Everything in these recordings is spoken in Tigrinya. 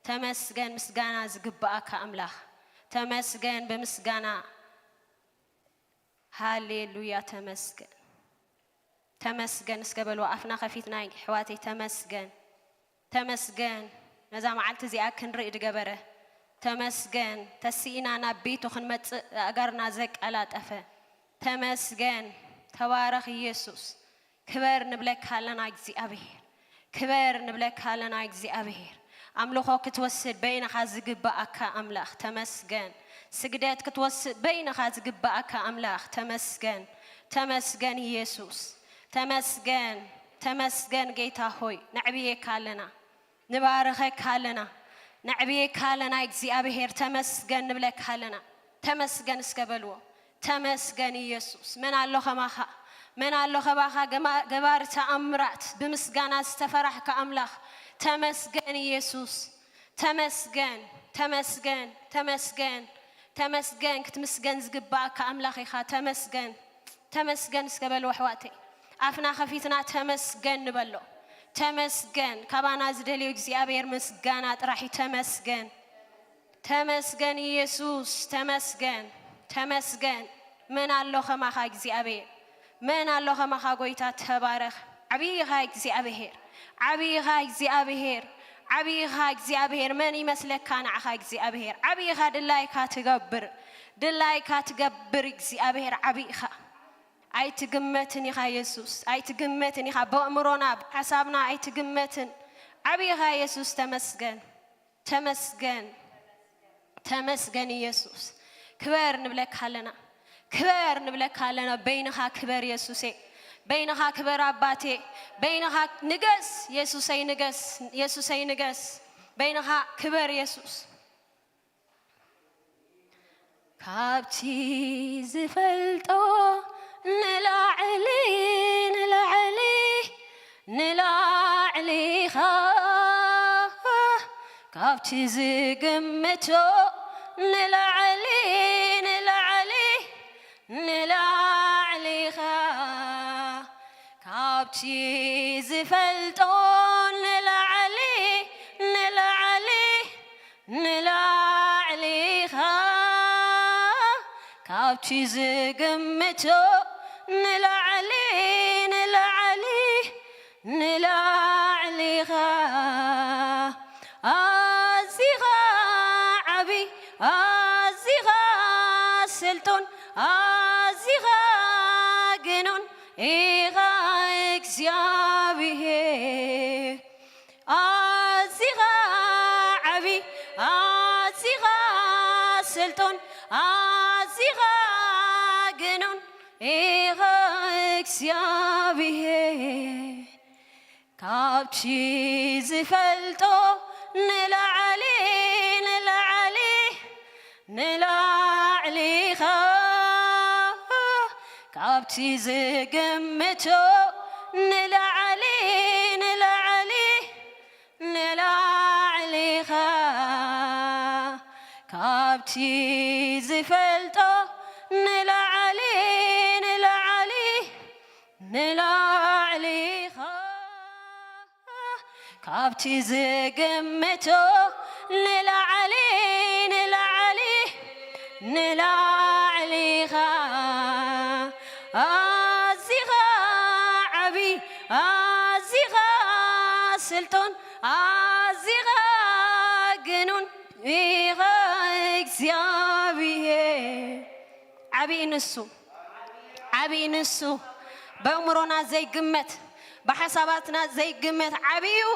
ተመስገን፣ ምስጋና ዝግብኣካ ኣምላኽ። ተመስገን፣ ብምስጋና። ሃሌሉያ፣ ተመስገን። ተመስገን እስከ በልዎ፣ ኣፍና ከፊትና ኣሕዋተይ፣ ተመስገን። ተመስገን፣ ነዛ መዓልቲ እዚኣ ክንርኢ ዝገበረ። ተመስገን፣ ተስኢና ናብ ቤቱ ክንመጽእ ኣእጋርና ዘቀላጠፈ። ተመስገን፣ ተባረኽ ኢየሱስ። ክበር ንብለካ ኣለና እግዚኣብሔር። ክበር ንብለካ ኣለና እግዚኣብሔር። ኣምልኾ ክትወስድ በይንኻ ዝግብኣካ ኣምላኽ ተመስገን። ስግደት ክትወስድ በይንኻ ዝግብኣካ ኣምላኽ ተመስገን። ተመስገን ኢየሱስ። ተመስገን፣ ተመስገን ጌታ ሆይ፣ ነዕብየካ ኣለና፣ ንባርኸካ ኣለና፣ ነዕብየካ ኣለና እግዚኣብሔር። ተመስገን ንብለካ ኣለና። ተመስገን እስከ በልዎ። ተመስገን ኢየሱስ። መን ኣሎ ከማኻ? መን ኣሎ ከማኻ? ገማ-፣ ገባሪ ተኣምራት፣ ብምስጋና ዝተፈራሕካ ኣምላኽ። ተመስገን ኢየሱስ። ተመስገን፣ ተመስገን፣ ተመስገን፣ ተመስገን። ክትምስገን ዝግባኣካ ኣምላኽ ኢኻ። ተመስገን፣ ተመስገን እስከ በልዎ ኣሕዋተይ። ኣፍና ከፊትና ተመስገን ንበሎ። ተመስገን። ካባና ዝደልዮ እግዚኣብሔር ምስጋና ጥራሕ እዩ። ተመስገን፣ ተመስገን ኢየሱስ። ተመስገን፣ ተመስገን። መን ኣሎ ከማኻ እግዚኣብሔር? መን ኣሎ ከማኻ ጎይታ? ተባረኽ። ዓብዪ ኢኻ እግዚኣብሔር፣ ዓብዪ ኢኻ እግዚኣብሔር፣ ዓብዪ ኢኻ እግዚኣብሔር። መን ይመስለካ ንዓኻ እግዚኣብሔር? ዓብዪ ኢኻ፣ ድላይካ ትገብር፣ ድላይካ ትገብር እግዚኣብሔር፣ ዓብዪ ኢኻ። ኣይትግመትን ኢኻ የሱስ፣ ኣይትግመትን ኢኻ። ብኣእምሮና፣ ብሓሳብና ኣይትግመትን። ዓብዪ ኢኻ የሱስ፣ ተመስገን፣ ተመስገን፣ ተመስገን ኢየሱስ። ክበር ንብለካ ኣለና፣ ክበር ንብለካ ኣለና። በይንኻ ክበር የሱሴ፣ በይንኻ ክበር ኣባቴ፣ በይንኻ ንገስ የሱሰይ፣ ንገስ የሱሰይ፣ ንገስ። በይንኻ ክበር የሱስ። ካብቲ ዝፈልጦ ንላዕሊ፣ ንላዕሊ፣ ንላዕሊ ኢኻ። ካብቲ ዝግምቶ ንላዕሊ፣ ንላዕሊ፣ ንላዕሊ ኢኻ። ካብቲ ዝፈልጦ ንላዕሊ፣ ንላዕሊ፣ ንላዕሊ ኢኻ። ካብቲ ዝግምቶ ንላዕሊ፣ ንላዕሊ፣ ንላዕሊ ኢኻ። ኣዚኻ ዓቢ፣ ኣዚኻ ስልጡን፣ ኣዚኻ ግኑን ኢኻ እግዚኣብሔር። ኣዚኻ ዓቢ፣ ኣዚኻ ስልጡን፣ ኣዚኻ ግኑን ኢኻ እግዚኣብሔር። ካብቲ ዝፈልጦ ንላዕሊ፣ ንላዕሊ፣ ንላዕሊ ኢኻ። ካብቲ ዝግምቶ ንላዕሊ፣ ንላዕሊ፣ ንላዕሊ ኢኻ። ካብቲ ዝፈልጦ ንላዕሊ፣ ንላዕሊ፣ ንላዕሊ ኢኻ። ካብቲ ዝግምቶ ንላዕሊ፣ ንላዕሊ፣ ንላዕሊ ኢኻ። ኣዚኻ ዓቢ፣ ኣዚኻ ስልጡን፣ ኣዚኻ ግኑን ኢኻ እግዚኣብሔር። ዓቢ እዩ ንሱ፣ ዓቢ እዩ ንሱ። በእምሮና ዘይግመት፣ ብሓሳባትና ዘይግመት ዓቢ እዩ፣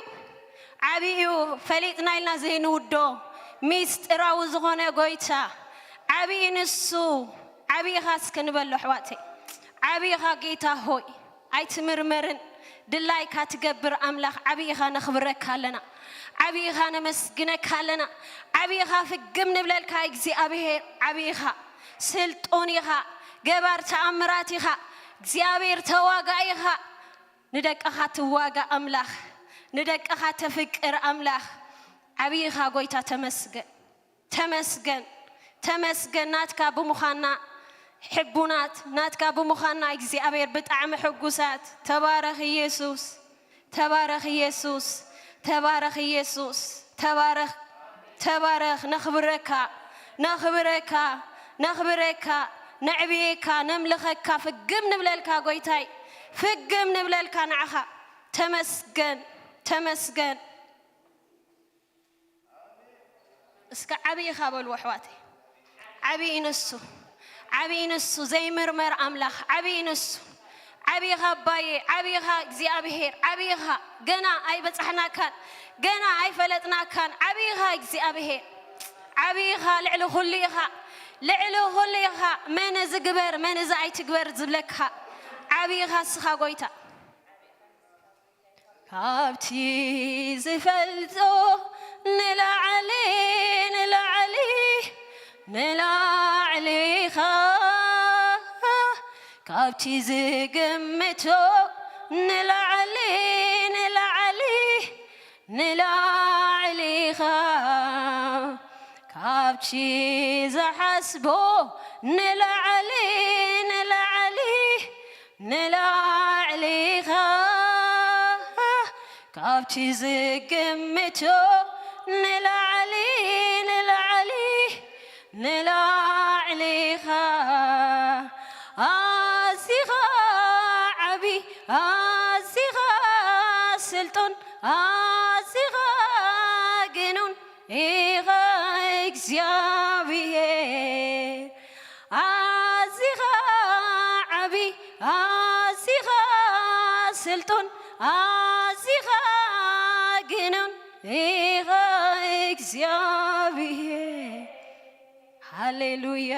ዓቢ እዩ። ፈሊጥና ኢልና ዘይንውዶ ሚስጥራዊ ዝኾነ ጎይታ ዓቢ እዩ ንሱ። ዓቢ ኢኻ እስከ ንበሎ ኣሕዋተይ፣ ዓቢ ኢኻ ጌታ ሆይ። ኣይትምርመርን፣ ድላይካ ትገብር ኣምላኽ ዓቢ ኢኻ፣ ነኽብረካ ኣለና። ዓቢ ኢኻ፣ ነመስግነካ ኣለና። ዓቢ ኢኻ፣ ፍግም ንብለልካ እግዚኣብሔር። ዓቢ ኢኻ፣ ስልጡን ኢኻ፣ ገባር ተኣምራት ኢኻ። እግዚኣብሔር ተዋጋኢ ኢኻ። ንደቅኻ ትዋጋ ኣምላኽ፣ ንደቅኻ ተፍቅር ኣምላኽ። ዓቢ ኢኻ ጎይታ፣ ተመስገን። ተመስገን፣ ተመስገን ናትካ ብምዃንና ሕቡናት፣ ናትካ ብምዃንና እግዚኣብሔር ብጣዕሚ ሕጉሳት። ተባረኽ ኢየሱስ፣ ተባረኽ ኢየሱስ፣ ተባረኽ ኢየሱስ፣ ተባረኽ። ተባረኽ። ነኽብረካ፣ ነኽብረካ፣ ነኽብረካ፣ ነዕብየካ፣ ነምልኸካ፣ ፍግም ንብለልካ ጎይታይ፣ ፍግም ንብለልካ ንዓኻ። ተመስገን፣ ተመስገን። እስከ ዓብዪ ኢኻ በልዎ ኣሕዋተይ። ዓብዪ ንሱ፣ ዓብዪ ንሱ ዘይምርመር ኣምላኽ፣ ዓብዪ ንሱ። ዓብዪ ኢኻ ኣባዬ፣ ዓብዪ ኢኻ እግዚኣብሄር፣ ዓብዪ ኢኻ። ገና ኣይበጻሕናካን፣ ገና ኣይፈለጥናካን። ዓብዪ ኢኻ እግዚኣብሄር፣ ዓብዪ ኢኻ፣ ልዕሊ ኩሉ ኢኻ፣ ልዕሊ ኩሉ ኢኻ። መን እዚ ግበር፣ መን እዚ ኣይትግበር ዝብለካ ዓብዪ ኢኻ እስኻ ጎይታ። ካብቲ ዝፈልጦ ንላዕሊ፣ ንላዕሊ፣ ንላዕሊ ኢኻ። ካብቲ ዝግምቶ ንላዕሊ፣ ንላዕሊ፣ ንላዕሊ ኢኻ። ካብቲ ዝሓስቦ ንላዕሊ፣ ንላዕሊ፣ ንላዕሊ ኢኻ። ካብቲ ዝግምቶ ንላዕሊ፣ ንላዕሊ፣ ንላዕሊ ኢኻ። ኣዚኻ ዓቢ፣ ኣዚኻ ስልጡን፣ ኣዚኻ ግኑን ኢኻ እግዚኣብሄር። ኣዚኻ ዓቢ፣ ኣዚኻ ስልጡን፣ ኣዚኻ ግኑን ኢኻ እግዚኣብሄር። ሃሌሉያ።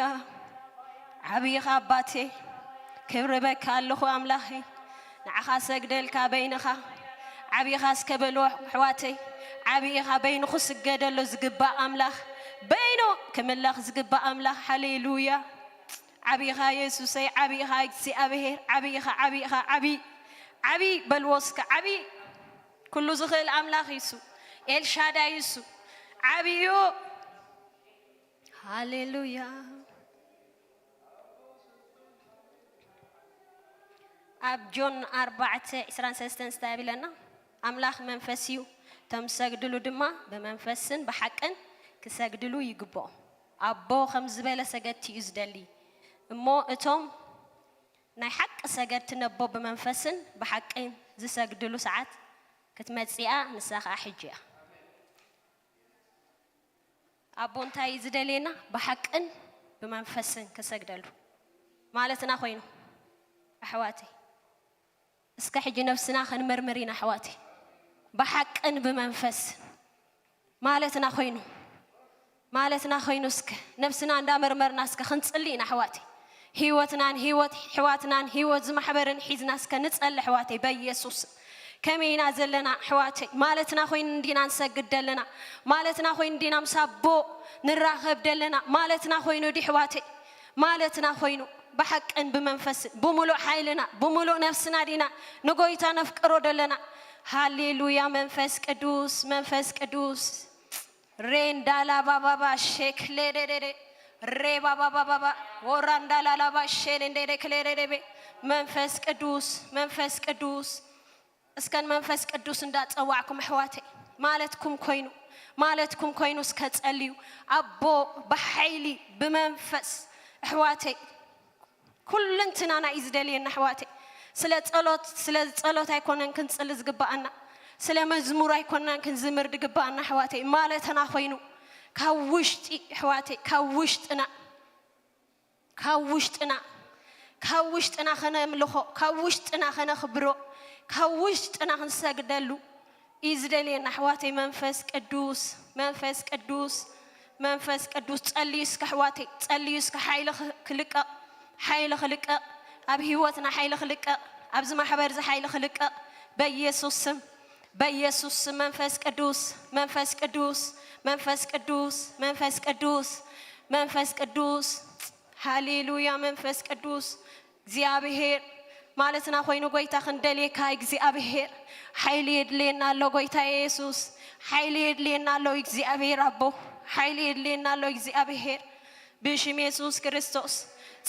ዓብይኻ ኣባቴ፣ ክብሪ በካ ኣለኹ ኣምላኸይ። ንዓኻ ሰግደልካ በይንኻ። ዓብይኻ እስከ በልዎ ኣሕዋተይ። ዓብይኻ በይንኹ ስገደሎ ዝግባእ ኣምላኽ። በይኑ ክምለኽ ዝግባእ ኣምላኽ። ሃሌሉያ። ዓብይኻ የሱሰይ፣ ዓብይኻ እግዚኣብሄር፣ ዓብይኻ፣ ዓብይኻ፣ ዓብይ፣ ዓብይ በልዎ እስከ፣ ዓብይ። ኩሉ ዝኽእል ኣምላኽ እዩ እሱ። ኤልሻዳይ እዩ እሱ። ዓብይ እዩ። ሃሌሉያ። ኣብ ጆን ኣርባዕተ ዕስራን ሰለስተን እንታይ ይብለና? ኣምላኽ መንፈስ እዩ፣ እቶም ዝሰግድሉ ድማ ብመንፈስን ብሓቅን ክሰግድሉ ይግብኦም። ኣቦ ከም ዝበለ ሰገድቲ እዩ ዝደሊ። እሞ እቶም ናይ ሓቂ ሰገድቲ ነቦ ብመንፈስን ብሓቅን ዝሰግድሉ ሰዓት ክትመጽእ እያ፣ ንሳ ኸኣ ሕጂ እያ። ኣቦ እንታይ እዩ ዝደልየና? ብሓቅን ብመንፈስን ክሰግደሉ ማለትና ኮይኑ፣ ኣሕዋተይ፣ እስከ ሕጂ ነብስና ክንምርምር ኢና ኣሕዋተይ። ብሓቅን ብመንፈስን ማለትና ኮይኑ፣ ማለትና ኮይኑ፣ እስከ ነብስና እንዳመርመርና እስከ ክንጽሊ ኢና ኣሕዋተይ። ህይወትናን ህይወት ኣሕዋትናን ህይወት ዝማሕበርን ሒዝና እስከ ንጸሊ ኣሕዋተይ፣ በኢየሱስ። ከመይ ኢና ዘለና ኣሕዋተይ? ማለትና ኮይኑ እንዲና ንሰግድ ደለና? ማለትና ኮይኑ እንዲና ምስ ኣቦ ንራኸብ ደለና? ማለትና ኮይኑ ዲ ኣሕዋተይ? ማለትና ኮይኑ ብሓቅን ብመንፈስን ብምሉእ ሓይልና ብምሉእ ነፍስና ዲና ንጎይታ ነፍቅሮ ደለና? ሃሌሉያ። መንፈስ ቅዱስ፣ መንፈስ ቅዱስ። ሬንዳላ ባባባ ሼክሌ ደደደ ሬ ባባባባባ ወራንዳላላባ ሼሌንዴደ ክሌደደቤ መንፈስ ቅዱስ፣ መንፈስ ቅዱስ። እስከን መንፈስ ቅዱስ እንዳጸዋዕኩም ኣሕዋተይ፣ ማለትኩም ኮይኑ፣ ማለትኩም ኮይኑ እስከ ጸልዩ። ኣቦ ብሓይሊ ብመንፈስ ኣሕዋተይ፣ ኩልንትናና እዩ ዝደልየና ኣሕዋተይ። ስለ ጸሎት፣ ስለ ጸሎት ኣይኮነን ክንጽሊ ዝግባኣና፣ ስለ መዝሙር ኣይኮነን ክንዝምር ዝግባኣና ኣሕዋተይ። ማለትና ኮይኑ ካብ ውሽጢ ኣሕዋተይ፣ ካብ ውሽጥና፣ ካብ ውሽጥና፣ ካብ ውሽጥና ከነምልኾ፣ ካብ ውሽጥና ከነኽብሮ፣ ካብ ውሽጥና ክንሰግደሉ እዩ ዝደልየና ኣሕዋተይ። መንፈስ ቅዱስ፣ መንፈስ ቅዱስ፣ መንፈስ ቅዱስ። ጸልዩ እስከ ኣሕዋተይ፣ ጸልዩ እስከ ሓይሊ ክ-፣ ክልቀቕ፣ ሓይሊ ክልቀቕ፣ ኣብ ህይወትና ሓይሊ ክልቀቕ፣ ኣብዚ ማሕበር እዚ ሓይሊ ክልቀቕ በኢየሱስ ስም፣ በኢየሱስ ስም። መንፈስ ቅዱስ፣ መንፈስ ቅዱስ፣ መንፈስ ቅዱስ፣ መንፈስ ቅዱስ፣ መንፈስ ቅዱስ። ሃሌሉያ። መንፈስ ቅዱስ እግዚኣብሔር ማለትና ኮይኑ ጎይታ ክንደልየካ እግዚኣብሔር ሓይሊ የድልየና ኣሎ። ጎይታ የሱስ ሓይሊ የድልየና ኣሎ። እግዚኣብሔር ኣቦ ሓይሊ የድልየና ኣሎ። እግዚኣብሔር ብሽም የሱስ ክርስቶስ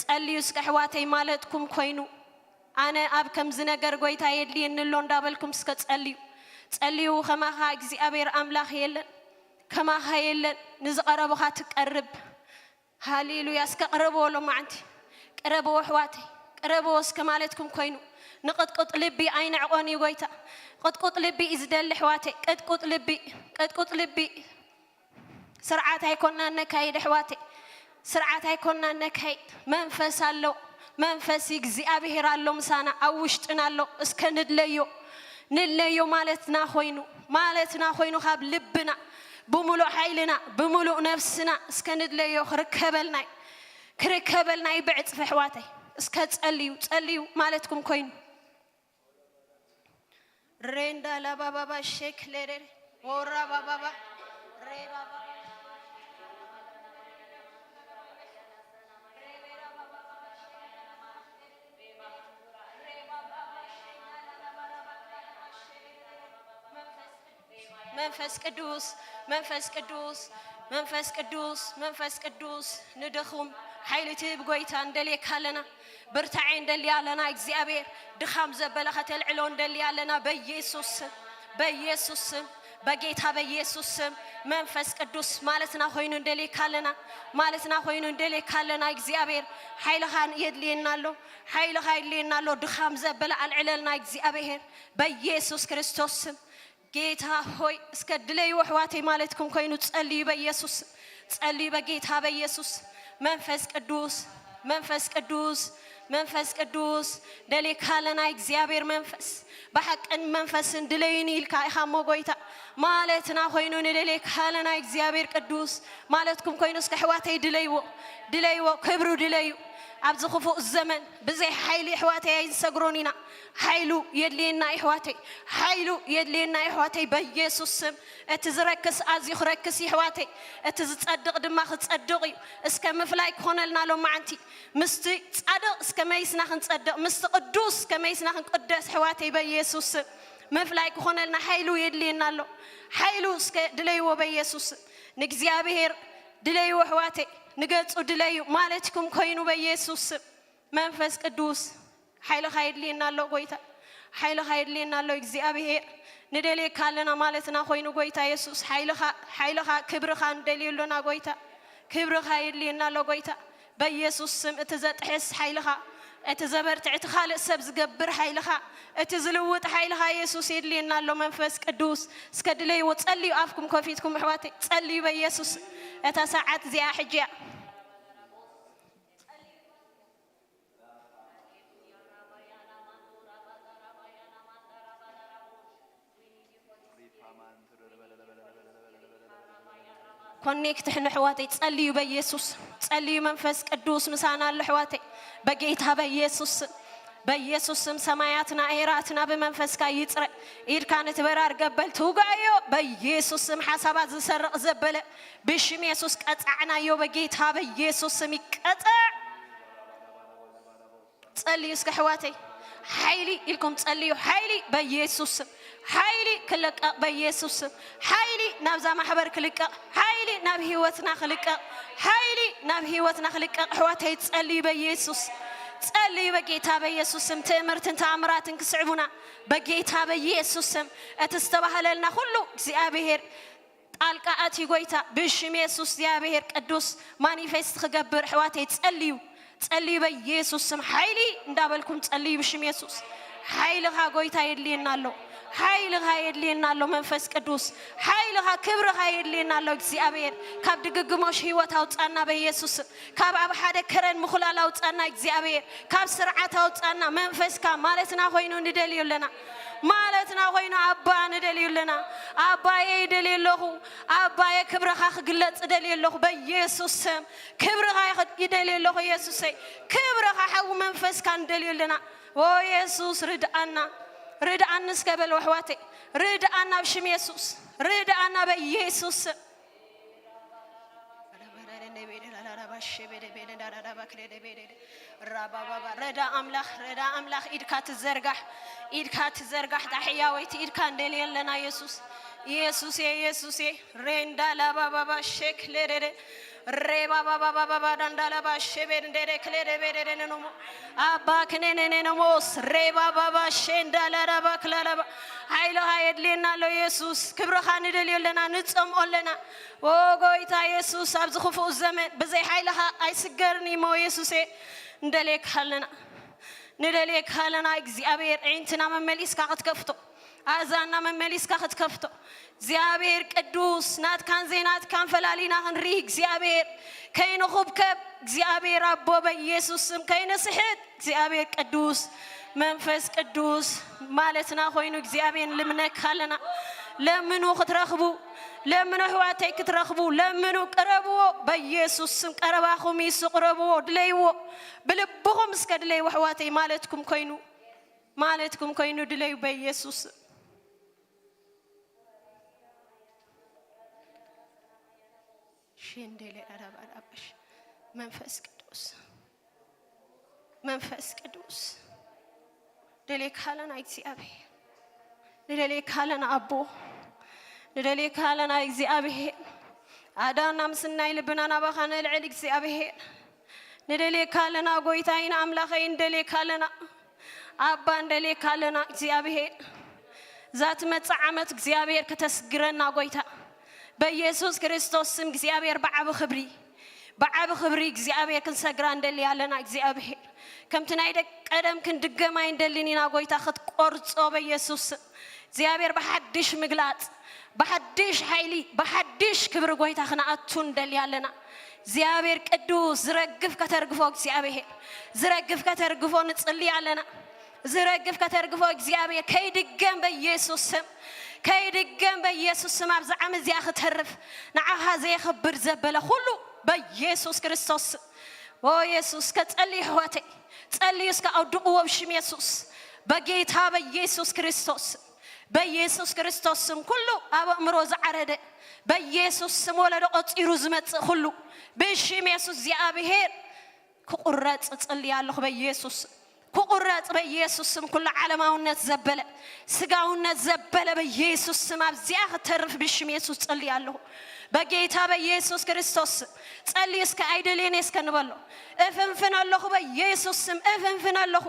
ጸልዩ እስከ ኣሕዋተይ ማለትኩም ኮይኑ ኣነ ኣብ ከምዚ ነገር ጎይታ የድልየኒ ኣሎ እንዳበልኩም እስከ ጸልዩ። ጸልዩ ከማኻ እግዚኣብሔር ኣምላኽ የለን። ከማኻ የለን። ንዝቐረቡኻ ትቀርብ። ሃሌሉያ። እስከ ቅረብዎ ሎማዓንቲ። ቅረብዎ ኣሕዋተይ። ቅረብዎ እስከ ማለትኩም ኮይኑ። ንቕጥቁጥ ልቢ ኣይንዕቆን እዩ ጎይታ። ቅጥቁጥ ልቢ እዩ ዝደሊ ኣሕዋተይ። ቅጥቁጥ ልቢ፣ ቅጥቁጥ ልቢ። ስርዓት ኣይኮናን ነካይድ ኣሕዋተይ። ስርዓት ኣይኮናን ነካይድ። መንፈስ ኣሎ። መንፈስ እግዚኣብሔር ኣሎ ምሳና። ኣብ ውሽጥና ኣሎ። እስከ ንድለዮ። ንድለዮ ማለትና ኮይኑ። ማለትና ኮይኑ ካብ ልብና። ብምሉእ ሓይልና። ብምሉእ ነፍስና። እስከ ንድለዮ ክርከበልና እዩ። ክርከበልና እዩ ብዕጽፊ ኣሕዋተይ። እስከ ጸልዩ። ጸልዩ ማለትኩም ኮይኑ። ሬንዳ ላባባባ ሼክ ሌሬ ኦራ ባባባ ሬ ባባባ መንፈስ ቅዱስ፣ መንፈስ ቅዱስ፣ መንፈስ ቅዱስ፣ መንፈስ ቅዱስ፣ ንድኹም ሓይሊ ትህብ ጎይታ እንደልየካ ኣለና። ብርታዔ እንደልያ ኣለና። እግዚኣብሔር ድኻም ዘበለ ከተልዕሎ እንደልያ ኣለና። በኢየሱስ ስም፣ በኢየሱስ ስም፣ በጌታ በኢየሱስ ስም መንፈስ ቅዱስ ማለትና ኮይኑ እንደልየካ ኣለና። ማለትና ኮይኑ እንደልየካ ኣለና። እግዚኣብሔር ሓይልኻ የድልየና ኣሎ። ሓይልኻ የድልየና ኣሎ። ድኻም ዘበለ ኣልዕለልና እግዚኣብሔር በኢየሱስ ክርስቶስ ስም። ጌታ ሆይ እስከ ድለይዎ ኣሕዋተይ ማለትኩም ኮይኑ ጸልዩ በኢየሱስ። ጸልዩ በጌታ በኢየሱስ። መንፈስ ቅዱስ፣ መንፈስ ቅዱስ፣ መንፈስ ቅዱስ፣ ደሌካ ኣለና እግዚኣብሔር መንፈስ። ብሓቅን መንፈስን ድለዩኒ ኢልካ ኢኻ እሞ ጎይታ። ማለትና ኮይኑ ንደሌካ ኣለና እግዚኣብሔር ቅዱስ። ማለትኩም ኮይኑ እስከ ኣሕዋተይ ድለይዎ፣ ድለይዎ፣ ክብሩ ድለዩ። ኣብዚ ክፉእ ዘመን ብዘይ ሓይሊ ኣሕዋተይ ኣይንሰግሮን ኢና። ሓይሉ የድልየና ኣሕዋተይ። ሓይሉ የድልየና ኣሕዋተይ በኢየሱስ ስም። እቲ ዝረክስ ኣዝዩ ክረክስ እዩ ኣሕዋተይ። እቲ ዝጸድቕ ድማ ክጸድቕ እዩ። እስከ ምፍላይ ክኾነልና ሎማዓንቲ። ምስቲ ጻድቕ እስከ መይስና ክንጸድቕ፣ ምስቲ ቅዱስ እስከ መይስና ክንቅደስ ኣሕዋተይ በኢየሱስ ስም። ምፍላይ ክኾነልና ሓይሉ የድልየና ኣሎ። ሓይሉ እስከ ድለይዎ በኢየሱስ ስም። ንእግዚኣብሔር ድለይዎ ኣሕዋተይ። ንገጹ ድለዩ ማለትኩም ኮይኑ በኢየሱስ ስም። መንፈስ ቅዱስ ሓይልኻ የድልየና ኣሎ ጎይታ። ሓይልኻ የድልየና ኣሎ እግዚኣብሔር። ንደልየካ ኣለና ማለትና ኮይኑ ጎይታ የሱስ ሓይልኻ፣ ሓይልኻ ክብርኻ ንደልዩ ኣሎና ጎይታ። ክብርኻ የድልየና ኣሎ ጎይታ። በኢየሱስ ስም እቲ ዘጥሕስ ሓይልኻ፣ እቲ ዘበርትዕ፣ እቲ ካልእ ሰብ ዝገብር ሓይልኻ፣ እቲ ዝልውጥ ሓይልኻ የሱስ የድልየና ኣሎ መንፈስ ቅዱስ። እስከ ድለይዎ ጸልዩ ኣፍኩም ከፊትኩም ኣሕዋተይ ጸልዩ በኢየሱስ። እታ ሰዓት እዚኣ ሕጂ እያ። ኮኔክት ሕኑ ኣሕዋተይ ጸልዩ በኢየሱስ። ጸልዩ መንፈስ ቅዱስ ምሳና ኣሎ ኣሕዋተይ። በጌታ በኢየሱስ ስም። በኢየሱስ ስም ሰማያትና ኤራትና ብመንፈስካ ይጽረ። ኢድካ ንትበራር ገበል ትውጋዮ በኢየሱስ ስም። ሓሳባት ዝሰርቕ ዘበለ ብሽም የሱስ ቀጻዕናዮ በጌታ በኢየሱስ ስም ይቀጻዕ። ጸልዩ እስከ ኣሕዋተይ። ሓይሊ ኢልኩም ጸልዩ። ሓይሊ በኢየሱስ ስም። ሓይሊ ክልቀቕ በኢየሱስ ስም። ሓይሊ ናብዛ ማሕበር ክልቀቕ። ሓይሊ ናብ ህይወትና ክልቀቕ። ሓይሊ ናብ ህይወትና ክልቀቕ ኣሕዋተይ ጸልዩ በኢየሱስ። ጸልዩ በጌታ በኢየሱስ ስም። ትእምርትን ተኣምራትን ክስዕቡና በጌታ በኢየሱስ ስም። እቲ ዝተባህለልና ኩሉ እግዚኣብሔር ጣልቃ ኣትዩ ጎይታ ብሽም የሱስ እግዚኣብሔር ቅዱስ ማኒፌስት ክገብር ኣሕዋተይ ጸልዩ። ጸልዩ በኢየሱስ ስም ሓይሊ እንዳበልኩም ጸልዩ ብሽም የሱስ። ሓይልኻ ጎይታ የድልየና ኣሎ። ሓይልኻ የድልየና ኣሎ መንፈስ ቅዱስ። ሓይልኻ ክብርኻ የድልየና ኣሎ እግዚኣብሔር። ካብ ድግግሞሽ ህይወት ኣውጻና በኢየሱስ ስም። ካብ ኣብ ሓደ ከረን ምኹላል ኣውጻና እግዚኣብሔር። ካብ ስርዓት ኣውጻና መንፈስካ ማለትና ኮይኑ ንደልዮ ኣለና። ማለትና ኮይኑ ኣባ ንደልዮ ኣለና። ኣባየ ይደልዮ ኣለኹ። ኣባየ ክብርኻ ክግለጽ እደልዮ ኣለኹ በኢየሱስ ስም። ክብርኻ ይኽ-፣ ይደልዮ ኣለኹ የሱሰይ። ክብርኻ ሓዊ መንፈስካ ንደልዮ ኣለና። ኦ የሱስ ርድኣና። ርድኣኒ እስከ በሉ ኣሕዋተይ። ርድኣና ብሽም የሱስ። ርድኣና በኢየሱስ ስም። ረዳ ኣምላኽ፣ ረዳ ኣምላኽ፣ ኢድካ ትዘርጋሕ፣ ኢድካ ትዘርጋሕ፣ ታሕያወይቲ ኢድካ እንደልየ ኣለና። የሱስ፣ የሱስ፣ የሱስ፣ ሬንዳ ላባባባ ሼክ ሌደደ፣ ሬባባባባባ ዳንዳላባ ሼቤድ እንደደ ክሌደ ቤደደ ነኖሞ አባ ክኔኔኔ ነሞስ ሬባባባ ሼንዳላዳባ ክላላባ ሓይልኻ የድልየና ኣሎ። የሱስ ክብርኻ ንደልዮ ኣለና፣ ንጸምኦ ኣለና። ኦ ጎይታ የሱስ፣ ኣብዚ ክፉእ ዘመን ብዘይ ሓይልኻ ኣይስገርን እሞ የሱሴ፣ ንደልየካ ኣለና፣ ንደልየካ ኣለና። እግዚኣብሔር፣ ኣዒንትና መመሊስካ ክትከፍቶ፣ ኣእዛንና መመሊስካ ክትከፍቶ፣ እግዚኣብሔር ቅዱስ፣ ናትካን ዘይናትካን ፈላሊና ክንርኢ፣ እግዚኣብሔር ከይንኹብከብ፣ እግዚኣብሔር ኣቦ፣ በኢየሱስ ስም ከይንስሕት፣ እግዚኣብሔር ቅዱስ፣ መንፈስ ቅዱስ ማለትና ኮይኑ እግዚኣብሔር ንልምነካ ኣለና። ለምኑ ክትረኽቡ፣ ለምኑ ኣሕዋተይ ክትረኽቡ፣ ለምኑ፣ ቅረብዎ። በኢየሱስ ስም ቀረባኹም ይሱ፣ ቅረብዎ፣ ድለይዎ። ብልብኹም እስከ ድለይዎ ኣሕዋተይ ማለትኩም ኮይኑ፣ ማለትኩም ኮይኑ ድለዩ በኢየሱስ ስም። ሽንዴሌ ዳዳባዳባሽ መንፈስ ቅዱስ፣ መንፈስ ቅዱስ፣ ንደሌካ ኣለና እግዚኣብሔር፣ ንደሌካ ኣለና ኣቦ፣ ንደሌካ ኣለና እግዚኣብሔር። ኣዳና ምስናይ ልብና ናባኻ ነልዕል እግዚኣብሔር። ንደሌካ ኣለና ጎይታይን ኣምላኸይን፣ ንደሌካ ኣለና ኣባ፣ ንደሌካ ኣለና እግዚኣብሔር። እዛ ትመጽእ ዓመት እግዚኣብሔር ከተስግረና ጎይታ፣ በኢየሱስ ክርስቶስ ስም እግዚኣብሔር ብዓቢ ክብሪ፣ ብዓቢ ክብሪ እግዚኣብሔር ክንሰግራ ንደሊ ኣለና እግዚኣብሔር። ከምቲ ናይ ደቂ ቀደም ክንድገም ኣይንደልን ኢና ጎይታ፣ ክትቆርጾ በኢየሱስ ስም እግዚኣብሔር ብሓድሽ ምግላጽ፣ ብሓድሽ ሓይሊ፣ ብሓድሽ ክብሪ ጎይታ ክንኣቱ ንደሊ ኣለና። እግዚኣብሔር ቅዱስ፣ ዝረግፍ ከተርግፎ እግዚኣብሔር፣ ዝረግፍ ከተርግፎ ንጽሊ ኣለና። ዝረግፍ ከተርግፎ እግዚኣብሔር ከይድገም በኢየሱስ ስም፣ ከይድገም በኢየሱስ ስም። ኣብዚ ዓመት እዚኣ ክተርፍ ንዓኻ ዘየኽብር ዘበለ ኩሉ በኢየሱስ ክርስቶስ ስም። ኦ የሱስ፣ ከጸልዩ ኣሕዋተይ፣ ጸልዩ እስከ ኣውድቕዎ ብሽም የሱስ፣ በጌታ በኢየሱስ ክርስቶስ፣ በኢየሱስ ክርስቶስ ስም። ኩሉ ኣብ ኣእምሮ ዝዓረደ በኢየሱስ ስም፣ ወለዶ ቆጺሩ ዝመጽእ ኩሉ ብሽም የሱስ እግዚኣብሔር ክቁረጽ እጽሊ ኣለኹ በኢየሱስ። ክቁረጽ በኢየሱስ ስም። ኩሉ ዓለማውነት ዘበለ፣ ስጋውነት ዘበለ በኢየሱስ ስም ኣብዚኣ ክተርፍ ብሽም የሱስ ጸሊ ኣለኹ። በጌታ በኢየሱስ ክርስቶስ ስም ጸሊ እስከ፣ ኣይደልየን እስከ ንበሎ። እፍንፍን ኣለኹ በኢየሱስ ስም፣ እፍንፍን ኣለኹ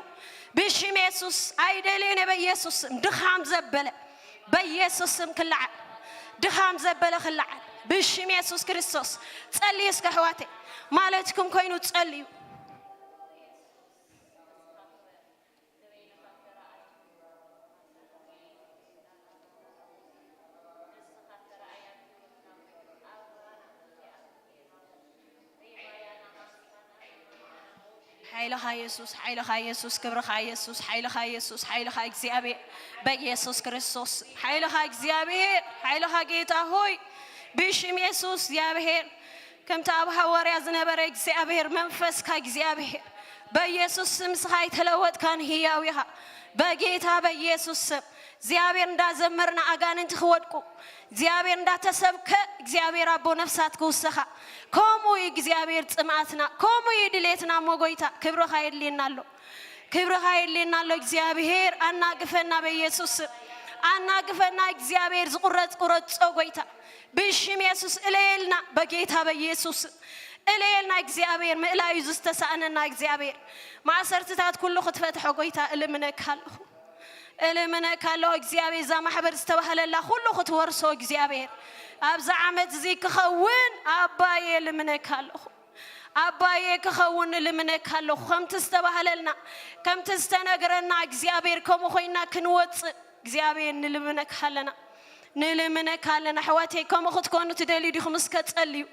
ብሽም የሱስ። ኣይደልየን በኢየሱስ ስም። ድኻም ዘበለ በኢየሱስ ስም ክለዓል፣ ድኻም ዘበለ ክለዓል ብሽም የሱስ ክርስቶስ። ጸልዩ እስከ ኣሕዋተይ፣ ማለትኩም ኮይኑ ጸልዩ። ሓይልኻ የሱስ፣ ሓይልኻ የሱስ፣ ክብርኻ የሱስ፣ ሓይልኻ የሱስ፣ ሓይልኻ እግዚኣብሔር በኢየሱስ ክርስቶስ፣ ሓይልኻ እግዚኣብሔር፣ ሓይልኻ ጌታ ሆይ ብሽም የሱስ እግዚኣብሔር፣ ከምቲ ኣብ ሃዋርያ ዝነበረ እግዚኣብሔር መንፈስካ እግዚኣብሔር በኢየሱስ ስም፣ ንስኻ ኣይተለወጥካን፣ ህያው ኢኻ። በጌታ በኢየሱስ ስም እግዚኣብሔር እንዳዘመርና ኣጋንንቲ ክወድቁ፣ እግዚኣብሔር እንዳተሰብከ እግዚኣብሔር ኣቦ ነፍሳት ክውሰኻ፣ ከምኡ እዩ እግዚኣብሔር ጽምኣትና፣ ከምኡ እዩ ድሌትና። እሞ ጎይታ ክብርኻ የድልየና ኣሎ፣ ክብርኻ የድልየና ኣሎ። እግዚኣብሔር ኣናግፈና በኢየሱስ ስም፣ ኣናግፈና እግዚኣብሔር። ዝቁረጽ ቁረጾ ጎይታ ብሽም የሱስ እለየልና፣ በጌታ በኢየሱስ እለየልና። እግዚኣብሔር ምእላይ እዩ ዝተሳእነና። እግዚኣብሔር ማእሰርትታት ኩሉ ክትፈትሖ ጎይታ እልምነካ ኣለኹ፣ እልምነካ ኣለኹ እግዚኣብሔር። እዛ ማሕበር ዝተባህለላ ኩሉ ክትወርሶ እግዚኣብሔር፣ ኣብዚ ዓመት እዚ ክኸውን ኣባየ እልምነካ ኣለኹ፣ ኣባየ ክኸውን እልምነካ ኣለኹ። ከምቲ ዝተባህለልና፣ ከምቲ ዝተነግረና እግዚኣብሔር ከምኡ ኮይና ክንወፅእ እግዚኣብሔር ንልምነካ ኣለና፣ ንልምነካ ኣለና። ኣሕዋተይ ከምኡ ክትኮኑ ትደልዩ ዲኹም? እስከ ጸልዩ፣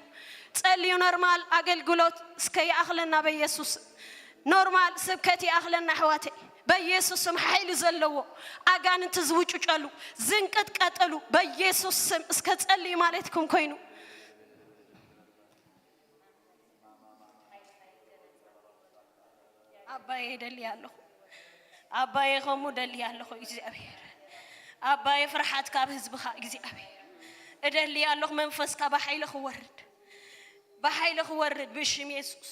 ጸልዩ። ኖርማል ኣገልግሎት እስከ ይኣኽለና በኢየሱስ። ኖርማል ስብከት ይኣኽለና ኣሕዋተይ። በኢየሱስ ስም ሓይሊ ዘለዎ፣ ኣጋንንቲ ዝውጭጨሉ፣ ዝንቅጥቀጠሉ በኢየሱስ ስም እስከ ጸልዩ ማለትኩም ኮይኑ። ኣባየ እደሊ ኣለኹ፣ ኣባየ ከምኡ እደሊ ኣለኹ እግዚኣብሔር። ኣባየ ፍርሓት ካብ ህዝብኻ እግዚኣብሔር እደሊ ኣለኹ። መንፈስካ ብሓይሊ ክወርድ፣ ብሓይሊ ክወርድ ብሽም የሱስ።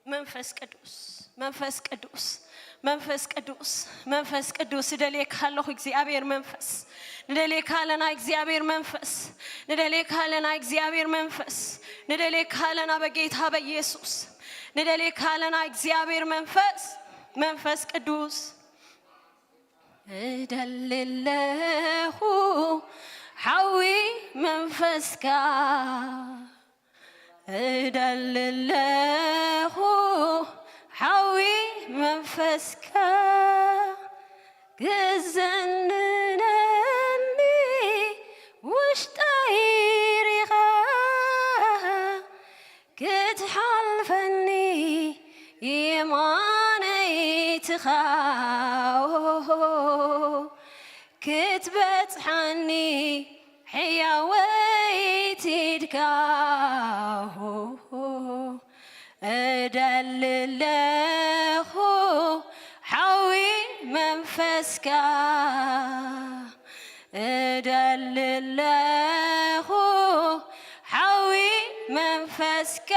መንፈስ ቅዱስ፣ መንፈስ ቅዱስ፣ መንፈስ ቅዱስ፣ መንፈስ ቅዱስ፣ እደልየካ ኣለኹ እግዚኣብሔር መንፈስ። ንደልየካ ኣለና እግዚኣብሔር መንፈስ። ንደልየካ ኣለና እግዚኣብሔር መንፈስ። ንደልየካ ኣለና በጌታ በኢየሱስ። ንደልየካ ኣለና እግዚኣብሔር መንፈስ፣ መንፈስ ቅዱስ። እደሊ ኣለኹ ሓዊ መንፈስካ። እደሊ ኣለኹ ሓዊ መንፈስካ። ክዘንነኒ ውሽጠይ ሪኻ ክትሓልፈኒ የማነይትኻ። ክትበጽሓኒ ሕያወይቲ ኢድካ። እደሊ ኣለኹ ሓዊ መንፈስካ። እደሊ ኣለኹ ሓዊ መንፈስካ።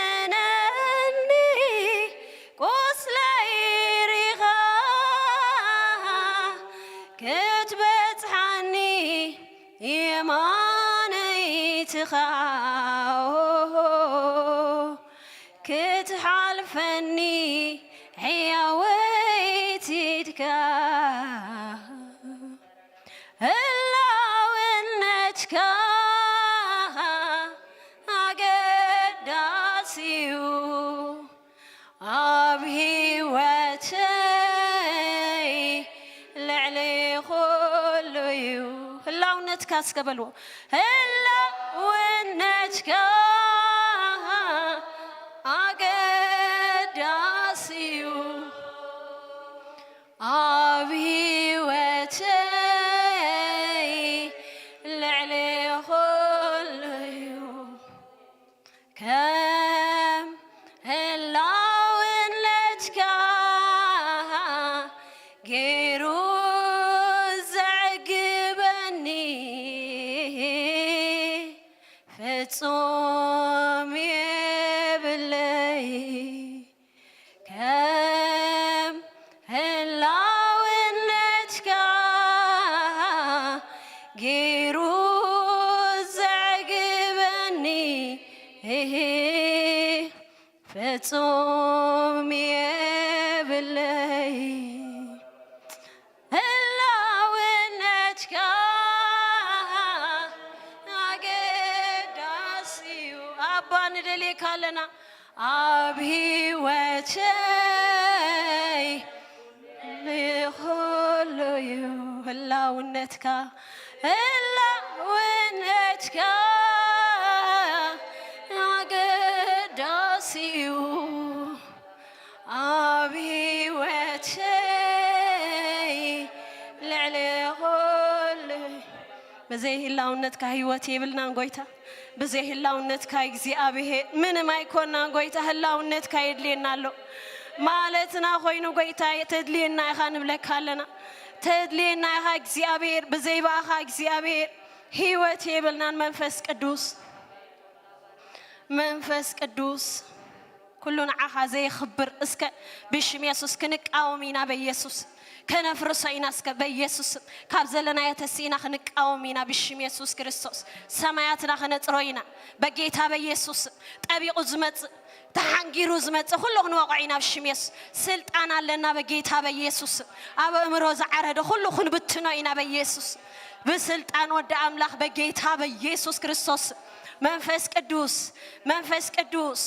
ክዘንነኒ ቁስለይ ሪኻ ክትበጽሓኒ የማነይትኻ። ክትሓልፈኒ ሕያወይቲ ኢድካ። ህላውነትካ ኣገዳሲ እዩ ኣብ ህይወተይ፣ ልዕሊ ኩሉ እዩ። ህላውነትካ እስከ በልዎ። ህላውነትካ ኣገዳሲ እዩ ኣብ ህይወተይ፣ ልዕሊ ኩሉ እዩ። ከም ህላውነትካ ገይሩ ዘዕግበኒ ፍጹም የብለይ። ከም ህላውነትካ ገይሩ ዘዕግበኒ ፍጹም የብለይ። ህላውነትካ ኣገዳሲ እዩ። ኣባ ንደልየካ ኣለና ኣብ ህይወተይ። ልኹሉ እዩ ህላውነትካ፣ ህላውነትካ ኣገዳሲ እዩ ኣብ ህይወተይ ልዕሊ ኩሉ። ብዘይ ህላውነትካ ህይወት የብልናን ጎይታ። ብዘይ ህላውነትካ እግዚኣብሔር ምንም ኣይኮናን ጎይታ። ህላውነትካ የድልየና ኣሎ። ማለትና ኮይኑ ጎይታ ተድልየና ኢኻ ንብለካ ኣለና። ተድልየና ኢኻ እግዚኣብሔር። ብዘይ ብኣኻ እግዚኣብሔር ህይወት የብልናን። መንፈስ ቅዱስ፣ መንፈስ ቅዱስ ኩሉ ንዓኻ ዘየኽብር እስከ ብሽም የሱስ ክንቃወም ኢና በየሱስ። ከነፍርሶ ኢና እስከ በየሱስ ስም። ካብ ዘለናዮ ተስኢና ክንቃወም ኢና ብሽም የሱስ ክርስቶስ። ሰማያትና ከነጽሮ ኢና በጌታ በየሱስ ስም። ጠቢቑ ዝመጽእ፣ ተሓንጊሩ ዝመጽእ ኩሉ ክንወቕዖ ኢና ብሽም የሱስ። ስልጣን ኣለና በጌታ በየሱስ ስም። ኣብ ኣእምሮ ዝዓረደ ኩሉ ክንብትኖ ኢና በየሱስ ስም። ብስልጣን ወዲ ኣምላኽ በጌታ በየሱስ ክርስቶስ ስም። መንፈስ ቅዱስ፣ መንፈስ ቅዱስ፣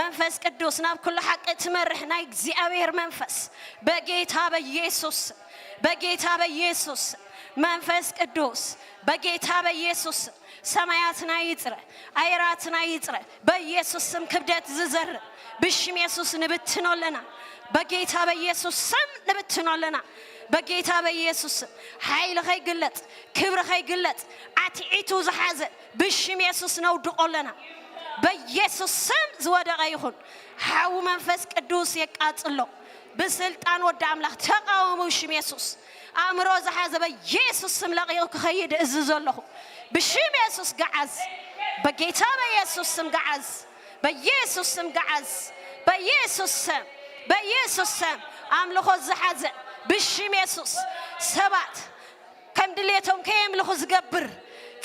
መንፈስ ቅዱስ፣ ናብ ኩሉ ሓቂ ትመርሕ ናይ እግዚኣብሔር መንፈስ በጌታ በየሱስ ስም፣ በጌታ በየሱስ ስም። መንፈስ ቅዱስ በጌታ በየሱስ ስም ሰማያትና ይጽረ፣ ኣየራትና ይጽረ። በየሱስ ስም ክብደት ዝዘርእ ብሽም የሱስ ንብትኖ ኣለና። በጌታ በየሱስ ስም ንብትኖ ኣለና። በጌታ በየሱስ ስም ሓይሊ ከይግለጽ፣ ክብሪ ከይግለጽ፣ ዓትዒቱ ዝሓዘ ብሽም የሱስ ነውድቆ ኣለና። በየሱስ ስም ዝወደቐ ይኹን። ሓዊ መንፈስ ቅዱስ የቃጽሎ። ብስልጣን ወዲ ኣምላኽ ተቃወሙ ብሽም የሱስ። ኣእምሮ ዝሓዘ በየሱስ ስም ለቒቑ ክኸይድ እዝዞ ኣለኹ። ብሽም የሱስ ገዓዝ። በጌታ በየሱስ ስም ገዓዝ። በየሱስ ስም ገዓዝ። በኢየሱስ ስም፣ በኢየሱስ ስም ኣምልኾ ዝሓዘ ብሽም የሱስ ሰባት ከም ድሌቶም ከየምልኹ ዝገብር፣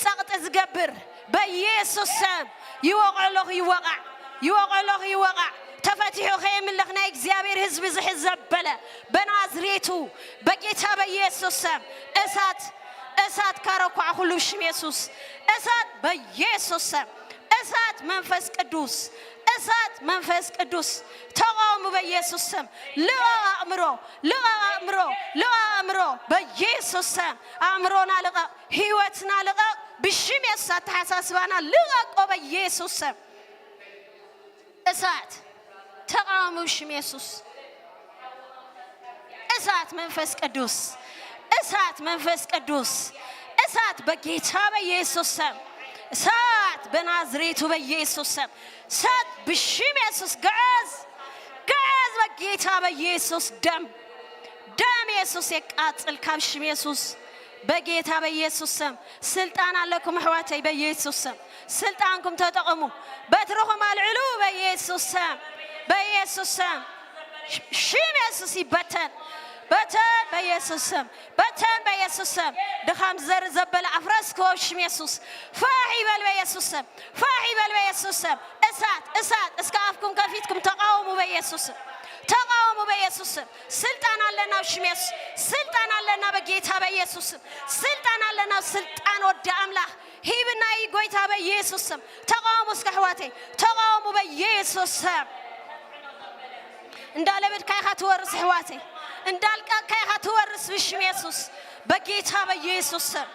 ጸቕጢ ዝገብር በኢየሱስ ስም ይወቕዖ ኣለኹ፣ ይወቓዕ፣ ይወቕዖ ኣለኹ፣ ይወቓዕ። ተፈቲሑ ከየምልኽ ናይ እግዚኣብሔር ህዝቢ ዝሕዝ ዘበለ በናዝሬቱ በጌታ በኢየሱስ ስም እሳት፣ እሳት ካረኳዕ ኩሉ ብሽም የሱስ እሳት በኢየሱስ ስም እሳት መንፈስ ቅዱስ እሳት መንፈስ ቅዱስ ተቃውሙ በኢየሱስ ስም። ልቐቕ ኣእምሮ፣ ልቐቕ ኣእምሮ፣ ልቐቕ ኣእምሮ በኢየሱስ ስም። ኣእምሮና ልቐቕ፣ ህይወትና ልቐቕ። ብሽም የሱስ ኣተሓሳስባና ልቐቆ በኢየሱስ ስም። እሳት ተቃውሙ ብሽም የሱስ። እሳት መንፈስ ቅዱስ፣ እሳት መንፈስ ቅዱስ፣ እሳት በጌታ በኢየሱስ ስም፣ እሳት በናዝሬቱ በኢየሱስ ስም፣ እሳት ብሽም የሱስ ግዕዝ፣ ግዕዝ በጌታ በኢየሱስ ደም፣ ደም የሱስ የቃጽል ካብ ሽም የሱስ በጌታ በኢየሱስ ስም ስልጣን ኣለኩም ኣሕዋተይ በኢየሱስ ስም ስልጣንኩም ተጠቐሙ በትርኹም ኣልዕሉ በኢየሱስ ስም በኢየሱስ ስም ሽም የሱስ ይበተን በተን በኢየሱስ ስም በተን በኢየሱስ ስም ድኻም ዘር ዘበለ ኣፍረስክዎ ሽም የሱስ ፋሕ ይበል በኢየሱስ ስም ፋሕ ይበል በኢየሱስ ስም እሳት እሳት እስከ ኣፍኩም ከፊትኩም ተቃወሙ በኢየሱስ ስም ተቃወሙ በኢየሱስ ስም ስልጣን ኣለና ብሽም የሱስ ስልጣን ኣለና በጌታ በኢየሱስ ስም ስልጣን ኣለና ስልጣን ወዲ ኣምላኽ ሂብና እዩ ጎይታ በኢየሱስ ስም ተቃወሙ እስከ ኣሕዋተይ ተቃወሙ በኢየሱስ ስም እንዳለመድካ ኢኻ ትወርስ ኣሕዋተይ እንዳልቀቅካ ኢኻ ትወርስ ብሽም የሱስ በጌታ በኢየሱስ ስም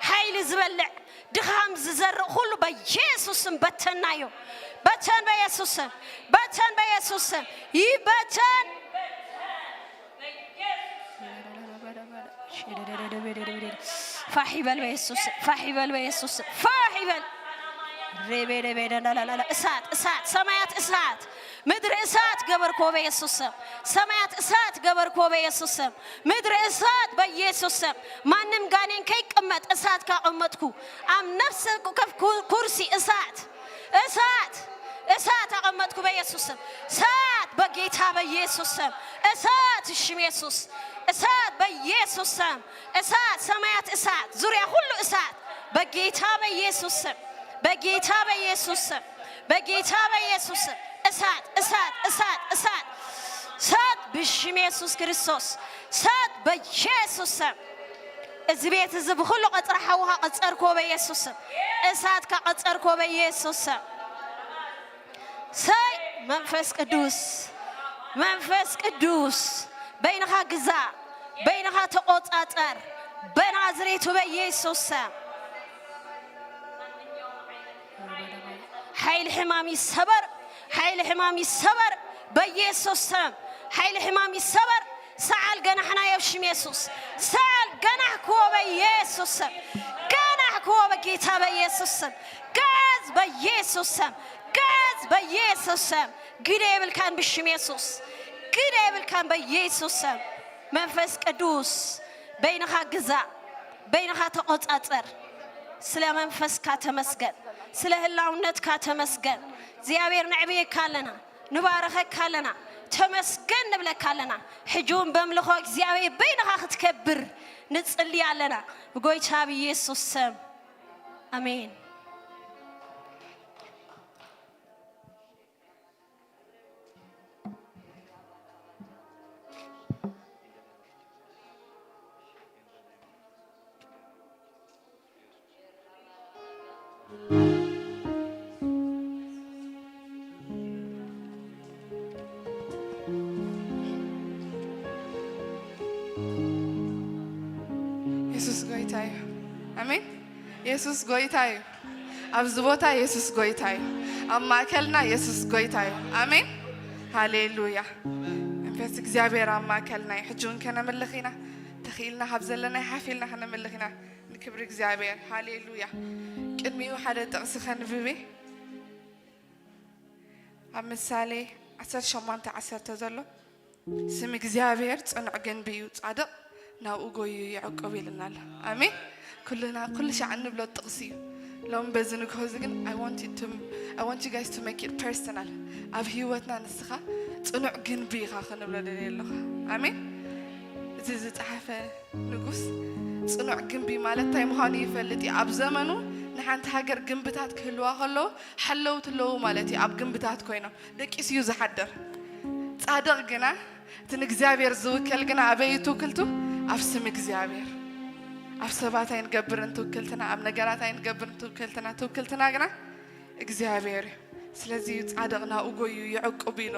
ሓይሊ ዝበልዕ ድኻም ዝዘርእ ኩሉ በኢየሱስ ስም በተናዮ በተን በኢየሱስ ስም በተን በኢየሱስ ስም ይበተን ፋሕ ይበል በኢየሱስ ስም ፋሕ ይበል በኢየሱስ ስም ፋሕ ይበል ሬቤደቤደናላላ እሳት እሳት ሰማያት እሳት ምድሪ እሳት ገበርክዎ በኢየሱስ ስም ሰማያት እሳት ገበርክዎ በኢየሱስ ስም ምድሪ እሳት በኢየሱስ ስም ማንም ጋኔን ከይቀመጥ እሳት ካቐመጥኩ ኣብ ነፍሲ ወከፍ ኩርሲ እሳት እሳት እሳት ኣቐመጥኩ በኢየሱስ ስም እሳት በጌታ በኢየሱስ ስም እሳት ሽም የሱስ እሳት በኢየሱስ ስም እሳት ሰማያት እሳት ዙሪያ ሁሉ እሳት በጌታ በኢየሱስ ስም በጌታ በኢየሱስ ስም በጌታ በኢየሱስ ስም እሳት እሳት እሳት እሳት እሳት ብሽም የሱስ ክርስቶስ እሳት በኢየሱስ ስም እዚ ቤት እዚ ብኩሉ ቀጽሪ ሓውኻ ቀጸርክዎ በኢየሱስ ስም እሳትካ ቀጸርክዎ በኢየሱስ ስም ሰይ መንፈስ ቅዱስ መንፈስ ቅዱስ በይንኻ ግዛእ በይንኻ ተቆጻጸር በናዝሬቱ በኢየሱስ ስም ሓይሊ ሕማም ይሰበር ሓይሊ ሕማም ይሰበር በኢየሱስ ስም ሓይሊ ሕማም ይሰበር ሰዓል ገናሕና የብሽም የሱስ ሰዓል ገናሕክዎ በኢየሱስ ስም ገናሕክዎ በጌታ በኢየሱስ ስም ገዝ በኢየሱስ ስም ገዝ በኢየሱስ ስም ግደ የብልካን ብሽም የሱስ ግደ የብልካን በኢየሱስ ስም መንፈስ ቅዱስ በይንኻ ግዛእ በይንኻ ተቆጻጸር ስለ መንፈስካ ተመስገን ስለ ህላውነትካ ተመስገን እግዚኣብሔር ነዕብየካ ኣለና ንባረኸካ ኣለና ተመስገን ንብለካ ኣለና ሕጂ እውን በምልኾ እግዚኣብሔር በይንኻ ክትከብር ንጽሊ ኣለና ብጎይታ ብኢየሱስ ስም ኣሜን የሱስ ጎይታ እዩ። ኣሜን። የሱስ ጎይታ እዩ። ኣብዚ ቦታ የሱስ ጎይታ እዩ። ኣብ ማእከልና የሱስ ጎይታ እዩ። ኣሜን። ሃሌሉያ። መንፈስ እግዚኣብሔር ኣብ ማእከልና እዩ። ሕጂ እውን ከነምልኽ ኢና። ተኽኢልና ካብ ዘለና ሓፍ ኢልና ከነምልኽ ኢና። ንክብሪ እግዚኣብሔር። ሃሌሉያ። ቅድሚኡ ሓደ ጥቕሲ ከንብብ እየ። ኣብ ምሳሌ ዓሰርተ ሸሞንተ ዓሰርተ ዘሎ ስም እግዚኣብሔር ጽኑዕ ግንቢ እዩ፣ ጻድቕ ናብኡ ጎዩ ይዕቁብ ኢልና ኣሎ። ኣሜን። ኩልና ኩሉ ሻዕ እንብሎ ጥቕሲ እዩ። ሎም በዚ ንግሆ እዚ ግን I want you to I want you guys to make it personal። ኣብ ህይወትና ንስኻ ጽኑዕ ግንቢ ኢኻ ክንብሎ ደልየ ኣለኹ። ኣሜን። እዚ ዝጸሓፈ ንጉስ ጽኑዕ ግንቢ ማለት እንታይ ምዃኑ ይፈልጥ እዩ። ኣብ ዘመኑ ንሓንቲ ሃገር ግንብታት ክህልዋ ከለዉ ሓለውቲ ኣለዉ ማለት እዩ። ኣብ ግንብታት ኮይኖም ደቂሱ እዩ ዝሓድር። ጻድቕ ግና እቲ ንእግዚኣብሔር ዝውከል ግና ኣበይ እዩ ትውክልቱ? ኣብ ስም እግዚኣብሔር። ኣብ ሰባት ኣይንገብርን ትውክልትና፣ ኣብ ነገራት ኣይንገብርን ትውክልትና። ትውክልትና ግና እግዚኣብሔር እዩ። ስለዚ እዩ ጻድቕ ናብኡ ጎዩ ይዕቁብ ኢሎ።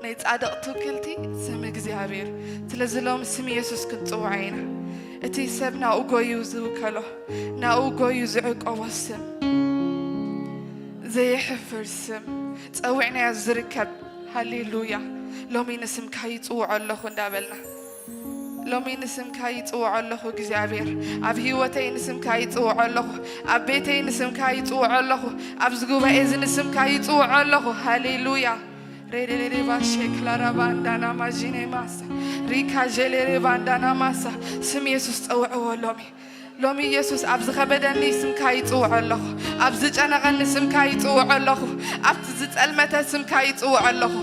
ናይ ጻድቕ ትውክልቲ ስም እግዚኣብሔር። ስለዚ ሎም ስም የሱስ ክንጽውዖ ኢና። እቲ ሰብ ናብኡ ጎዩ ዝውከሎ፣ ናብኡ ጎዩ ዝዕቆቦ ስም፣ ዘየሕፍር ስም፣ ጸዊዕናዮ ዝርከብ። ሃሌሉያ። ሎሚ ንስምካ ይጽውዖ ኣለኹ እንዳበልና፣ ሎሚ ንስምካ ይጽውዖ ኣለኹ እግዚኣብሔር። ኣብ ህይወተይ ንስምካ ይጽውዖ ኣለኹ። ኣብ ቤተይ ንስምካ ይጽውዖ ኣለኹ። ኣብዚ ጉባኤ እዚ ንስምካ ይጽውዖ ኣለኹ። ሃሌሉያ። ሬሌሌሌ ባሼ ክላራ ባንዳና ማጂኔ ማሳ ሪካ ዤሌሌ ባንዳና ማሳ። ስም የሱስ ጸውዕዎ ሎሚ። ሎሚ የሱስ ኣብ ዝኸበደኒ ስምካ ይጽውዖ ኣለኹ። ኣብ ዝጨነቐኒ ስምካ ይጽውዖ ኣለኹ። ኣብቲ ዝጸልመተ ስምካ ይጽውዖ ኣለኹ።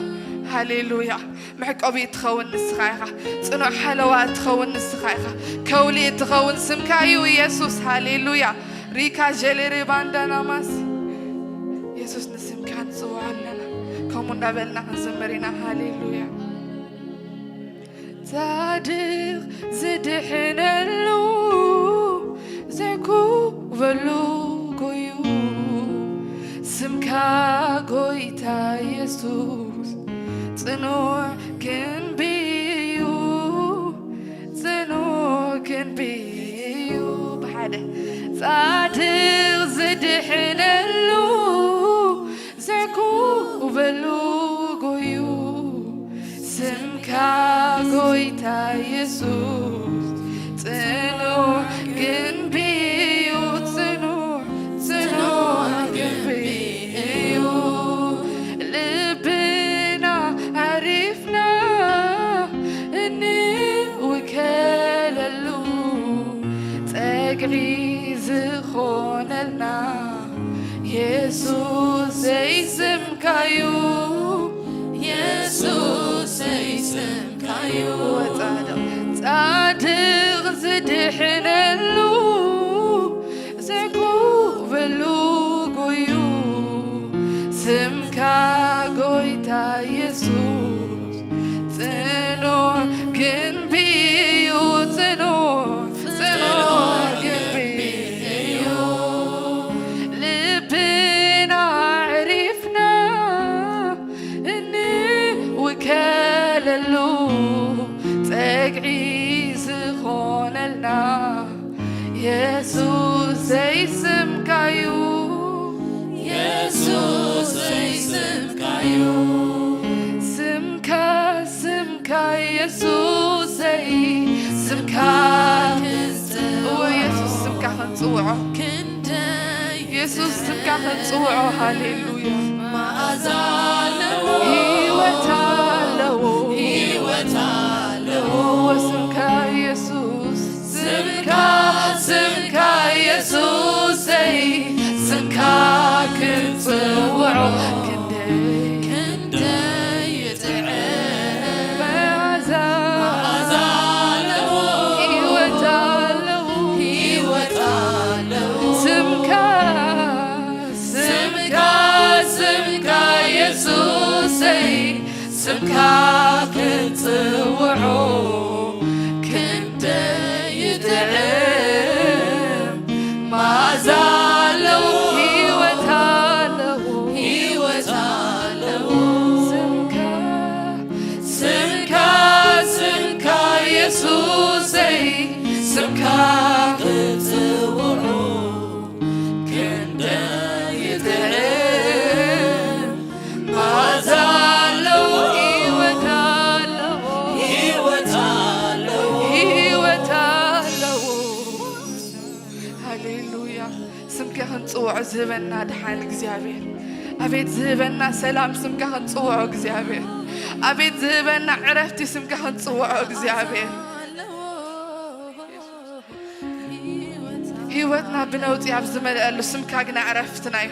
ሃሌሉያ። መዕቆቢ እትኸውን ንስኻ ኢኻ። ጽኑዕ ሓለዋ እትኸውን ንስኻ ኢኻ። ከውሊ እትኸውን ስምካ እዩ የሱስ። ሃሌሉያ። ሪካ ጀሌሬ ባንዳናማስ የሱስ ንስምካ ንጽውዖ ኣለና። ከምኡ እንዳበልና ክንዝምር ኢና። ሃሌሉያ። ጻድቕ ዝድሕነሉ ዘይኩበሉ ጎዩ ስምካ ጎይታ የሱስ ጽኑዕ ግንቢ እዩ፣ ጽኑዕ ግንቢ እዩ። ብሓደ ጻድቕ ዝድሕነሉ ዘይኩበሉ ጎዩ ስምካ ጎይታ የሱስ ጽኑዕ ግንቢ እዩ፣ ጽኑዕ፣ ጽኑዕ ግንቢ እዩ። ልብና ኣሪፍና እንውከለሉ ጸግዒ ዝኾነልና የሱሰይ ስምካዩ፣ የሱሰይ ስምካዩ። ጻድቕ፣ ጻድቕ ዝድሕነሉ ዘይኩበሉ ጎዩ ስምካ ጎይታ የሱስ ጽኑዕ ግንቢ እዩ፣ ጽኑዕ፣ ጽኑዕ ግንቢ እዩ። ልብና ኣዕሪፍና እንውከለሉ ጸግዒ ዝኾነልና የሱሰይ ስምካዩ፣ የሱሰይ ስምካዩ። ስምካ፣ ስምካ የሱሰይ፣ ስምካ ክንጽውዖ፣ የሱስ ስምካ ክንጽውዖ። ክንደይ የሱስ ስምካ ክንጽውዖ። ሃሌሉያ። መዓዛ ኣለዎ፣ ህይወት ኣለዎ፣ ህይወት ኣለዎ። ስምካ የሱስ፣ ስምካ፣ ስምካ የሱሰይ፣ ስምካ ክንጽውዖ። ክንደይ፣ ክንደይ ይጥዕም መዓዛ፣ መዓዛ ኣለዎ፣ ህይወት ኣለዎ፣ ህይወት ኣለዎ። ስምካ፣ ስምካ፣ ስምካ የሱሰይ፣ ስምካ ክንጽውዖ ክንደይ ይጥዕም መዓዛ ኣለዎ፣ ህይወት ኣለዎ፣ ህይወት ኣለዎ። ስምካ፣ ስምካ፣ ስምካ የሱሰይ፣ ስምካ ክንጽውዖ ክንደይ ይጥዕም መዓዛ ኣለዎ፣ ህይወት ኣለዎ፣ ህይወት ኣለዎ። ህይወት ኣለዎ። ሃሌሉያ። ስምካ ክንጽውዖ ዝህበና ድሓን እግዚኣብሔር። ኣቤት ዝህበና ሰላም ስምካ ክንጽውዖ እግዚኣብሔር። ኣቤት ዝህበና ዕረፍቲ ስምካ ክንጽውዖ እግዚኣብሔር። ህይወትና ብነውጺ ኣብ ዝመልአሉ ስምካ ግና ዕረፍትና እዩ።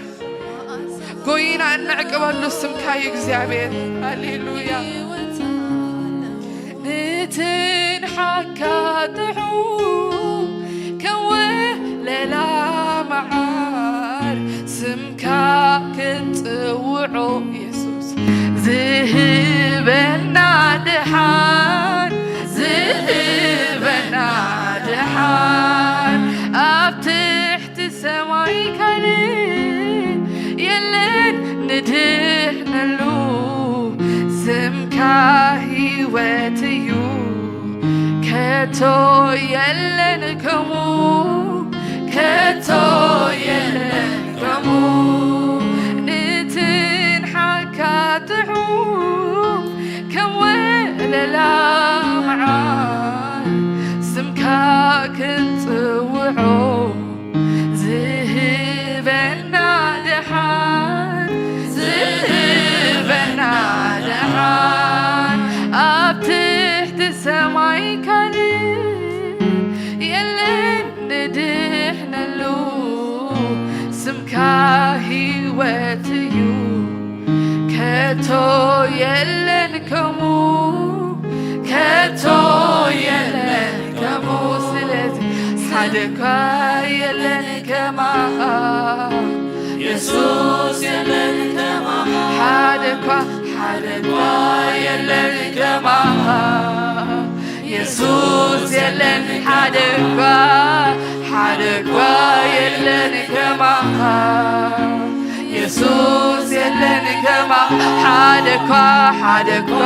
ጎይና እንዕቅበሉ ስምካ እዩ እግዚኣብሔር። ሃሌሉያ። ንትንሓካ ጥዑም ከም ወለላ መዓር ስምካ ክንጽውዖ የሱስ ዝህበና ድሓን፣ ዝህበና ድሓን ኣብ ትሕቲ ሰማይ ካልእ የለን ንድሕነሉ። ስምካ ህይወት እዩ፣ ከቶ የለን ከምኡ፣ ከቶ የለን ከምኡ። ንትንሓካ ጥዑም ከም ወለላ መዓር ስምካ ክንጽውዖ ዝህበና ደሓን፣ ዝህበና ደሓን ኣብ ትሕቲ ሰማይ ካልእ የለን ንድሕነሉ። ስምካ ህይወት እዩ፣ ከቶ የለን ከምኡ፣ ከቶ የለን ከምኡ። ስለዚ ሓደ እኳ የለን ከማኻ የሱስ፣ የለን ከማኻ። ሓደ እኳ፣ ሓደ እኳ የለን ከማኻ የሱስ፣ የለን ሓደ እኳ፣ ሓደ እኳ የለን ከማኻ የሱስ፣ የለን ከማኻ። ሓደ እኳ፣ ሓደ እኳ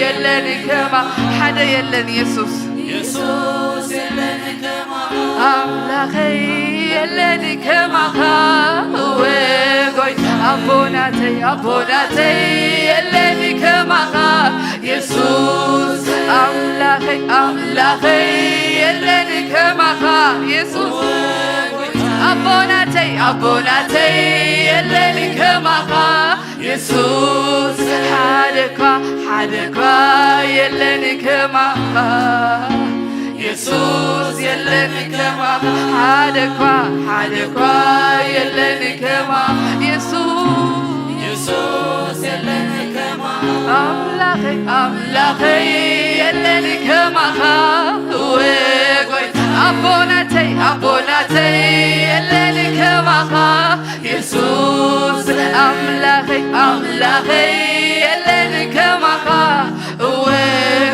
የለን ከማኻ። ሓደ የለን የሱስ፣ የሱስ የለን ከማኻ። ኣምላኸይ የለን ከማኻ፣ እወ ጎይታ ኣቦናተይ፣ ኣቦናተይ የለን ከማኻ የሱስ። ኣምላኸይ፣ ኣምላኸይ የለን ከማኻ የሱስ። ኣቦናተይ፣ ኣቦናተይ የለን ከማኻ የሱስ። ሓደ እኳ፣ ሓደ እኳ የለን ከማኻ የሱስ፣ የለን ከማኻ። ሓደ እኳ፣ ሓደ እኳ የለን ከማኻ የሱስ፣ የሱስ የለን ከማኻ። ኣምላኸይ፣ ኣምላኸይ የለን ከማኻ፣ እወ ጎይታ ኣቦናተይ፣ ኣቦናተይ የለን ከማኻ የሱስ። ኣምላኸይ፣ ኣምላኸይ የለን ከማኻ፣ እወ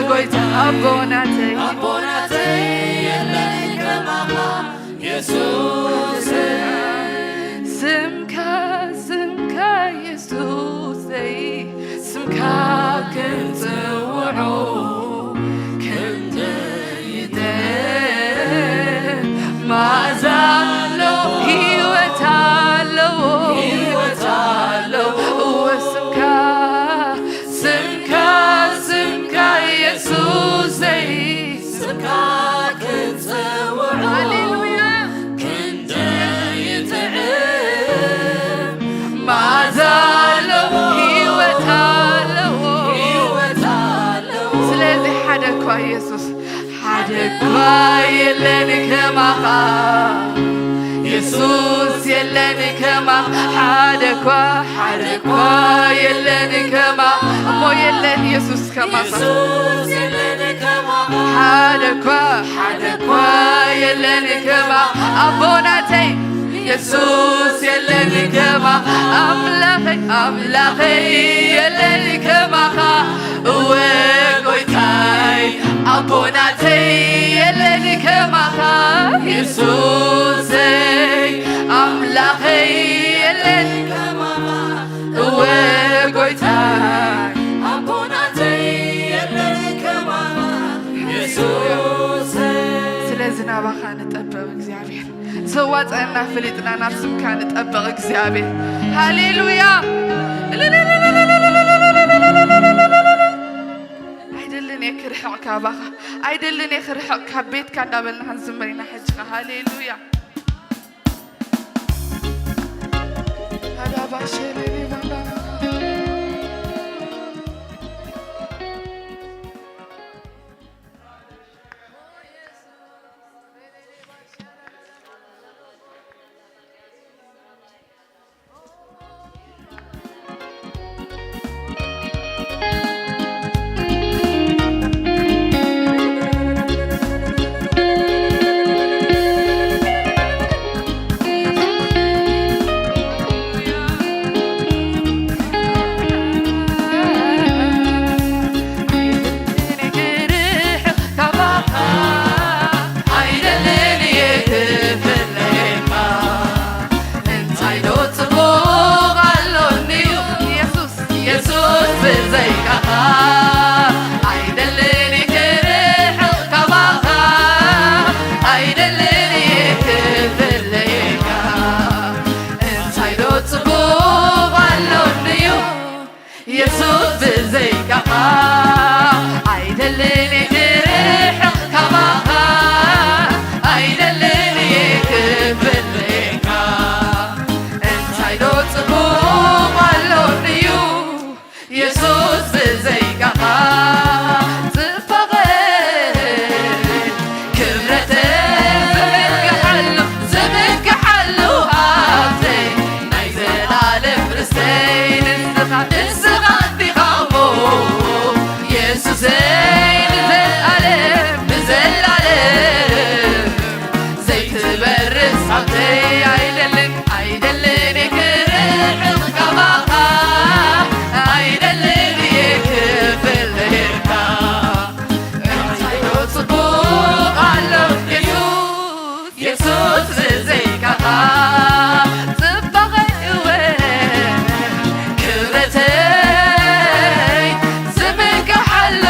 ጎይታ ኣቦናተይ፣ ኣቦናተይ የለን ከማኻ የሱስ። ስምካ፣ ስምካ የሱሰይ፣ ስምካ ክንጽውዖ ክንደይ ይጥዕም። መኣዛ ኣለዎ፣ ህይወት ኣለዎ፣ ህይወት ኣለዎ። እወ ስምካ፣ ስምካ፣ ስምካ የሱሰይ፣ ስምካ ክንጽውዖ ሃሌሉያ። ክንደይ ይጥዕም። መኣዛ ኣለዎ፣ ህይወት ኣለዎ፣ ህይወት ኣለዎ። ስለዚ ሓደ እኳ የሱስ፣ ሓደ እኳ የለን ከማኻ የሱስ፣ የለን ከማኻ። ሓደ እኳ፣ ሓደ እኳ የለን ከማኻ እሞ፣ የለን የሱስ ከማኻ። የሱስ የለን ከማኻ። ሓደ እኳ፣ ሓደ እኳ የለን ከማኻ ኣቦናተይ የሱስ፣ የለን ከማኻ ኣምላኸይ፣ ኣምላኸይ የለን ከማኻ እወ ጎይታይ ኣቦናተይ የለን ከማኻ የሱሰይ ኣምላኸይ የለን ከማኻ እወ ጎይታይ ኣቦናተይ የለን ከማኻ የሱሰይ። ስለዚ ናባኻ ንጠበብ እግዚኣብሔር። ዘዋፀና ፍሊጥና ናብ ስምካ ንጠበቕ እግዚኣብሔር። ሃሌሉያ። ኣይደልን እየ ክርሕቕ ካባኻ፣ ኣይደልን እየ ክርሕቕ ካብ ቤትካ እንዳበልና ክንዝምር ኢና ሕጂ። ሃሌሉያ። ዘይንዘልኣለም ንዘልኣለም ዘይትበርስ ሃብተይ ኣይደልን ኣይደልን ክርሕቕ ካባኻ ኣይደልን ክፍለየካ እንታይ ዶ ጽቡቕ ኣሎ የሱስ የሱስ ብዘይካኻ ጽባቐይ እወ ክብረተይ ዝምንቅሓሉ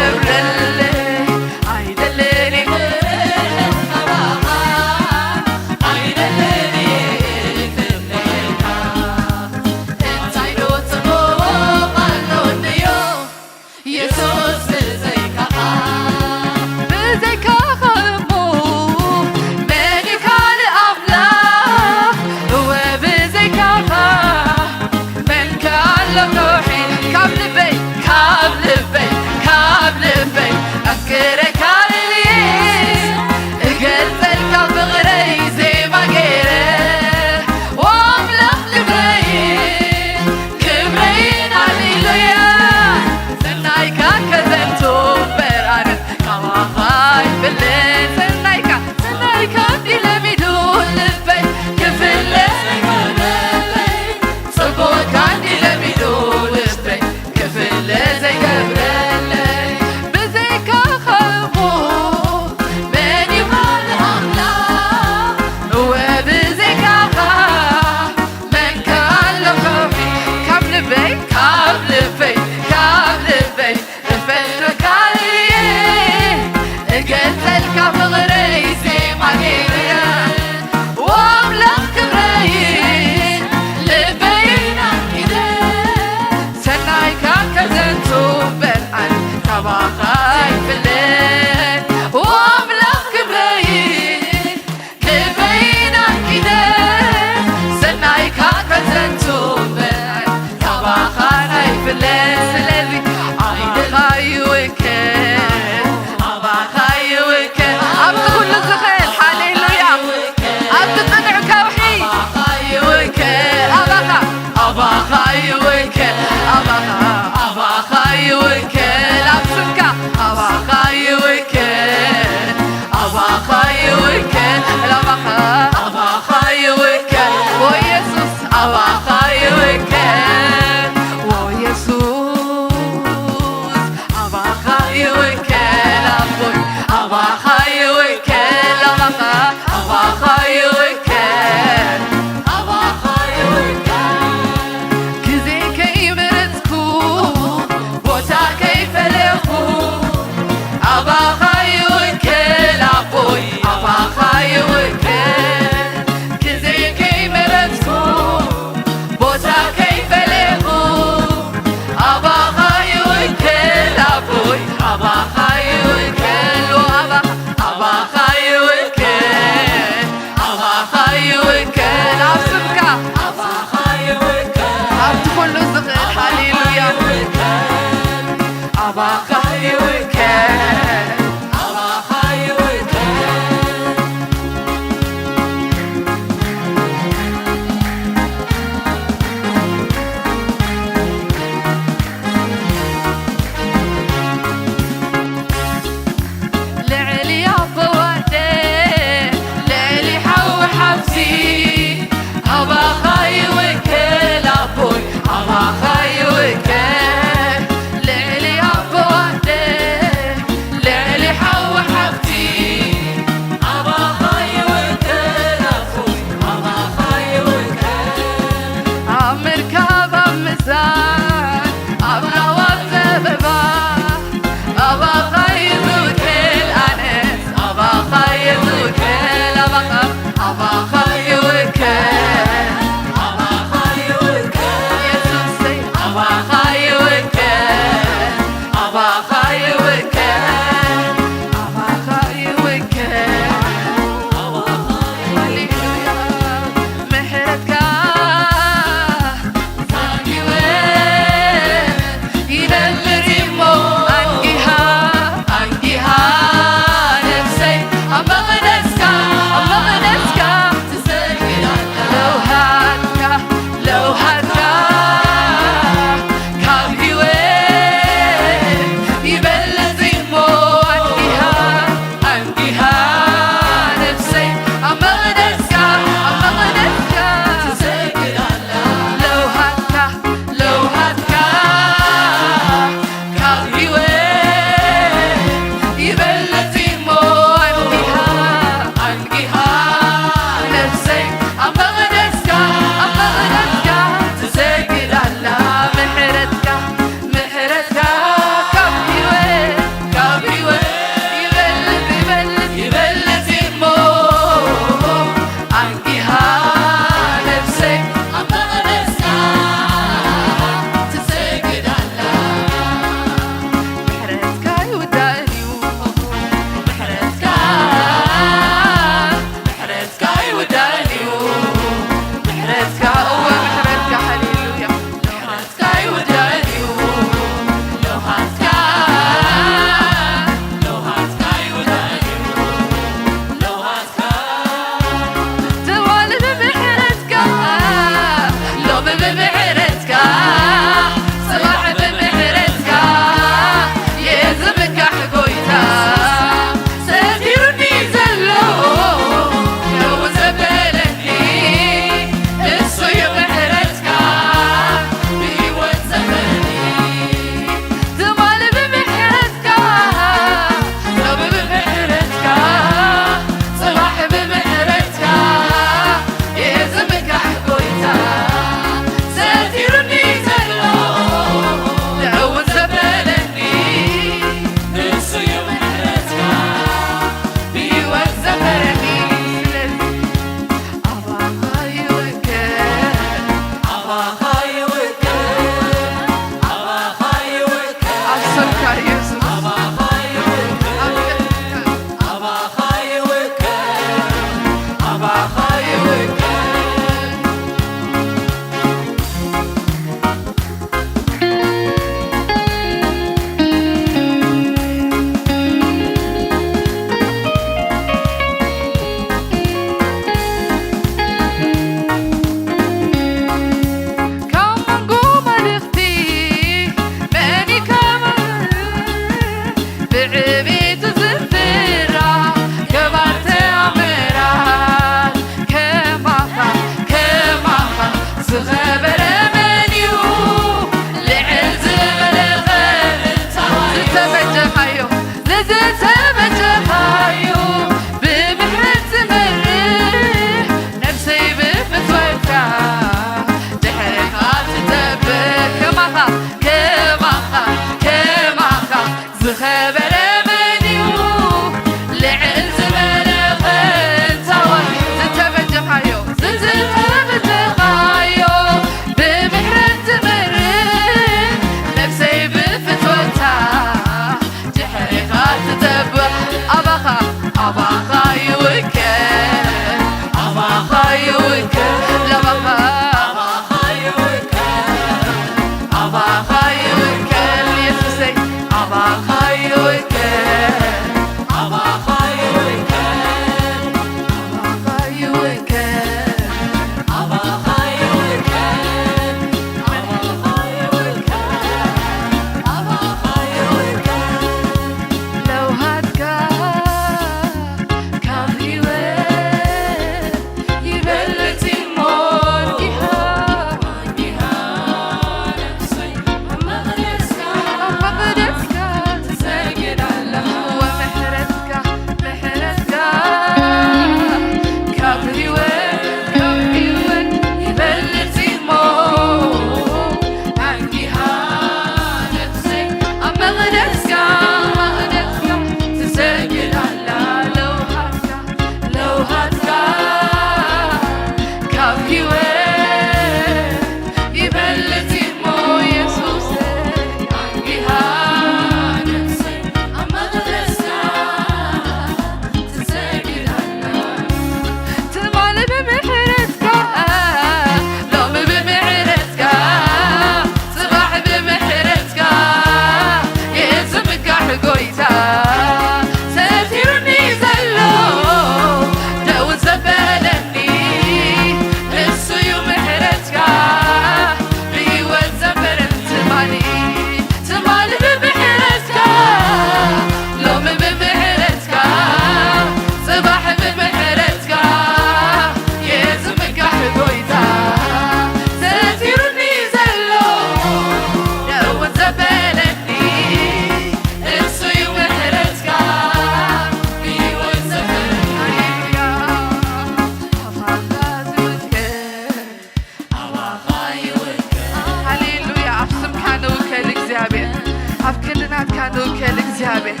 እግዚኣብሔር።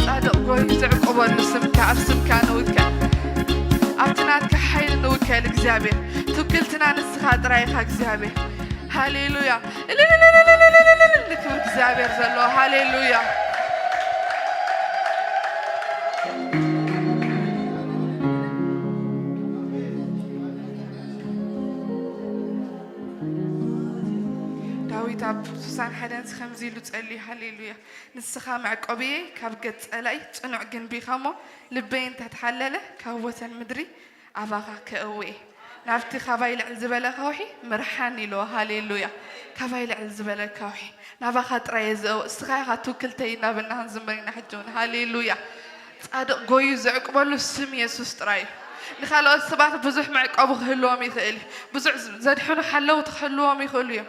ጻድቕ ጎዩ ዝዕቆበሉ ስምካ፣ ኣብ ስምካ ንውከል፣ ኣብቲ ናትካ ሓይሊ ንውከል እግዚኣብሔር። ትውክልትና ንስኻ ጥራይ ኢኻ እግዚኣብሔር። ሃሌሉያ። እልልልልልልልልልል፣ ክብሪ እግዚኣብሔር ዘለዎ። ሃሌሉያ። ዳዊት ኣብ ስሳን ሓደንስ ከምዚ ኢሉ ጸልዩ። ሃሌሉያ። ንስኻ መዕቆብየ ካብ ገጽ ጸላኢ ጽኑዕ ግንቢ ኢኻ እሞ፣ ልበይ እንተተሓለለ ካብ ወሰን ምድሪ ኣባኻ ከእዊ እየ። ናብቲ ካባይ ልዕል ዝበለ ከውሒ ምርሓኒ ኢልዎ። ሃሌሉያ። ካባይ ልዕል ዝበለ ከውሒ ናባኻ ጥራይ እየ ዝእወ። እስኻ ኢኻ ትውክልተይ እናበልና ክንዝምር ኢና ሕጂ እውን። ሃሌሉያ። ጻድቕ ጎዩ ዝዕቅበሉ ስም የሱስ ጥራይ እዩ። ንኻልኦት ሰባት ብዙሕ መዕቀቡ ክህልዎም ይኽእል እዩ። ብዙሕ ዘድሕኑ ሓለውቲ ክህልዎም ይኽእሉ እዮም።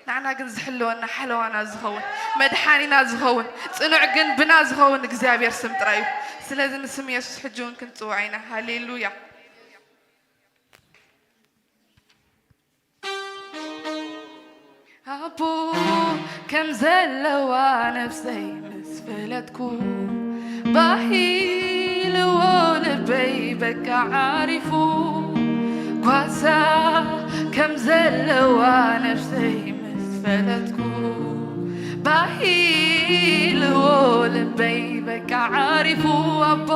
ንዓና ግን ዝሕልወና ሓለዋና ዝኸውን፣ መድሓኒና ዝኸውን፣ ጽኑዕ ግንብና ዝኸውን እግዚኣብሔር ስም ጥራይ እዩ። ስለዚ ንስም የሱስ ሕጂ እውን ክንጽውዖ ኢና። ሃሌሉያ። ኣቦ ከም ዘለዋ ነፍሰይ ምስ ፈለጥኩ፣ ባሂልዎ ልበይ በቃ ዓሪፉ። ጓሳ ከም ዘለዋ ነፍሰይ ምስ ፈለጥኩ፣ ባሂልዎ ልበይ በቃ ዓሪፉ። ኣቦ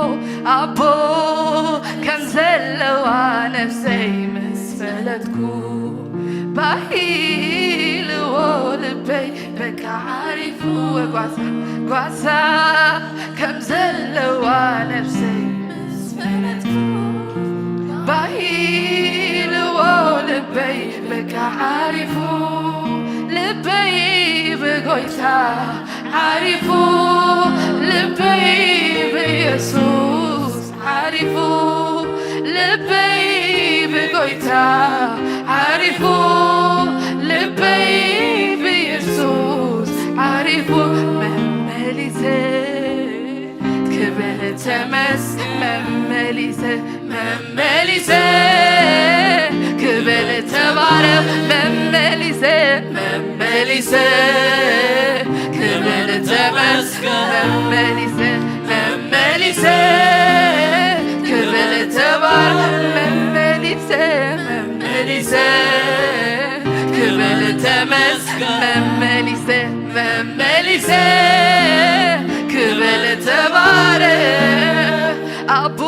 ኣቦ ከም ዘለዋ ነፍሰይ ምስ ፈለጥኩ፣ ባሂልዎ ልበይ በቃ ዓሪፉ። ጓሳ ጓሳ ከም ዘለዋ ነፍሰይ ምስ ፈለጥኩ፣ ባሂልዎ ልበይ በቃ ዓሪፉ። ልበይ ብጎይታ ዓሪፉ፣ ልበይ ብየሱስ ዓሪፉ። ልበይ ብጎይታ ዓሪፉ፣ ልበይ ብየሱስ ዓሪፉ። መመሊሰ ክብል ተመስ መመሊሰ መመሊሰ ክብል ተባረኽ። መመሊሰ መመሊሰ ክብል ተመስገን። መመሊሰ መመሊሰ ክብል ተባረኽ። መመሊሰ መመሊሰ ክብል ተመስገን። መመሊሰ መመሊሰ ክብል ተባረኽ። ኣቡ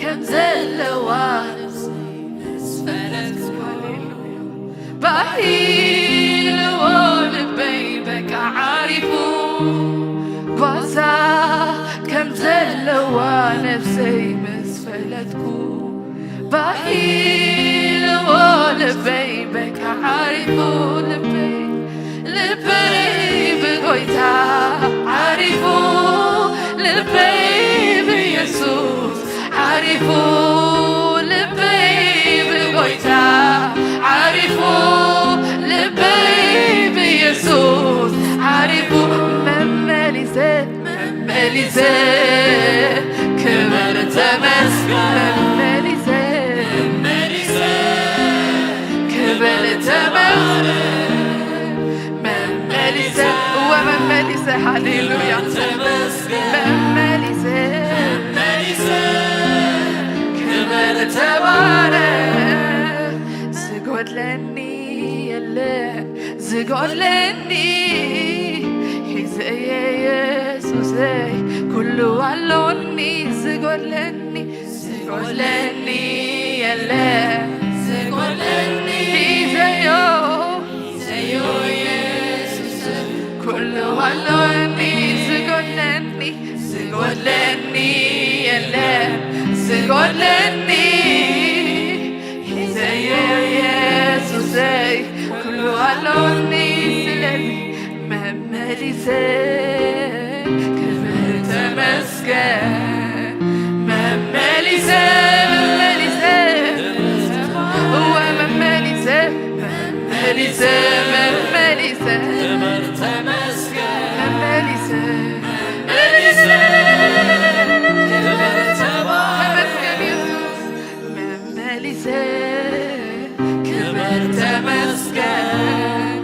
ከም ዘለዋ ባሂልዎ ልበይ በቃ ዓሪፉ። ጓሳ ከም ዘለዋ ነፍሰይ ምስ ፈለጥኩ፣ ባሂልዎ ልበይ በቃ ዓሪፉ። ልበይ ልበይ ብጎይታ ዓሪፉ፣ ልበይ ብየሱስ ዓሪፉ። ልበይ ብጎይታ ዓሪፉ፣ ልበይ ብየሱስ ዓሪፉ። መመሊሰ መመሊሰ ክብር ተመስገን። መመሊሰ መመሊሰ ክብር ተመስገን። መመሊሰ እወ መመሊሰ ሃሌሉያ። መመሊሰ ክብር ተባረክ። ዝጎድለኒ የለ ዝጎድለኒ ሒዘየ የሱሰይ ኩሉ ኣሎኒ። ዝጎድለኒ ዝጎድለኒ የለ ዝጎድለኒ ሒዘዮ ሒዘዮ የሱስ ኩሉ ኣሎኒ። ዝጎድለኒ ዝጎድለኒ የለ ዝጎድለኒ ሒዘዮ የሱሰይ ኩሉ ኣሎኒ። ስለዚ መመሊሰ ክብር ተመስገን። መመሊሰ መመሊሰ እወ መመሊሰ መመሊሰ መመሊሰ ክብር ተመስገን። መመሊሰ ተመስገን የሱስ። መመሊሰ ክብር ተመስገን።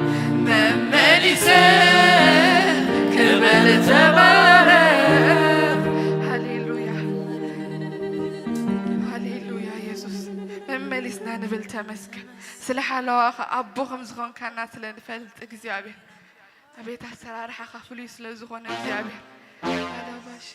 መሊስና ንብል ተመስገን። ስለ ሓለዋኻ ኣቦ ከም ዝኾንካና ስለ ንፈልጥ እግዚኣብሔር። ኣቤት ኣሰራርሓኻ ፍሉይ ስለ ዝኾነ እግዚኣብሔር። ኣላባሽ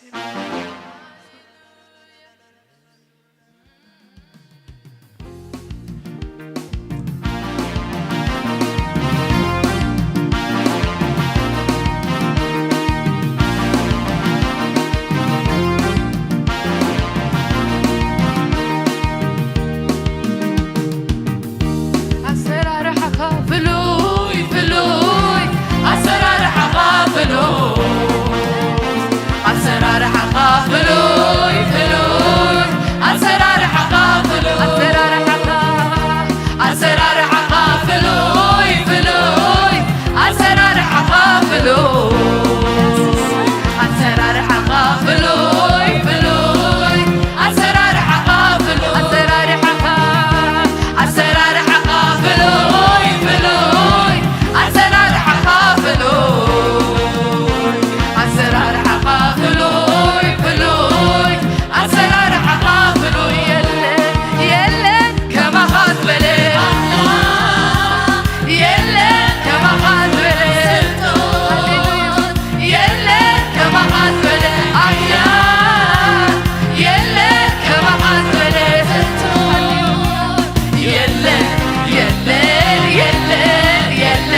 ኣሰራርሓኻ ፍሉይ ፍሉይ ኣሰራርሓኻ ፍሉይ ኣሰራርሓኻ ፍሉይ ፍሉይ ኣሰራርሓኻ ፍሉይ ኣሰራርሓኻ ኣሰራርሓኻ ፍሉይ ፍሉይ ኣሰራርሓኻ ፍሉይ ኣሰራርሓኻ ፍሉይ ፍሉይ ኣሰራርሓኻ ፍሉይ ኣሰራርሓኻ ኣሰራርሓኻ ፍሉይ ፍሉይ ኣሰራርሓኻ ፍሉይ ኣሰራርሓኻ ፍሉይ ፍሉይ ኣሰራርሓኻ ፍሉይ የለ የለ ከማኻ ዝበለ ኣምላኽ የለ ከማኻ ዝበለ ስልጡን የለ ከማኻ ዝበለ ኣምላኽ የለ ከማኻ ዝበለ ስልጡን የለ የለ የለ የለ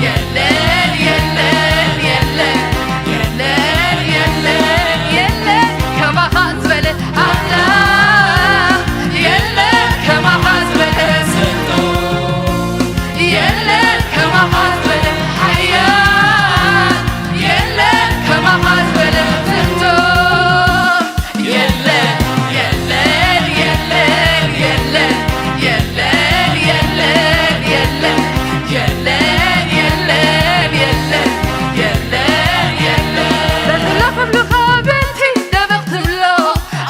የለ የለ የለ የለ የለ የለ ከማኻ ዝበለ ኣምላኽ የለ ከማኻ ዝበለ ስልጡን የለ ከማኻ ዝበለ ሓያል የለ ከማኻ ዝበለ ፍቱን የለ የለ የለ የለ የለ የለ የለ የለ የለ የለ የለ የለ በትላ ክብልኻ በቲ ደበቕ ትብሎ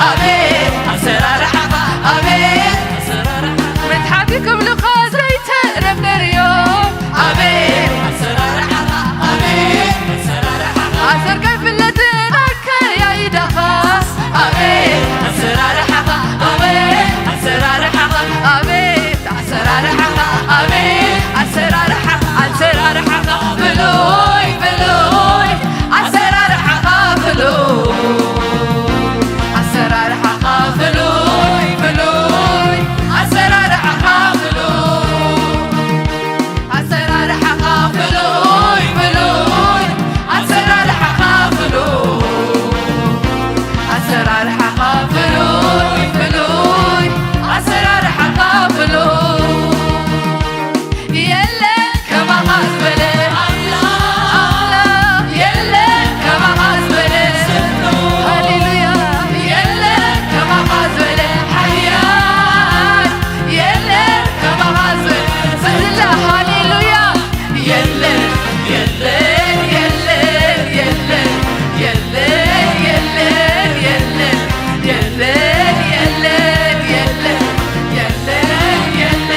ኣቤት ኣሰራርሓኻ ኣቤት ኣሰራርሓኻ መትሓዚ ክብልኻ ዘይተረፍ ነርዮ ኣቤት ኣሰራርሓኻ ኣቤት ኣሰራርሓኻ ኣሰርጋይ ፍለጥን ኣከያይዳኻ ኣቤት ኣሰራርሓኻ ኣቤት ኣሰራርሓኻ ኣቤት ኣሰራርሓኻ ኣቤት ኣሰራርሓኻ ኣሰራርሓኻ ፍሉይ ፍሉይ ኣሰራርሓኻ ፍሉይ ኣሰራርሓኻ ፍሉይ ፍሉይ ኣሰራርሓኻ ፍሉይ ኣሰራርሓኻ ፍሉይ ፍሉይ ኣሰራርሓኻ ፍሉይ ኣሰራርሓኻ ፍሉይ ፍሉይ ኣሰራርሓኻ ፍሉይ የለ ከማኻ ዝበለ ኣምላኽ የለ ከማኻ ዝበለ ሃሌሉያ የለ ከማኻ ዝበለ ሓያል የለ ከማኻ ዝበለ ስለ ሃሌሉያ የለ የለ የለ የለ የለ የለ የለ የለ የለ የለ የለ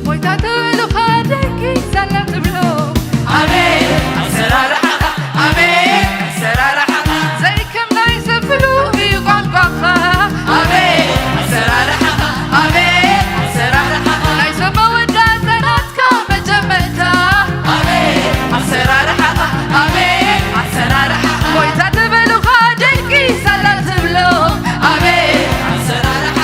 ሞይታ ተበሉኻ ደቂ ሰላም ትብሎ ኣቤት ኣሰራርሓኻ ኣቤት ኣሰራርሓኻ ዘይከም ናይ ሰብ ፍሉይ እዩ ቋንቋኻ ኣቤት ኣሰራርሓኻ ኣቤት ኣሰራርሓኻ ናይ ሰብ መወዳእታ ናትካ መጀመርታ ኣቤት ኣሰራርሓኻ ኣቤት ኣሰራርሓኻ ሞይታ ተበሉኻ ደቂ ሰላም ትብሎ ኣቤት ኣሰራርሓኻ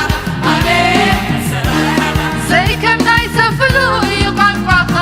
ዘይከም ናይ ሰብ ፍሉይ እዩ ቋንቋኻ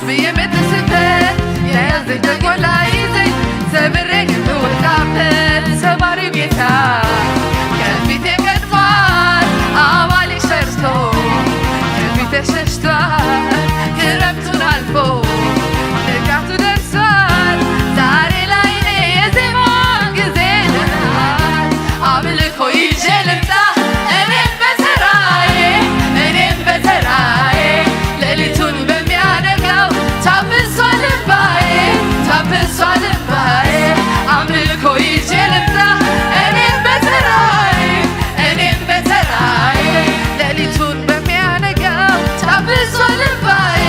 ብየመትስበት የያዘ ደጎላ ይዘይ ሰብሬ የምወጣበት ሰባሪው ጌታ ከፊቴ ቀድሟል። አባሊ ሸሽቶ ከፊቴ ሸሽቷል። ክረምቱን አልፎ ንጋቱ ደርሷል። ዛሬ ላይ እኔ የዜማ ጊዜ ደርሷል። አምልኮ ይዤ ልምጣ እኔም በተራዬ እኔም በተራዬ ሌሊቱን በሚያነጋው ታፍሷል እንባዬ ታፍሷል እንባዬ አምልኮ ይዤ ልምጣ እኔም በተራዬ እኔም በተራዬ ሌሊቱን በሚያነጋው ታፍሷል እንባዬ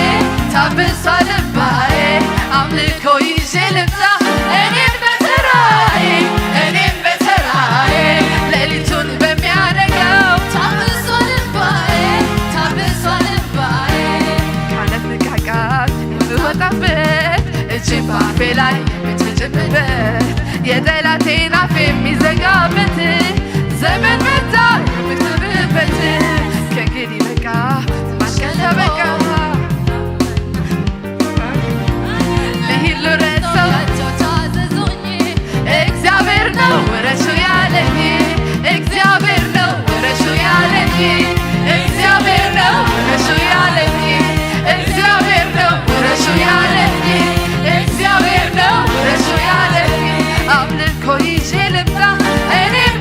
ታፍሷል እንባዬ አምልኮ ይዤ ልምጣ እኔም በተራዬ እኔም በተራዬ ሌሊቱን በሚያነጋው ታፍሷል እንባዬ ታፍሷል እንባዬ ካለ መቃቃት የምወጣበት እጅ ባፌ ላይ የምትጭንበት የጠላቴን አፍ የሚዘጋበት ዘመን መጣ የምትብበት ከእንግዲህ በቃ ማስቀለ በቃ ለሂሉ ረሰው እግዚአብሔር ነው ውረሱ ያለኝ እግዚአብሔር ነው ውረሱ ያለኝ እግዚአብሔር ነው ውረሱ ያለኝ እግዚአብሔር ነው ውረሱ ያለኝ እግዚአብሔር ነው ውረሱ ያለኝ አምልኮ ይዤ ልምጣ እኔም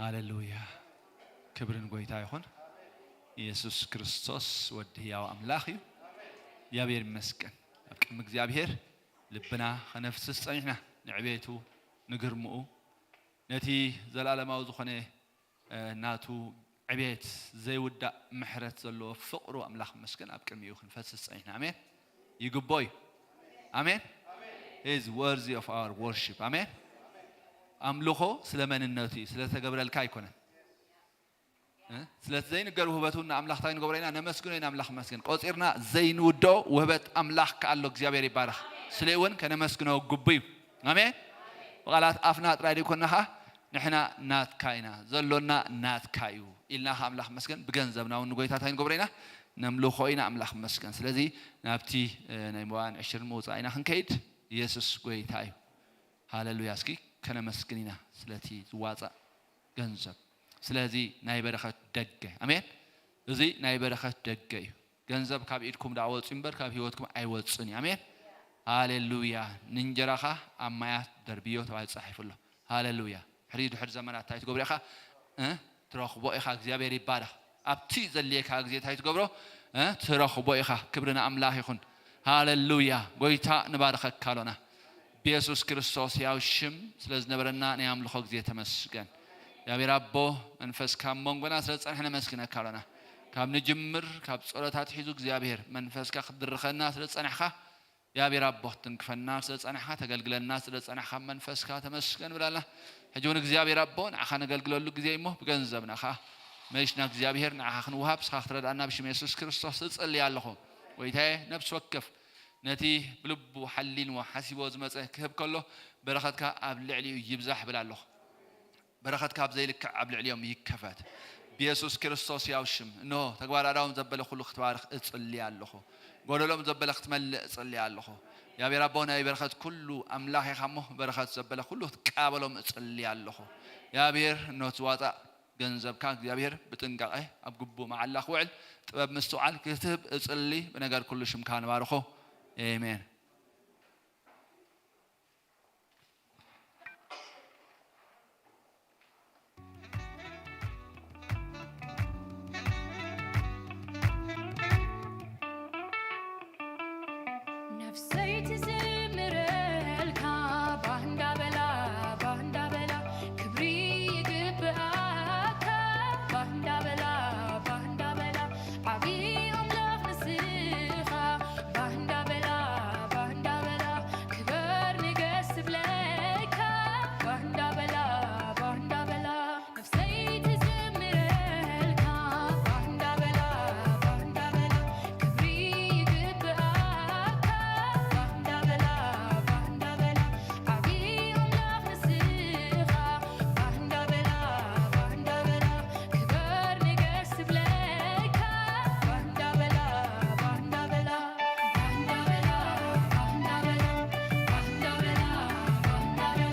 ሃሌሉያ። ክብሪ ንጎይታ ይኹን። ኢየሱስ ክርስቶስ ወዲ ህያው ኣምላኽ እዩ። እግዚኣብሔር ይመስገን። ኣብ ቅድሚ እግዚኣብሔር ልብና ከነፍስስ ጸኒሕና፣ ንዕቤቱ፣ ንግርምኡ፣ ነቲ ዘላለማዊ ዝኾነ፣ እ፣ ናቱ ዕቤት ዘይውዳእ ምሕረት ዘለዎ ፍቕሩ ኣምላኽ ይመስገን ኣብ ቅድሚኡ ክንፈስስ ጸኒሕና። ኣሜን። ይግቦ እዩ። ኣሜን። He is worthy of our worship። ኣሜን። ኣምልኾ ስለ መንነቱ እዩ፣ ስለ ዝተገብረልካ ኣይኮነን። እ? ስለቲ ዘይንገር ውህበቱ ንኣምላኽ እንታይ ንገብሮ ኢና? ነመስግኖ ኢና። ኣምላኽ ይመስገን። ቆጺርና ዘይንውድኦ ውህበት ኣምላኽ ከኣ ኣሎ። እግዚኣብሔር ይባረኽ። ስለ እውን ከነመስግኖ ግቡ እዩ። ኣሜን። ብቓላት ኣፍና ጥራይ ዘይኮንና ኸኣ ንሕና ናትካ ኢና፣ ዘሎና ናትካ እዩ ኢልና ኸኣ ኣምላኽ ይመስገን ብገንዘብና እውን ንጎይታ እንታይ ንገብሮ ኢና? ነምልኾ ኢና። ኣምላኽ ይመስገን። ስለዚ ናብቲ፣ እ፣ ናይ መባእን ዕሽርን ምውጻእ ኢና ክንከይድ። ኢየሱስ ጎይታ እዩ። ሃሌሉያ። እስኪ ከነመስግን ኢና ስለቲ ዝዋጻእ ገንዘብ። ስለዚ ናይ በረኸት ደገ። ኣሜን። እዚ ናይ በረኸት ደገ እዩ። ገንዘብ ካብ ኢድኩም ደኣ ወጽኡ እምበር ካብ ህይወትኩም ኣይወጽእን እዩ። ኣሜን። ሃሌሉያ። ንእንጀራኻ ኣብ ማያት ደርብዮ ተባሂሉ ተጻሒፉ ኣሎ። ሃሌሉያ። ሕሪ ድሕሪ ዘመናት እንታይ ትገብሮ ኢኻ? እ? ትረኽቦ ኢኻ። እግዚኣብሔር ይባረኽ። ኣብቲ ዘድልየካ ግዜ እንታይ ትገብሮ? እ? ትረኽቦ ኢኻ። ክብሪ ንኣምላኽ ይኹን። ሃሌሉያ። ጎይታ ንባርኸካ ኣሎና። ብየሱስ ክርስቶስ ያው ሽም ስለ ዝነበረና ናይ ኣምልኾ ግዜ ተመስገን። እግዚኣብሔር ኣቦ መንፈስካ ኣብ መንጎና ስለ ዝጸንሐ ነመስግነካ ኣሎና። ካብ ንጅምር ካብ ጸሎት ኣትሒዙ እግዚኣብሔር መንፈስካ ክትድርኸና ስለ ዝጸንሕካ እግዚኣብሔር ኣቦ ክትንክፈና ስለ ዝጸንሕካ፣ ተገልግለና ስለ ዝጸንሕካ መንፈስካ ተመስገን ብላልና። ሕጂ እውን እግዚኣብሔር ኣቦ ንዓኻ ነገልግለሉ ግዜ እሞ ብገንዘብና ኸኣ መሽና እግዚኣብሔር ንዓኻ ክንውሃብ ንስኻ ክትረድኣና ብሽም የሱስ ክርስቶስ እጽሊ ኣለኹ። ጎይታየ ነፍሲ ወከፍ ነቲ ብልቡ ሓሊንዎ ሓሲቦ ዝመጸ ክህብ ከሎ በረኸትካ ኣብ ልዕሊኡ ይብዛሕ ብል ኣለኹ። በረኸትካ ኣብ ዘይልክዕ ኣብ ልዕሊኦም ይከፈት። ብየሱስ ክርስቶስ ያው ሽም። እንሆ፣ ተግባር ኣእዳዎም ዘበለ ኩሉ ክትባርኽ እጽሊ ኣለኹ። ጎደሎም ዘበለ ክትመልእ እጽሊ ኣለኹ። እግዚኣብሔር ኣቦ፣ ናይ በረኸት ኩሉ ኣምላኽ ኢኻ እሞ፣ በረኸት ዘበለ ኩሉ ክትቃበሎም እጽሊ ኣለኹ። እግዚኣብሔር፣ እንሆ፣ ዝዋጻእ ገንዘብካ እግዚኣብሔር ብጥንቃቐ ኣብ ግቡእ መዓላ ክውዕል ጥበብ ምስትውዓል ክትህብ እጽሊ። ብነገር ኩሉ ሽምካ ንባርኾ። ኤሜን። ነፍሰይ ትዝምረልካ፣ ባህ እንዳበላ፣ ባህ እንዳበላ፣ ክብሪ ይግብኣካ፣ ባህ እንዳበላ፣ ባህ እንዳበላ፣ ዓቢ ኣምላኽ ንስኻ፣ ባህ እንዳበላ፣ ባህ እንዳበላ፣ ክበር ንገስ ትብለካ፣ ባህ እንዳበላ፣ ባህ እንዳበላ፣ ነፍሰይ ትዝምረልካ፣ ባህ እንዳበላ፣ ባህ እንዳበላ፣ ክብሪ ይግብኣካ፣ ባህ እንዳበላ፣ ባህ እንዳበላ፣ ዓቢ ኣምላኽ ንስኻ፣ ባህ እንዳበላ፣ ባህ እንዳበላ፣ ክበር ንገስ ትብለካ፣ ባህ እንዳበላ፣ ባህ እንዳበላ፣ ባህ እንዳበላ፣ ባህ እንዳበላ፣ ባህ እንዳበላ፣ ባህ እንዳበላ።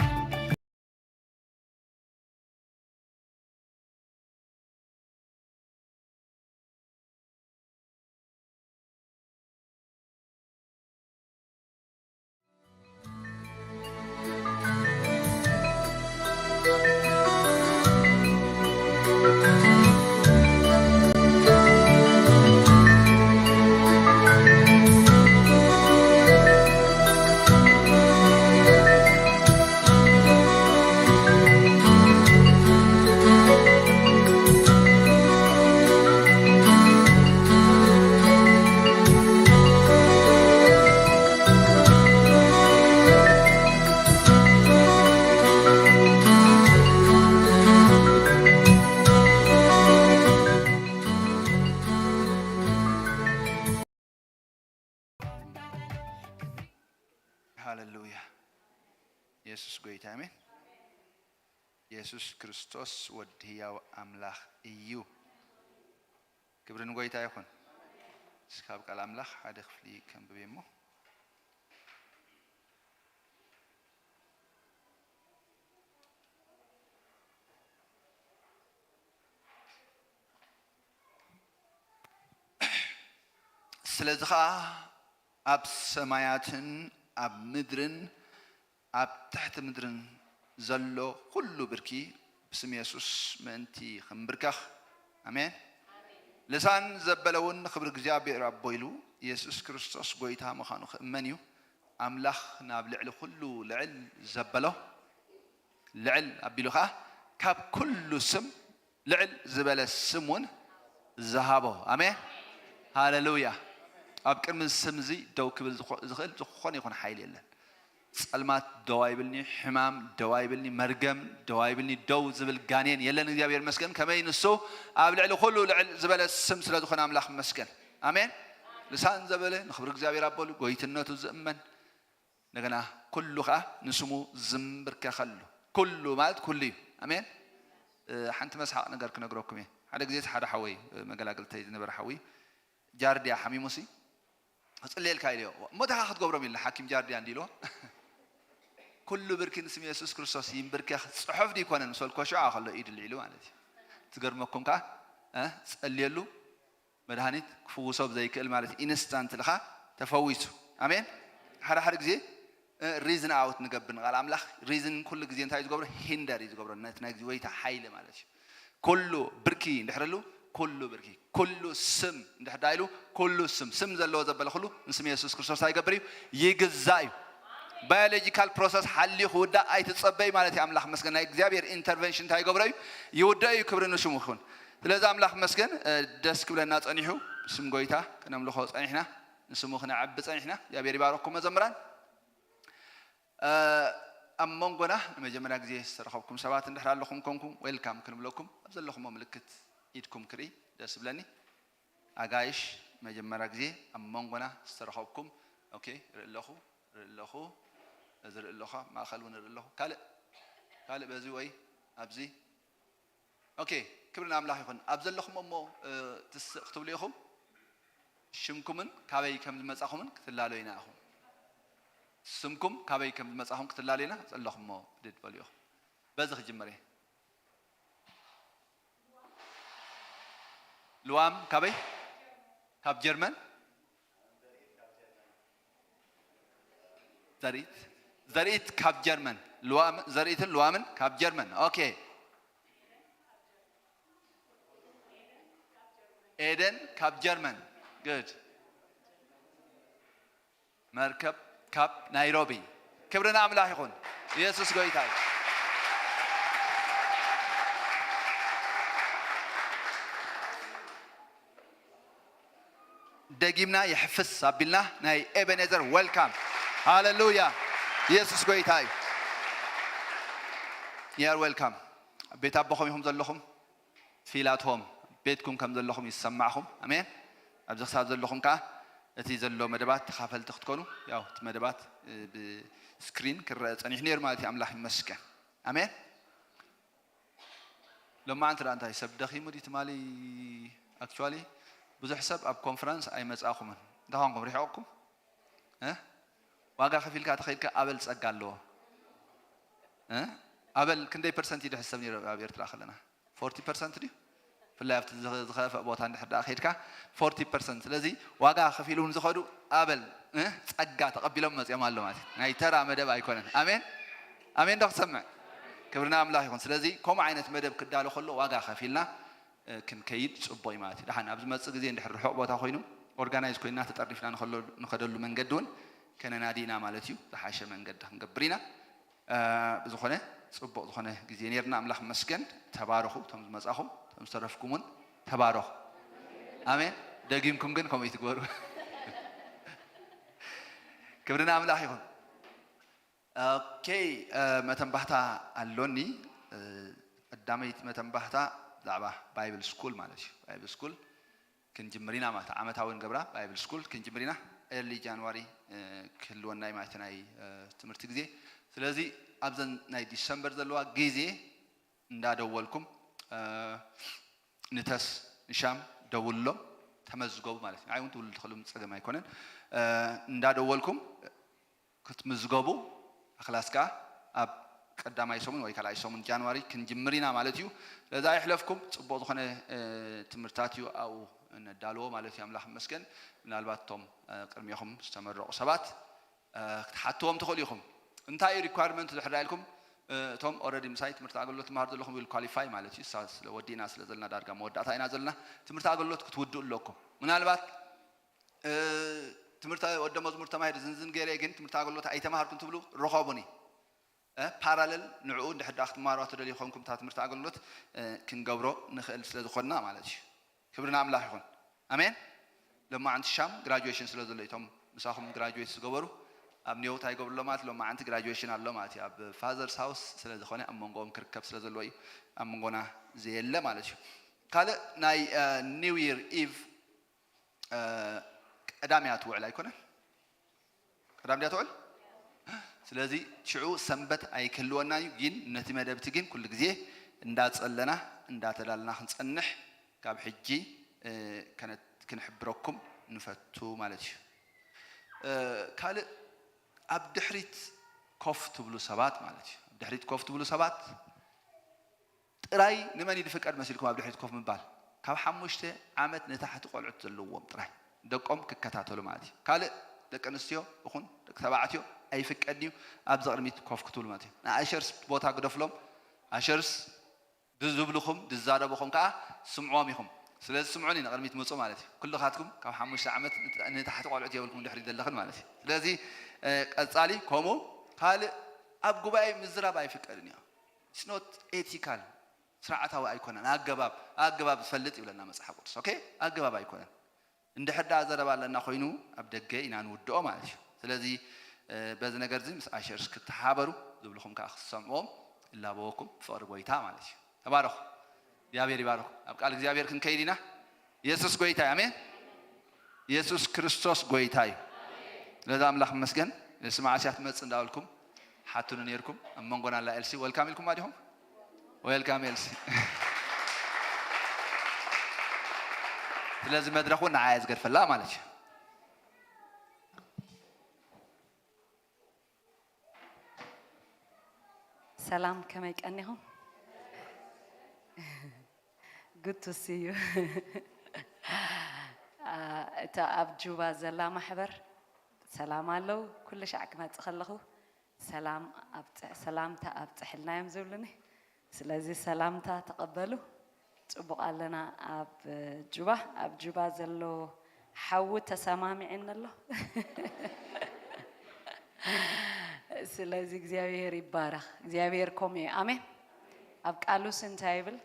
ሃሌሉያ። የሱስ ጎይታ፣ ኣሜን። የሱስ ክርስቶስ ወዲ ህያው ኣምላኽ እዩ። ክብሪ ንጎይታ ይኹን። እስኪ ካብ ቃል ኣምላኽ ሓደ ክፍሊ ከንብብ እየ እሞ። ስለዚ ኸኣ ኣብ ሰማያትን ኣብ ምድርን ኣብ ትሕቲ ምድርን ዘሎ ኩሉ ብርኪ ብስም የሱስ ምእንቲ ክንብርከኽ። ኣሜን። ልሳን ዘበለ እውን ንኽብሪ እግዚኣብሔር ኣቦ ኢሉ የሱስ ክርስቶስ ጐይታ ምዃኑ ክእመን እዩ። ኣምላኽ ናብ ልዕሊ ኩሉ ልዕል ዘበሎ፣ ልዕል ኣቢሉ ኸዓ ካብ ኩሉ ስም ልዕል ዝበለ ስም እውን ዝሃቦ። ኣሜን። ሃሌሉያ። ኣብ ቅድሚ ስም እዚ ደው ክብል ዝኾ-፣ ዝኽእል ዝኾነ ይኹን ሓይሊ የለን። ጸልማት ደው ኣይብልኒ፣ ሕማም ደው ኣይብልኒ፣ መርገም ደው ኣይብልኒ። ደው ዝብል ጋኔን የለን። እግዚኣብሔር ይመስገን። ከመይ ንሱ ኣብ ልዕሊ ኩሉ ልዕል ዝበለ ስም ስለ ዝኾነ ኣምላኽ ይመስገን። ኣሜን። ልሳን ዘበለ ንኽብሪ እግዚኣብሔር ኣበሉ፣ ጎይትነቱ ዝእመን፣ እንደገና ኩሉ ኸዓ ንስሙ ዝምብርከኸሉ። ኩሉ ማለት ኩሉ እዩ። ኣሜን። እ፣ ሓንቲ መስሓቕ ነገር ክነግረኩም እየ። ሓደ ግዜ እቲ ሓደ ሓወይ፣ እ፣ መገላግልተይ ዝነበረ ሓዊ ጃርዲያ ሓሚሙሲ፣ "ክጽልየልካ" ኢለዮ። "እሞ እንታይ ክትገብሮም?" ኢልና፣ ሓኪም ጃርዲያ እንዲ ኢልዎ። "ኩሉ ብርኪ ንስም የሱስ ክርስቶስ ይንብርከኽ፣ ጽሑፍ ድዩ ይኮነን?" ምስ በልኮ ሽዑ ከሎ ኢዱ ልዒሉ ማለት እዩ። ትገርመኩም ከኣ፣ እ፣ ጸልየሉ፣ መድሃኒት ክፍውሶ ብዘይክእል ማለት እዩ። ኢንስታንት ልኻ ተፈዊሱ። ኣሜን። ሓደ ሓደ ግዜ፣ እ፣ ሪዝን ኣውት ንገብር ንቃል ኣምላኽ። ሪዝን ኩሉ ግዜ እንታይ እዩ ዝገብሮ? ሂንደር እዩ ዝገብሮ። ነቲ ናይ ግዜ ወይታ ሓይሊ ማለት እዩ። ኩሉ ብርኪ እንድሕር ኣሉ፣ ኩሉ ብርኪ፣ ኩሉ ስም እንድሕር ዳይሉ፣ ኩሉ ስም፣ ስም ዘለዎ ዘበለ ኩሉ ንስም የሱስ ክርስቶስ እንታይ ይገብር እዩ? ይግዛእ እዩ። ባዮሎጂካል ፕሮሰስ ሓልዩ ክውዳእ ኣይትጸበይ ማለት እዩ። ኣምላኽ መስገን ናይ እግዚኣብሔር ኢንተርቨንሽን እንታይ ይገብሮ እዩ? ይውዳእ እዩ። ክብሪ ንሽሙ ይኹን። ስለዚ ኣምላኽ መስገን፣ እ፣ ደስ ክብለና ጸኒሑ፣ ስም ጎይታ ከነምልኾ ጸኒሕና፣ ንስሙ ክነዕቢ ጸኒሕና። እግዚኣብሔር ይባረኩም መዘምራን። እ፣ ኣብ መንጎና ንመጀመርያ ግዜ ዝተረኸብኩም ሰባት እንድሕር ኣለኹም ኮንኩም፣ ዌልካም ክንብለኩም፣ ኣብ ዘለኹሞ ምልክት ኢድኩም ክርኢ ደስ ይብለኒ። ኣጋይሽ፣ መጀመርያ ግዜ ኣብ መንጎና ዝተረኸብኩም፣ ኦኬ፣ ርኢ ኣለኹ፣ ርኢ ኣለኹ፣ እዚ ርኢ ኣለኹ፣ ኣብ ማእከል እውን ርኢ ኣለኹ። ካልእ፣ ካልእ በዚ ወይ ኣብዚ። ኦኬ፣ ክብሪ ንኣምላኽ ይኹን። ኣብ ዘለኹም እሞ፣ እ፣ ትስእ ክትብሉ ኢኹም። ሽምኩምን ካበይ ከም ዝመጻኹምን ክትላለዩ ኢና ኢኹም። ስምኩም ካበይ ከም ዝመጻኹም ክትላለዩ ኢና። ዘለኹም እሞ ብድድ በሉ ኢኹም። በዚ ክጅምር እየ። ልዋም ካበይ? ካብ ጀርመን። ዘርኢት፣ ዘርኢት ካብ ጀርመን። ልዋም፣ ዘርኢትን ልዋምን ካብ ጀርመን። ኦኬ። ኤደን ካብ ጀርመን። ጉድ። መርከብ ካብ ናይሮቢ። ክብሪ ንኣምላኽ ይኹን። ኢየሱስ ጎይታ እዩ። ደጊምና ይሕፍስ ኣቢልና ናይ ኤቤኔዘር ዌልካም። ሃሌሉያ። ኢየሱስ ጎይታ እዩ። You are welcome። ቤት ኣቦኹም ኢኹም ዘለኹም። ፊል ኣት ሆም፣ ቤትኩም ከም ዘለኹም ይሰማዕኹም። ኣሜን። ኣብዚ ክሳብ ዘለኹም ከኣ እቲ ዘሎ መደባት ተኻፈልቲ ክትኮኑ፣ ያው እቲ መደባት፣ እ፣ ብስክሪን ክረአ ጸኒሑ ነይሩ ማለት እዩ። ኣምላኽ ይመስገን። ኣሜን። ሎማዓንቲ ደኣ እንታይ ሰብ ደኺሙ ድዩ ትማሊ? ኣክቹዋሊ ብዙሕ ሰብ ኣብ ኮንፈረንስ ኣይመጻኹምን። እንታይ ኾንኩም ርሒቕኩም? እ? ዋጋ ከፊልካ ተኸይድካ ኣበል ጸጋ ኣለዎ። እ? ኣበል ክንደይ ፐርሰንት እዩ ድሕሰብ ነይሩ ኣብ ኤርትራ ከለና? ፎርቲ ፐርሰንት ድዩ? ብፍላይ ኣብቲ ዝኸ-፣ ዝኸፍአ ቦታ እንድሕር ደኣ ከይድካ ፎርቲ ፐርሰንት። ስለዚ ዋጋ ከፊሎም ዝኸዱ ኣበል፣ እ? ጸጋ ተቐቢሎም መጺኦም ኣሎ ማለት እዩ። ናይ ተራ መደብ ኣይኮነን። ኣሜን? ኣሜን ዶ ክትሰምዕ? ክብሪ ንኣምላኽ ይኹን። ስለዚ ከምኡ ዓይነት መደብ ክዳሎ ከሎ ዋጋ ከፊልና እ፣ ክንከይድ ጽቡቕ እዩ ማለት እዩ። ደሓን ኣብ ዝመጽእ ግዜ እንድሕር ርሑቕ ቦታ ኮይኑ ኦርጋናይዝ ኮይንና ተጠርኒፍና ንኸሎ-፣ ንኸደሉ መንገዲ እውን ከነናዲ ኢና ማለት እዩ። ዝሓሸ መንገዲ ክንገብር ኢና። እ፣ ብዝኾነ ጽቡቕ ዝኾነ ግዜ ነይርና። ኣምላኽ ይመስገን። ተባረኹ። እቶም ዝመጻኹም፣ እቶም ዝተረፍኩም እውን ተባረኹ። ኣሜን። ደጊምኩም ግን ከምኡ ይትግበሩ። ክብሪ ንኣምላኽ ይኹን። ኦኬ፣ እ፣ መተንባህታ ኣሎኒ። እ፣ ቀዳመይቲ መተንባህታ ብዛዕባ ባይብል ስኩል ማለት እዩ። ባይብል ስኩል ክንጅምር ኢና ማለት፣ ዓመታዊ ንገብራ ባይብል ስኩል ክንጅምር ኢና። ኤርሊ ጃንዋሪ፣ እ፣ ክህልወና እዩ ማለት ናይ፣ እ፣ ትምህርቲ ግዜ። ስለዚ ኣብዘን ናይ ዲሰምበር ዘለዋ ግዜ እንዳደወልኩም፣ እ፣ ንተስ ንሻም ደውሎም ተመዝገቡ ማለት እዩ። ንዓይ እውን ትውልድ ትኽእሉ ጸገም ኣይኮነን። እ፣ እንዳደወልኩም ክትምዝገቡ፣ ኣክላስ ከኣ ኣብ ቀዳማይ ሰሙን ወይ ካልኣይ ሰሙን ጃንዋሪ ክንጅምር ኢና ማለት እዩ። ስለዚ ኣይሕለፍኩም፣ ጽቡቕ ዝኾነ፣ እ፣ ትምህርታት እዩ ኣብኡ ነዳልዎ ማለት እዩ። ኣምላኽ ይመስገን። ምናልባት እቶም፣ እ፣ ቅድሜኹም ዝተመረቑ ሰባት፣ እ፣ ክትሓትዎም ትኽእሉ ኢኹም። እንታይ እዩ ሪኳርመንት ድሕር ኢልኩም፣ እቶም ኦረዲ ምሳይ ትምህርቲ ኣገልግሎት ትመሃሩ ዘለኹም ዊል ኳሊፋይ ማለት እዩ። እሳ ስለ ወዲእና ስለ ዘለና ዳርጋ መወዳእታ ኢና ዘለና። ትምህርቲ ኣገልግሎት ክትውድኡ ኣለኩም። ምናልባት ትምህርቲ ወደ መዝሙር ተማሂር ዝንዝን ገይረ ግን ትምህርቲ ኣገልግሎት ኣይተማሃርኩም ትብሉ ርኸቡኒ። ፓራለል ንዕኡ እንድሕር ደኣ ክትመሃርዋ ትደልዩ ኮንኩም እታ ትምህርቲ ኣገልግሎት ክንገብሮ ንኽእል ስለ ዝኾንና ማለት እዩ። ክብሪ ንኣምላኽ ይኹን። ኣሜን። ሎማዓንቲ ሻም ግራጁዌሽን ስለ ዘሎ እቶም ምሳኹም ግራጁዌት ዝገበሩ ኣብ ኒዮታ ይገብሩ ኣሎ ማለት ሎማዓንቲ ግራጁዌሽን ኣሎ ማለት እዩ። ኣብ ፋዘርስ ሃውስ ስለ ዝኾነ ኣብ መንጎኦም ክርከብ ስለ ዘለዎ እዩ ኣብ መንጎና ዘየለ ማለት እዩ። ካልእ ናይ ኒው ይር ኢቭ ቀዳም እያ ትውዕል ኣይኮነን? ቀዳም ድያ ትውዕል? ስለዚ ሽዑ ሰንበት ኣይክህልወና እዩ፣ ግን ነቲ መደብቲ ግን ኩሉ ግዜ እንዳጸለና እንዳተዳልና ክንጸንሕ ካብ ሕጂ ክንሕብረኩም ንፈቱ ማለት እዩ። ካልእ ኣብ ድሕሪት ኮፍ ትብሉ ሰባት ማለት እዩ። ኣብ ድሕሪት ኮፍ ትብሉ ሰባት ጥራይ ንመን እዩ ዝፍቀድ መሲልኩም ኣብ ድሕሪት ኮፍ ምባል? ካብ ሓሙሽተ ዓመት ንታሕቲ ቆልዑት ዘለዎም ጥራይ ደቆም ክከታተሉ ማለት እዩ። ካልእ ደቂ ኣንስትዮ ይኹን ደቂ ተባዕትዮ ኣይፍቀድን እዩ ኣብዚ ቅድሚት ኮፍ ክትብሉ ማለት እዩ። ንኣሸርስ ቦታ ግደፍሎም። ኣሸርስ ድዝብልኹም ድዛረብኹም ከዓ ስምዕዎም ኢኹም። ስለዚ ስምዑኒ ንቕድሚት ምፁ ማለት እዩ። ኩልኻትኩም ካብ ሓሙሽተ ዓመት ንታሕቲ ቆልዑት የብልኩም ድሕሪት ዘለኽን ማለት እዩ። ስለዚ ቀፃሊ ከምኡ ካልእ ኣብ ጉባኤ ምዝራብ ኣይፍቀድን እዩ። It's not ethical፣ ስርዓታዊ ኣይኮነን። ኣገባብ ኣገባብ ዝፈልጥ ይብለና መፅሓፍ ቅዱስ። ኦኬ ኣገባብ ኣይኮነን። እንድሕር ደኣ ዘረባ ኣለና ኮይኑ ኣብ ደገ ኢና ንውድኦ ማለት እዩ። ስለዚ በዚ ነገር እዚ ምስ ኣሸርስ ክትሓበሩ ዝብልኹም ከዓ ክትሰምዕዎም እላበወኩም ብፍቕሪ ጎይታ ማለት እዩ። ተባረኹ። እግዚኣብሔር ይባረኹ። ኣብ ቃል እግዚኣብሔር ክንከይድ ኢና። ኢየሱስ ጎይታ እዩ። ኣሜን። ኢየሱስ ክርስቶስ ጎይታ እዩ። ስለዚ ኣምላኽ ይመስገን። ንስማዕ እስያ ትመጽእ እንዳበልኩም ሓቱኒ ነይርኩም። ኣብ መንጎና ኣላ ኤልሲ ወልካም ኢልኩማ ዲኹም? ወልካም ኤልሲ። ስለዚ መድረኹ ንዓያ ዝገድፈላ ማለት እዩ። ሰላም ከመይ ቀኒኹም? Good to see you። እታ ኣብ ጁባ ዘላ ማሕበር ሰላም ኣለዉ። ኩሉ ሻዕ ክመጽእ ከለኹ ሰላም ኣብጽሕ ሰላምታ ኣብጽሕልና እዮም ዝብሉኒ። ስለዚ ሰላምታ ተቐበሉ። ጽቡቕ ኣለና ኣብ ጁባ ኣብ ጁባ ዘሎ ሓዊ ተሰማሚዕኒ ኣሎ። ስለዚ እግዚኣብሔር ይባረኽ። እግዚኣብሔር ከምኡ እዩ። ኣሜን። ኣብ ቃሉስ እንታይ ይብል?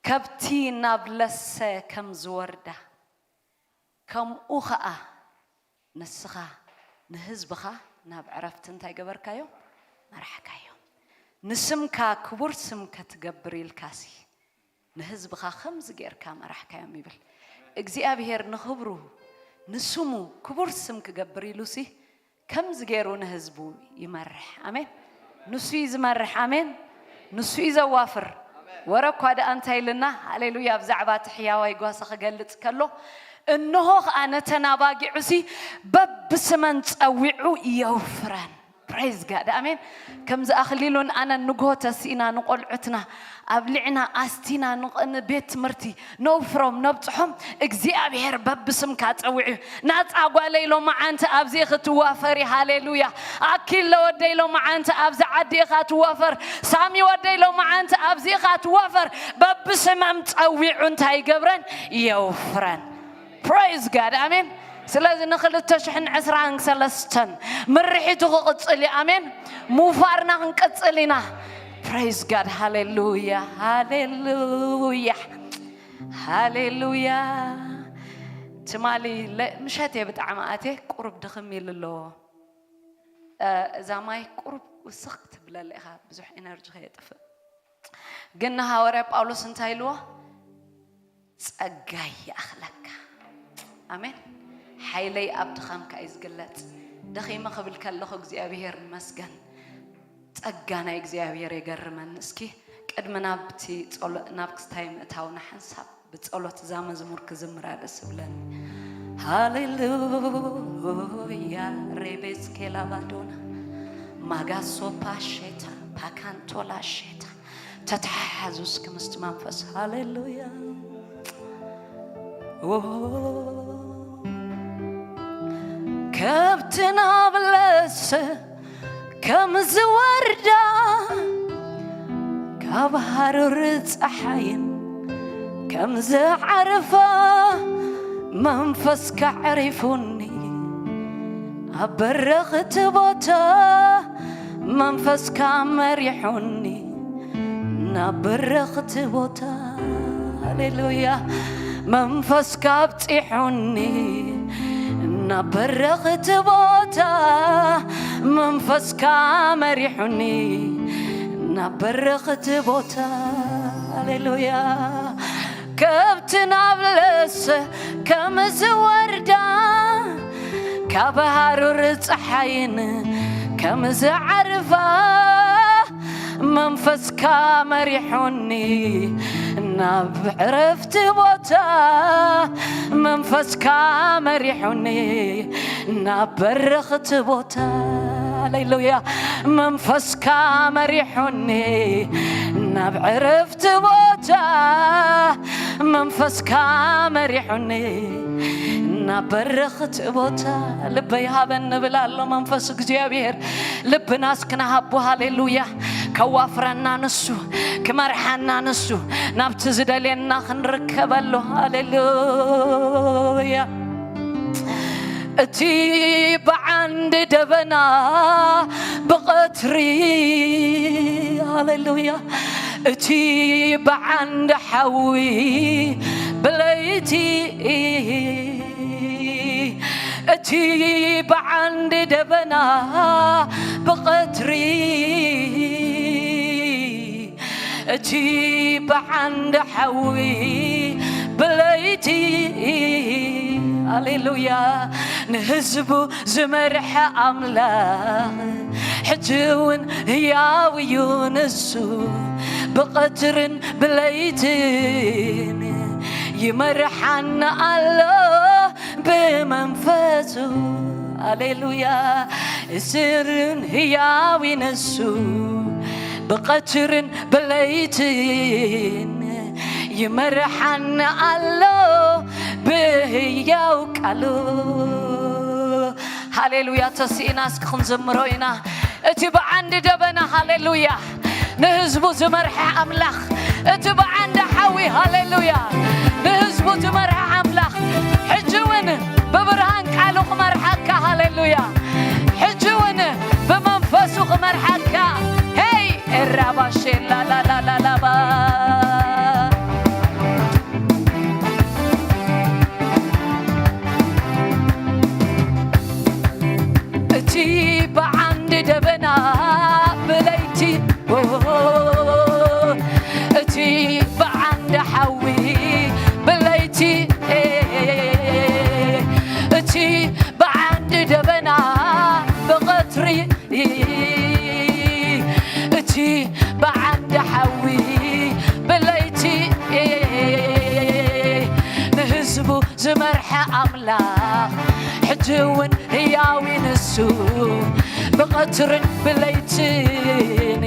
ከብቲ ናብ ለሰ ከም ዝወርዳ ከምኡ ኸኣ ንስኻ ንህዝብኻ ናብ ዕረፍቲ እንታይ ገበርካዮም? መራሕካዮም። ንስምካ ክቡር ስም ከትገብር ኢልካሲ ንህዝብኻ ከምዚ ጌርካ መራሕካዮም ይብል እግዚኣብሄር። ንኽብሩ ንስሙ ክቡር ስም ክገብር ኢሉሲ ከምዚ ገይሩ ንህዝቡ ይመርሕ። ኣሜን። ንሱ እዩ ዝመርሕ። ኣሜን። ንሱ እዩ ዘዋፍር። ወረ እኳ ደኣ እንታይ ኢልና? ሃሌሉያ። ብዛዕባ እቲ ሕያዋይ ጓሳ ክገልጽ ከሎ፣ እንሆ ኸኣ ነተን ኣባጊዑሲ በብስመን ጸዊዑ የውፍረን። ፕሬዝ ጋድ። ኣሜን። ከምዚ ኣኽሊሉን ኣነን ንግሆ ተሲእና ንቖልዑትና ኣብሊዕና ኣስቲና ንቕ- ንቤት ትምህርቲ ነውፍሮም ነብጽሖም እግዚኣብሔር በብስምካ ጸዊዑ። ናጻ ጓለይ ሎመዓንቲ ኣብዚ ኢኺ ትዋፈሪ። ሃሌሉያ። ኣኪለ ወደይ ሎመዓንቲ ኣብዚ ዓዲ ኢኻ ትዋፈር። ሳሚ ወደይ ሎመዓንቲ ኣብዚ ኢኻ ትዋፈር። በብስመም ጸዊዑ እንታይ ይገብረን? የውፍረን። ፕሬዝ ጋድ። ኣሜን። ስለዚ ንክልተ ሽሕን ዕስራን ሰለስተን ምርሒቱ ክቕጽል እዩ። ኣሜን። ምውፋርና ክንቅጽል ኢና። ፕሬዝ ጋድ። ሃሌሉያ፣ ሃሌሉያ፣ ሃሌሉያ። ትማሊ ለ- ምሸት እየ ብጣዕሚ ኣትየ፣ ቁሩብ ድኽም ኢሉ ኣለዎ። እ፣ እዛ ማይ ቁሩብ ውስኽ ክትብለለ ኢኻ፣ ብዙሕ ኤነርጂ ከየጥፍእ። ግን ንሃዋርያ ጳውሎስ እንታይ ኢልዎ? ጸጋይ ይኣኽለካ። ኣሜን። ሓይለይ ኣብ ድኻምካ እዩ ዝግለጽ። ደኺመ ክብል ከለኹ እግዚኣብሄር ይመስገን። ጸጋ ናይ እግዚኣብሄር የገርመኒ። እስኪ ቅድሚ ናብቲ ጸሎ- ናብቲ ምእታውና ሓንሳብ ብጸሎት እዛ መዝሙር ክዝምራ ደስ ይብለኒ። ሃሌሉያ ሬቤስ ኬላባዶና ማጋሶ ፓሼታ ፓካንቶላ ሼታ ተተሓሓዙ እስኪ ምስቲ መንፈስ። ሃሌሉያ ኦ፣ ከብትና ብለሰ ከ ከም ዝወርዳ ካብ ሃሩር ጸሓይን ከም ዝዓርፋ መንፈስካ ዕሪፉኒ። ኣብ በረኽቲ ቦታ መንፈስካ መሪሑኒ። ናብ በረኽቲ ቦታ፣ ሃሌሉያ፣ መንፈስካ ኣብጺሑኒ። ናብ በረኽቲ ቦታ መንፈስካ መሪሑኒ። ናብ በረኽቲ ቦታ፣ ሃሌሉያ፣ ከብቲ ናብ ለሰ ከም ዝወርዳ ካብ ሃሩር ጸሓይን ከም ዝዓርፋ መንፈስካ መሪሑኒ። ናብ ዕረፍቲ ቦታ መንፈስካ መሪሑኒ። ናብ በረኽቲ ቦታ፣ ሃሌሉያ፣ መንፈስካ መሪሑኒ። ናብ ዕረፍቲ ቦታ መንፈስካ መሪሑኒ። ናብ በረኽቲ ቦታ ልበይ ሃበኒ ንብል ኣሎ መንፈስ እግዚኣብሔር። ልብና እስኪ ንሃቦ፣ ሃሌሉያ። ከዋፍረና ንሱ፣ ክመርሓና ንሱ፣ ናብቲ ዝደልየና ክንርከበሉ፣ ሃሌሉያ። እቲ ብዓንዲ ደበና ብቐትሪ፣ ሃሌሉያ፣ እቲ ብዓንዲ ሓዊ ብለይቲ፣ እቲ ብዓንዲ ደበና ብቐትሪ፣ እቲ ብዓንዲ ሓዊ ብለይቲ፣ ሃሌሉያ፣ ንህዝቡ ዝመርሐ ኣምላኽ፣ ሕጂ እውን ህያው እዩ ንሱ። ብቐትርን ብለይትን ይመርሓና ኣሎ ብመንፈሱ። ሃሌሉያ፣ እስርን ህያው እዩ ንሱ። ብቐትርን ብለይትን ይመርሓና ኣሎ ብህያው ቃሉ። ሃሌሉያ። ተስኢና እስኪ ክንዘምሮ ኢና። እቲ ብዓንዲ ደበና፣ ሃሌሉያ፣ ንህዝቡ ዝመርሐ ኣምላኽ፣ እቲ ብዓንዲ ሓዊ፣ ሃሌሉያ፣ ንህዝቡ ዝመርሐ ኣምላኽ፣ ሕጂ እውን ብብርሃን ቃሉ ክመርሓካ፣ ሃሌሉያ፣ ሕጂ እውን ብመንፈሱ ክመርሓካ። ሄይ ኤራባሼ ላላላላላባ እቲ ብዓንዲ ደበና ብለይቲ፣ ኦ፣ እቲ ብዓንዲ ሓዊ ብለይቲ፣ እቲ ብዓንዲ ደበና ብቐትሪ፣ እቲ ብዓንዲ ሓዊ ብለይቲ፣ ንህዝቡ ዝመርሐ ኣምላኽ፣ ሕጂ እውን ህያው እዩ ንሱ። ብቐትርን ብለይትን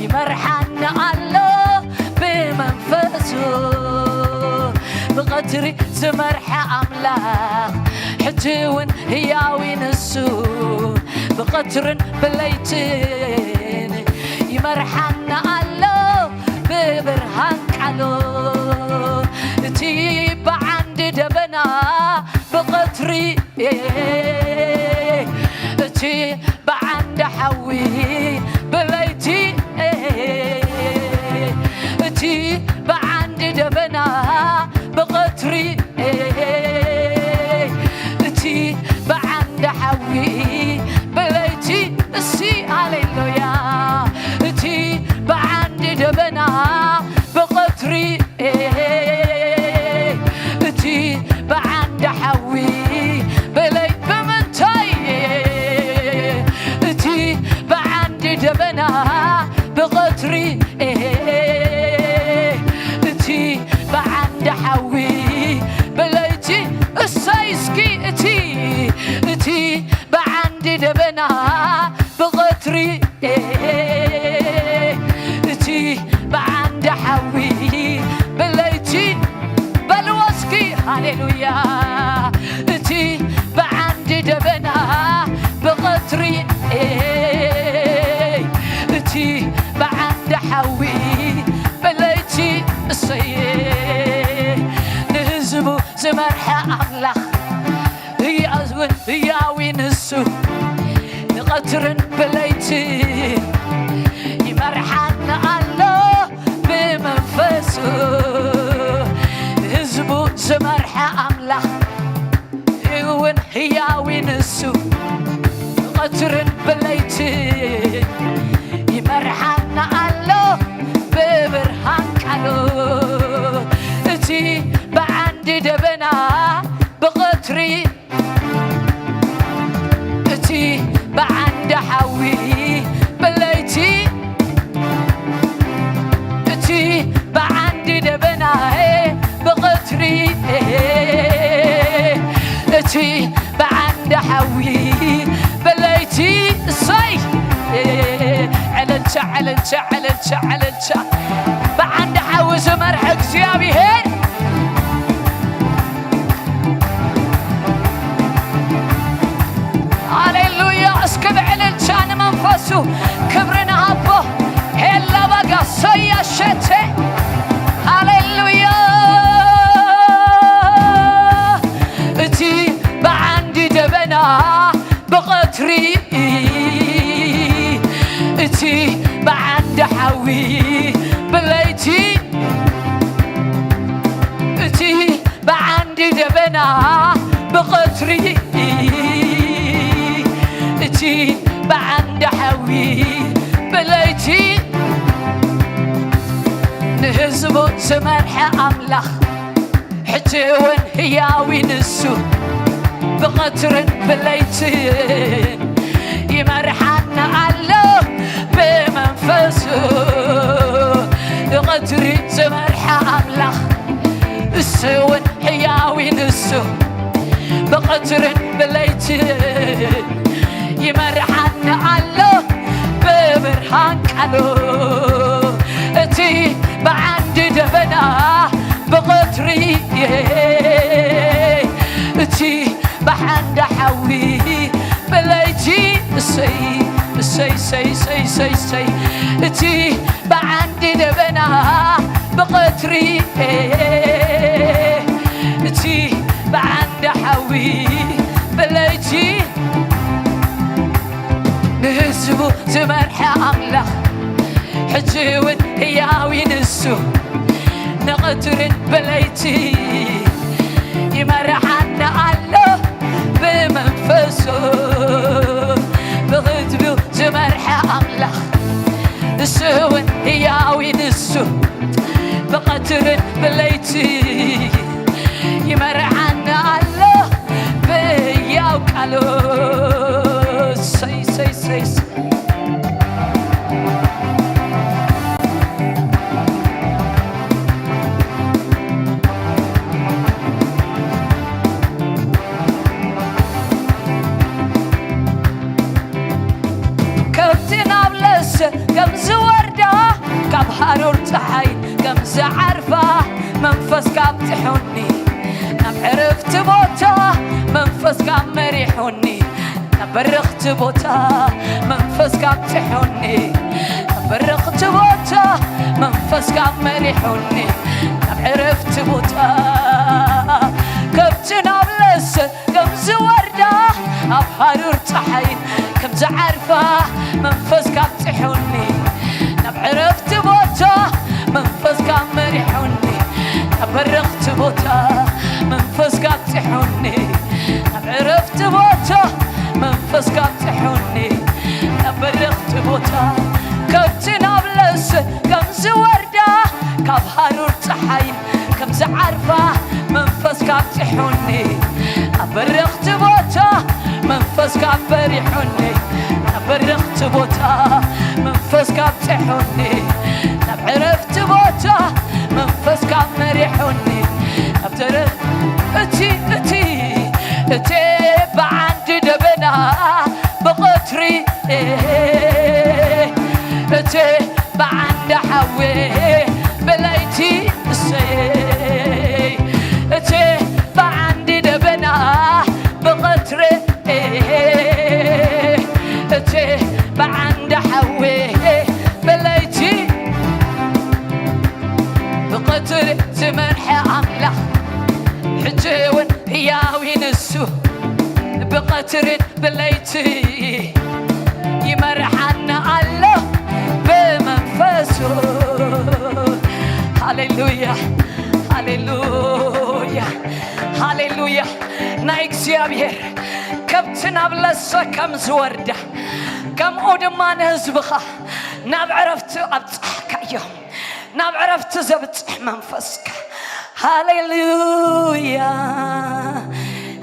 ይመርሓኒ ኣሎ ብመንፈሱ። ብቐትሪ ዝመርሐ ኣምላኽ፣ ሕጂ እውን ህያው እዩ ንሱ። ብቐትርን ብለይትን ይመርሓኒ ኣሎ ብብርሃን ቃሉ። እቲ ብዓንዲ ደበና ብቐትሪ፣ እቲ ብዓንዲ ሓዊ ብለይቲ፣ እቲ ብዓንዲ ደበና ብቐትሪ፣ እቲ ብዓንዲ ሓዊ ብለይቲ፣ እሲ፣ ሃሌሉያ፣ እቲ ብዓንዲ ደበና ብቐትሪ፣ እቲ ብዓንዲ ሓዊ ብለይ፣ ብምንታይ፣ እቲ ብዓንዲ ደበና ብቐትሪ፣ እቲ ብዓንዲ ሓዊ ብለይቲ፣ እሰይ እስኪ፣ እቲ፣ እቲ ብዓንዲ ደበና ብቐትሪ፣ እቲ ብዓንዲ ሓዊ ብለይቲ፣ በልዎ እስኪ፣ ሃሌሉያ። እቲ ብዓንዲ ደበና ብቐትሪ፣ ብቐትርን ብለይትን ይመርሓና ኣሎ ብመንፈሱ። ህዝቡ ዝመርሐ ኣምላኽ እውን ህያዊ ንሱ። ብቐትርን ብለይትን ይመርሓና ኣሎ ብብርሃን ቃሉ። እቲ ብዓንዲ ደበና ብቐትሪ፣ እቲ ብዓንዲ ሓዊ ብለይቲ፣ እቲ ብዓንዲ ደበና ብቐትሪ፣ እቲ ብዓንዲ ሓዊ ብለይቲ። እሰይ! ዕልልታ፣ ዕልልታ፣ ዕልልታ፣ ዕልልታ። ብዓንዲ ሓዊ ዝመርሐ እግዚኣብሔር። ሃሌሉያ! እስኪ ብዕልልታ ንመንፈሱ ክብሪ ንሃቦ። ሄላ ባጋ ሰያ ሸቴ። ሃሌሉያ! እቲ ብዓንዲ ደበና ብቐትሪ፣ እቲ ብዓንዲ ሓዊ ብለይቲ፣ እቲ ብዓንዲ ደበና ብቐትሪ፣ እቲ ብዓንዲ ሓዊ ብለይቲ፣ ንህዝቡ ዝመርሐ ኣምላኽ ሕጂ እውን ህያዊ ንሱ። ብቐትርን ብለይትን ይመርሓና ኣሎ ብመንፈሱ። ብቐትሪ ዝመርሐ ኣምላኽ እሱ እውን ህያዊ ንሱ። ብቐትርን ብለይትን ይመርሓና ኣሎ ብብርሃን ቃሉ። እቲ ብዓንዲ ደበና ብቐትሪ፣ እቲ ብዓንዲ ሓዊ ብለይቲ። እሰይ፣ እሰይ፣ እሰይ፣ እሰይ፣ እሰይ፣ እሰይ። እቲ ብዓንዲ ደበና ብቐትሪ፣ እቲ ብዓንዲ ሓዊ ብለይቲ፣ ንህዝቡ ዝመርሐ ኣምላኽ ሕጂ እውን ህያዊ ንሱ። ንቐትርን ብለይቲ ይመርሓና ኣሎ ብመንፈሱ። ብህዝቡ ዝመርሐ ኣምላኽ እሱ እውን ህያዊ ንሱ። ብቐትርን ብለይቲ ይመርሓና ኣሎ ብህያው ቃሉ። ሰይ፣ ሰይ፣ ሰይ፣ ሰይ። ከብቲ ናብ ለስ ከም ዝወርዳ፣ ካብ ሃሩር ጸሓይ ከም ዝዓርፋ፣ መንፈስካ ኣብጽሑኒ ናብ ዕረፍቲ ቦታ፣ መንፈስካ መሪሑኒ ናብ በረኽቲ ቦታ፣ መንፈስካ ኣብጽሑኒ ናብ በረኽቲ ቦታ፣ መንፈስካ መሪሑኒ ናብ ዕረፍቲ ቦታ። ከብቲ ናብ ለስ ከም ዝወርዳ፣ ኣብ ሃሩር ጸሓይ ከም ዝዓርፋ፣ መንፈስካ ኣብጽሑኒ ናብ ዕረፍቲ ቦታ፣ መንፈስካ መሪሑኒ ናብ በረኽቲ ቦታ፣ መንፈስካ ኣብጽሑኒ ናብ ዕረፍቲ ቦታ፣ መንፈስካ ኣብጽሑኒ ናብ በረኽቲ ቦታ። ከብቲ ናብ ለስ ከም ዝወርዳ፣ ካብ ሃሩር ጸሓይ ከም ዝዓርፋ፣ መንፈስካ ኣብጽሑኒ ኣብ በረኽቲ ቦታ፣ መንፈስካ በሪሑኒ ኣብ በረኽቲ ቦታ፣ መንፈስካ ኣብጽሑኒ ናብ ዕረፍቲ ቦታ፣ መንፈስካ መሪሑኒ ኣብ ዘረ-፣ እቲ፣ እቲ፣ እቲ ብዓንዲ ደበና ብቐትሪ፣ እቲ ብዓንዲ ሓዊ ብለይቲ፣ እሰይ፣ እቲ ብዓንዲ ደበና ብቐትሪ፣ እቲ ብዓንዲ ሓዊ ብለይቲ፣ ብቐትሪ ዝመርሐ ኣምላኽ ሕጂ እውን ህያው እዩ ንሱ። ብቐትርን ብለይቲ ይመርሓና ኣሎ ብመንፈሱ። ሃሌሉያ፣ ሃሌሉያ፣ ሃሌሉያ። ናይ እግዚኣብሔር ከብቲ ናብ ለሰ ከም ዝወርዳ፣ ከምኡ ድማ ንህዝብኻ ናብ ዕረፍቲ ኣብጽሕካዮም። ናብ ዕረፍቲ ዘብጽሕ መንፈስካ። ሃሌሉያ፣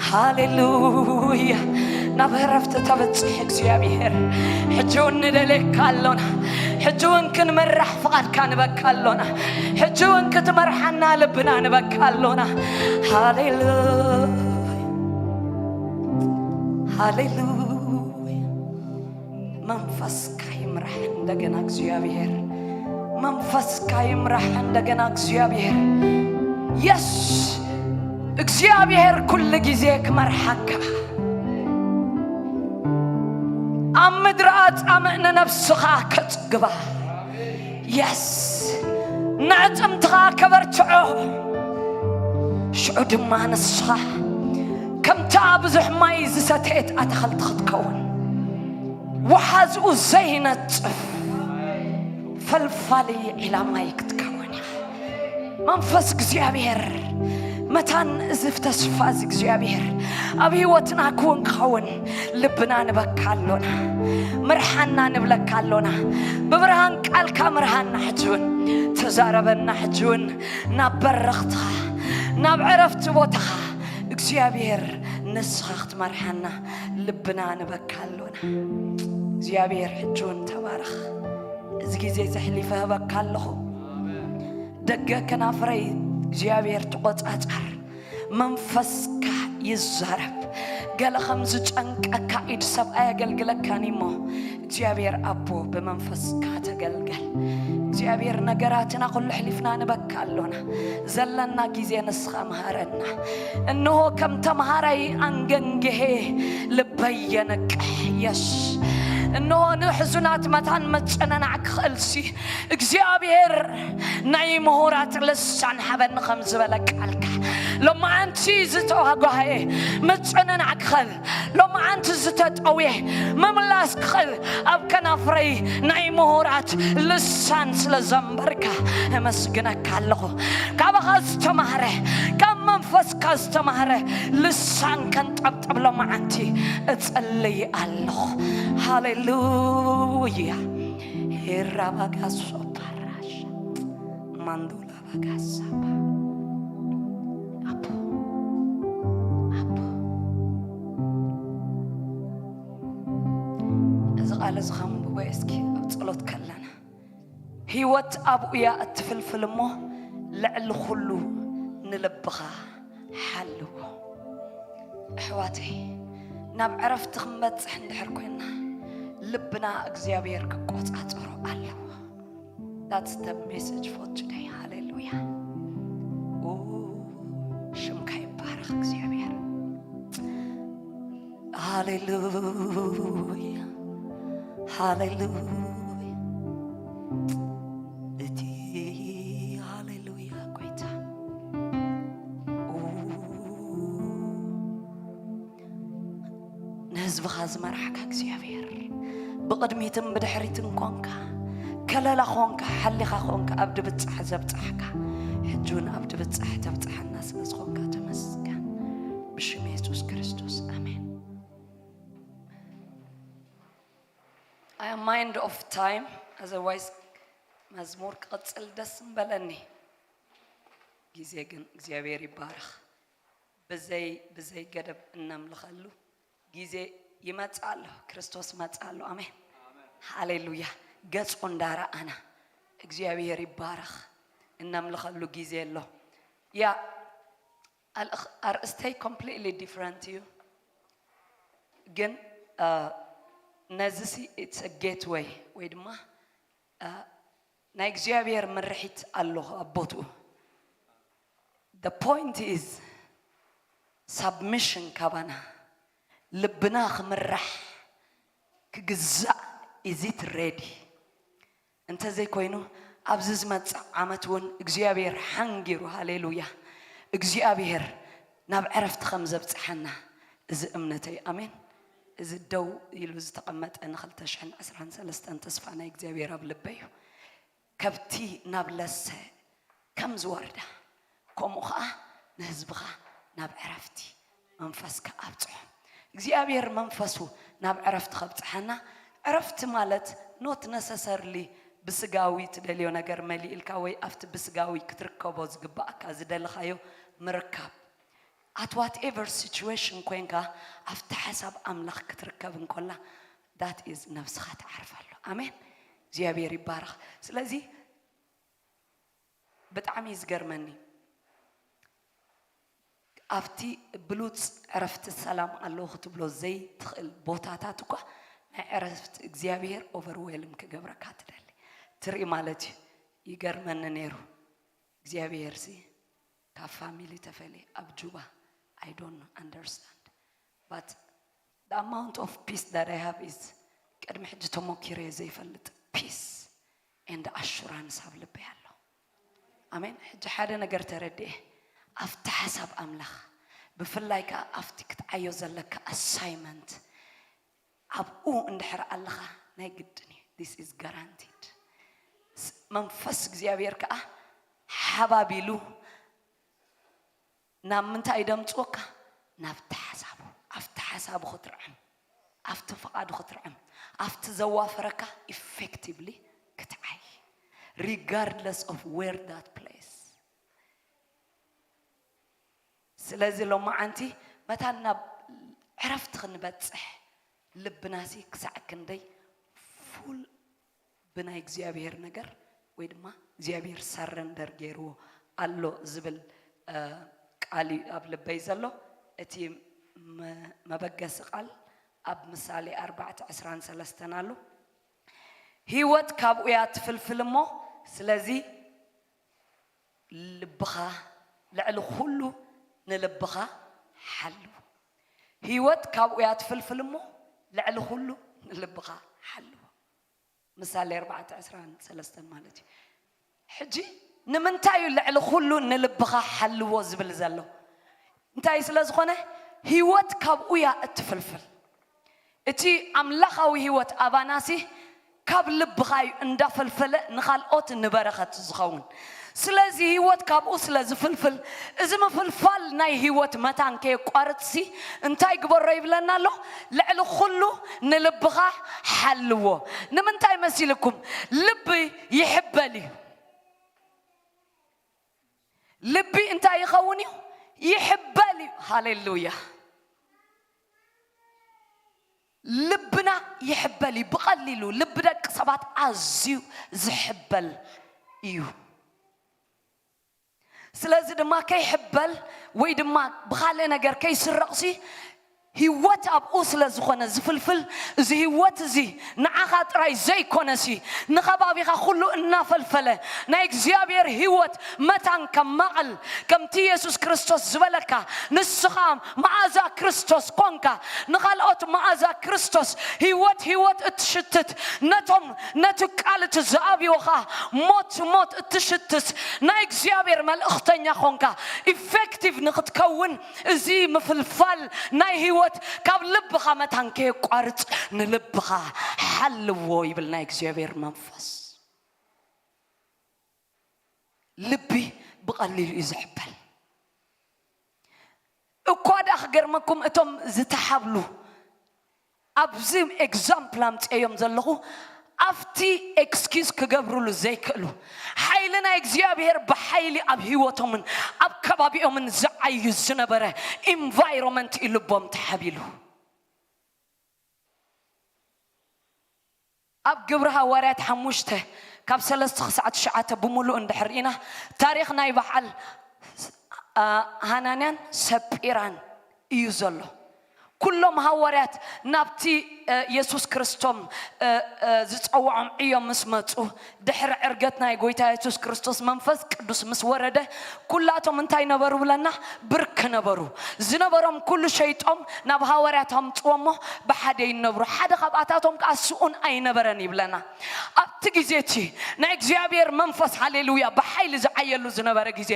ሃሌሉያ። ናብ ዕረፍቲ ተብጽሕ እግዚኣብሔር። ሕጂ እውን ንደልየካ ኣሎና። ሕጂ እውን ክንምራሕ ፍቓድካ ንበካ ኣሎና። ሕጂ እውን ክትመርሓና ልብና ንበካ ኣሎና። ሃሌሉያ፣ ሃሌሉያ። መንፈስካ ይምራሕ እንደገና እግዚኣብሔር። መንፈስካ ይምራሕ እንደገና እግዚኣብሔር። የስ፣ እግዚኣብሔር ኩሉ ግዜ ክመርሓካ። ኣብ ምድሪ ኣጻምእ ንነብስኻ ከጽግባ። የስ፣ ንዕጽምትኻ ከበርትዖ። ሽዑ ድማ ንስኻ ከምታ ብዙሕ ማይ ዝሰተየት ኣትኽልቲ ክትከውን፣ ወሓዝኡ ዘይነጽፍ ፈልፋሊ ዒላ ማይ ክትከውን ኢኻ። መንፈስ እግዚኣብሔር መታን እዚ ተስፋ እዚ እግዚኣብሔር ኣብ ህይወትና ክውን ክኸውን ልብና ንበካ ኣሎና። ምርሓና ንብለካ ኣሎና። ብብርሃን ቃልካ ምርሃና ሕጂ እውን። ተዛረበና ሕጂ እውን። ናብ በረኽትኻ፣ ናብ ዕረፍቲ ቦታኻ እግዚኣብሔር ንስኻ ክትመርሓና ልብና ንበካ ኣሎና። እግዚኣብሔር ሕጂ እውን ተባረኽ። እዚ ግዜ ዘሕሊፈ ህበካ ኣለኹ። ደገ ከናፍረይ እግዚኣብሔር ተቖጻጻር። መንፈስካ ይዛረብ። ገለ ከም ዝጨንቀካ ኢድ ሰብ ኣየገልግለካን እሞ እግዚኣብሔር ኣቦ ብመንፈስካ ተገልገል። እግዚኣብሔር ነገራትና ኩሉ ኣሕሊፍና ንበካ ኣሎና። ዘለና ግዜ ንስኻ መሃረና። እንሆ ከም ተምሃራይ ኣንገንግሄ ልበይ የነቅሕ። የስ፣ እንሆ ንሕዙናት መታን መጨነናዕ ክኽእልሲ እግዚኣብሔር ናይ ምሁራት ልሳን ሃበኒ ከም ዝበለ ቃልካ፣ ሎማዓንቲ ዝተዋጓሃየ ምጽንናዕ ክኸል፣ ሎማዓንቲ ዝተጠውየ ምምላስ ክኸል፣ ኣብ ከናፍረይ ናይ ምሁራት ልሳን ስለ ዘንበርካ እመስግነካ ኣለኹ። ካባኻ ዝተማህረ፣ ካብ መንፈስካ ዝተማህረ ልሳን ከንጠብጠብ ሎማዓንቲ እጽልይ ኣለኹ። ሃሌሉያ። ሄራባጋሶ ፓራሽ ማንዱላ ባጋሳባ። ኣቦ፣ ኣቦ፣ እዚ ቃል እዚ ኸንብቦ እስኪ ኣብ ጸሎት ከለና። ህይወት ኣብኡ እያ እትፍልፍል እሞ ልዕሊ ኹሉ ንልብኻ ሓልዎ። ኣሕዋተይ፣ ናብ ዕረፍቲ ክንበጽሕ እንድሕር ኮይንና ልብና እግዚኣብሔር ክቆጻጸሮ ኣለዎ። That's the message for today. ሃሌሉያ። ኦ፣ ሽምካ ይባረኽ እግዚኣብሔር። ሃሌሉያ፣ ሃሌሉያ። እቲ ሃሌሉያ ጎይታ። ኦ፣ ንህዝብኻ ዝመራሕካ እግዚኣብሔር፣ ብቕድሚትን ብድሕሪትን ኮንካ፣ ከለላ ኾንካ፣ ሓሊኻ ኾንካ፣ ኣብ ድብጻሕ ዘብጻሕካ፣ ሕጂ እውን ኣብ ድብጻሕ ተብጽሓና ስለ ዝኾንካ ተመስገን። ብሽም የሱስ ክርስቶስ፣ ኣሜን። I am mind of time, otherwise መዝሙር ክቕጽል ደስ ምበለኒ። ግዜ ግን እግዚኣብሔር ይባረኽ። ብዘይ፣ ብዘይ ገደብ እነምልኸሉ ግዜ ይመጽእ ኣሎ። ክርስቶስ ይመጽእ ኣሎ። ኣሜን። ሃሌሉያ። ገጹ እንዳረኣና እግዚኣብሔር ይባረኽ። እነምልኸሉ ግዜ ኣሎ። ያ፣ ኣልእኽ-፣ ኣርእስተይ completely different እዩ። ግን፣ እ፣ ነዚ ሲ it's a gateway ወይ ድማ፣ እ፣ ናይ እግዚኣብሔር ምርሒት ኣሎ ኣብ ቦትኡ። The point is submission ካባና፣ ልብና ክምራሕ፣ ክግዛእ። Is it ready? እንተዘይኮይኑ ኣብዚ ዝመጽእ ዓመት እውን እግዚኣብሔር ሓንጊሩ፣ ሃሌሉያ፣ እግዚኣብሔር ናብ ዕረፍቲ ከም ዘብጽሓና እዚ እምነተይ። ኣሜን። እዚ ደው ኢሉ ዝተቐመጠ ንክልተ ሽሕን ዕስራን ሰለስተን ተስፋ ናይ እግዚኣብሔር ኣብ ልበይ እዩ። ከብቲ ናብ ለሰ ከም ዝወርዳ፣ ከምኡ ኸዓ ንህዝብኻ ናብ ዕረፍቲ መንፈስካ ኣብጽሖ። እግዚኣብሔር መንፈሱ ናብ ዕረፍቲ ከብጽሓና። ዕረፍቲ ማለት not necessarily ብስጋዊ ትደልዮ ነገር መሊእልካ ወይ ኣብቲ ብስጋዊ ክትርከቦ ዝግባኣካ ዝደለኻዮ ምርካብ። At whatever situation ኮይንካ ኣብቲ ሓሳብ ኣምላኽ ክትርከብ እንኮላ that is ነብስኻ ትዓርፈሉ። ኣሜን። እግዚኣብሔር ይባረኽ። ስለዚ ብጣዕሚ እዩ ዝገርመኒ። ኣብቲ ብሉጽ ዕረፍቲ ሰላም ኣለዎ ክትብሎ ዘይትኽእል ቦታታት እኳ ናይ ዕረፍቲ እግዚኣብሔር overwhelm ክገብረካ ትደሊ። ትርኢ ማለት እዩ። ይገርመኒ ነይሩ። እግዚኣብሔር ሲ ካብ ፋሚሊ ተፈልየ ኣብ ጁባ I don't understand but the amount of peace that I have is ቅድሚ ሕጂ ተሞኪረዮ ዘይፈልጥ peace and assurance ኣብ ልበይ ኣሎ። ኣሜን። ሕጂ ሓደ ነገር ተረድኤ። ኣብቲ ሓሳብ ኣምላኽ ብፍላይ ከዓ ኣብቲ ክትዓዮ ዘለካ ኣሳይመንት ኣብኡ እንድሕር ኣለኻ ናይ ግድን እዩ። This is guaranteed። መንፈስ እግዚኣብሔር ከዓ ሓባቢሉ ናብ ምንታይ ደምፅወካ? ናብቲ ሓሳቡ። ኣብቲ ሓሳቡ ክትርዕም፣ ኣብቲ ፍቓዱ ክትርዕም፣ ኣብቲ ዘዋፈረካ effectively ክትዓይ፣ regardless of where that place። ስለዚ ሎማዓንቲ መታን ናብ ዕረፍቲ ክንበፅሕ ልብናሲ ክሳዕ ክንደይ ፉል ብናይ እግዚኣብሔር ነገር ወይ ድማ እግዚኣብሔር ሰረንደር ገይርዎ ኣሎ ዝብል ቃል እዩ ኣብ ልበይ ዘሎ። እቲ መበገሲ ቃል ኣብ ምሳሌ ኣርባዕተ ዕስራን ሰለስተን ኣሎ። ህይወት ካብኡ እያ ትፍልፍል እሞ ስለዚ ልብኻ ልዕሊ ኩሉ ንልብኻ ሓልው። ህይወት ካብኡ እያ ትፍልፍል እሞ ልዕሊ ኩሉ ንልብኻ ሓልው። ምሳሌ ኣርባዕተ ዕስራን ሰለስተን ማለት እዩ። ሕጂ ንምንታይ እዩ ልዕሊ ኩሉ ንልብኻ ሓልዎ ዝብል ዘሎ? እንታይ ስለ ዝኾነ ህይወት ካብኡ እያ እትፍልፍል። እቲ ኣምላኻዊ ህይወት ኣባናሲ ካብ ልብኻ እዩ እንዳፈልፈለ ንኻልኦት ንበረኸት ዝኸውን። ስለዚ ህይወት ካብኡ ስለ ዝፍልፍል እዚ ምፍልፋል ናይ ህይወት መታን ከየቋርፅሲ እንታይ ግበሮ ይብለና ኣሎ? ልዕሊ ኩሉ ንልብኻ ሓልዎ። ንምንታይ መሲልኩም? ልቢ ይሕበል እዩ። ልቢ እንታይ ይኸውን እዩ? ይሕበል እዩ። ሃሌሉያ። ልብና ይሕበል እዩ ብቐሊሉ። ልቢ ደቂ ሰባት ኣዝዩ ዝሕበል እዩ። ስለዚ ድማ ከይሕበል ወይ ድማ ብኻልእ ነገር ከይስረቕሲ ህይወት ኣብኡ ስለ ዝኾነ ዝፍልፍል፣ እዚ ህይወት እዚ ንዓኻ ጥራይ ዘይኮነሲ ንኸባቢኻ ኩሉ እናፈልፈለ ናይ እግዚኣብሔር ህይወት መታን ከማቕል ከምቲ የሱስ ክርስቶስ ዝበለካ ንስኻ መኣዛ ክርስቶስ ኮንካ ንኻልኦት መኣዛ ክርስቶስ ህይወት ህይወት እትሽትት ነቶም ነቲ ቃል እቲ ዝኣብዮኻ ሞት ሞት እትሽትት ናይ እግዚኣብሔር መልእኽተኛ ኮንካ ኢፌክቲቭ ንክትከውን እዚ ምፍልፋል ናይ ህይወት ካብ ልብኻ መታን ከየቋርፅ ንልብኻ ሓልዎ ይብል ናይ እግዚኣብሔር መንፈስ። ልቢ ብቐሊሉ እዩ ዝሕበል። እኳ ደኣ ክገርመኩም እቶም ዝተሓብሉ ኣብዚ ኤግዛምፕል ኣምፅኤዮም ዘለኹ ኣብቲ ኤክስኪዝ ክገብሩሉ ዘይክእሉ ሓይሊ ናይ እግዚኣብሔር ብሓይሊ ኣብ ህይወቶምን ኣብ ከባቢኦምን ዝዓዩ ዝነበረ ኢንቫይሮመንት እዩ ልቦም ተሓቢሉ። ኣብ ግብሪ ሃዋርያት ሓሙሽተ ካብ ሰለስተ ክሳዕ ትሽዓተ ብምሉእ እንድሕር ኢና ታሪኽ ናይ በዓል ሃናንያን ሰጲራን እዩ ዘሎ። ኩሎም ሃዋርያት ናብቲ የሱስ ክርስቶም ዝጸውዖም ዕዮ ምስ መጹ፣ ድሕሪ ዕርገት ናይ ጎይታ የሱስ ክርስቶስ መንፈስ ቅዱስ ምስ ወረደ፣ ኩላቶም እንታይ ነበሩ ብለና? ብርክ ነበሩ። ዝነበሮም ኩሉ ሸይጦም ናብ ሃዋርያት ኣምጽዎ እሞ ብሓደ ይነብሩ። ሓደ ካብኣታቶም ከኣ ስኡን ኣይነበረን ይብለና። ኣብቲ ግዜ እቲ ናይ እግዚኣብሔር መንፈስ፣ ሃሌሉያ፣ ብሓይሊ ዝዓየሉ ዝነበረ ግዜ፣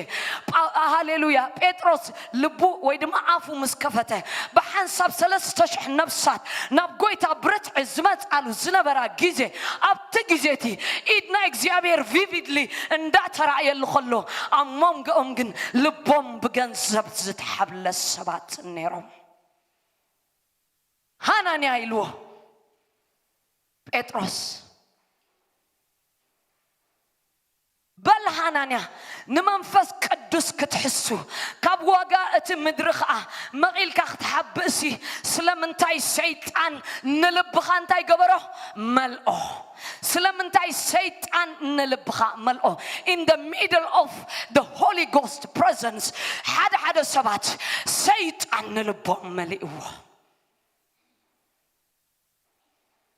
ሃሌሉያ፣ ጴጥሮስ ልቡ ወይ ድማ ኣፉ ምስ ከፈተ፣ ብሓንሳብ ሰለስተ ሽሕ ነፍሳት ናብ ጎይታ ብርትዒ ዝመጻሉ ዝነበራ ግዜ፣ ኣብቲ ግዜ እቲ ኢድ ናይ እግዚኣብሔር ቪቪድሊ እንዳተራእየሉ ከሎ፣ ኣብ መንጎኦም ግን ልቦም ብገንዘብ ዝተሓብለ ሰባት ነይሮም። ሃናንያ ኢልዎ ጴጥሮስ፣ በል ሃናንያ፣ ንመንፈስ ቅዱስ ክትሕሱ፣ ካብ ዋጋ እቲ ምድሪ ኸኣ መቒልካ ክትሓብእሲ፣ ስለምንታይ ሰይጣን ንልብኻ እንታይ ገበሮ? መልኦ። ስለምንታይ ሰይጣን ንልብኻ መልኦ? In the middle of the Holy Ghost presence፣ ሓደ ሓደ ሰባት ሰይጣን ንልቦም መሊእዎ።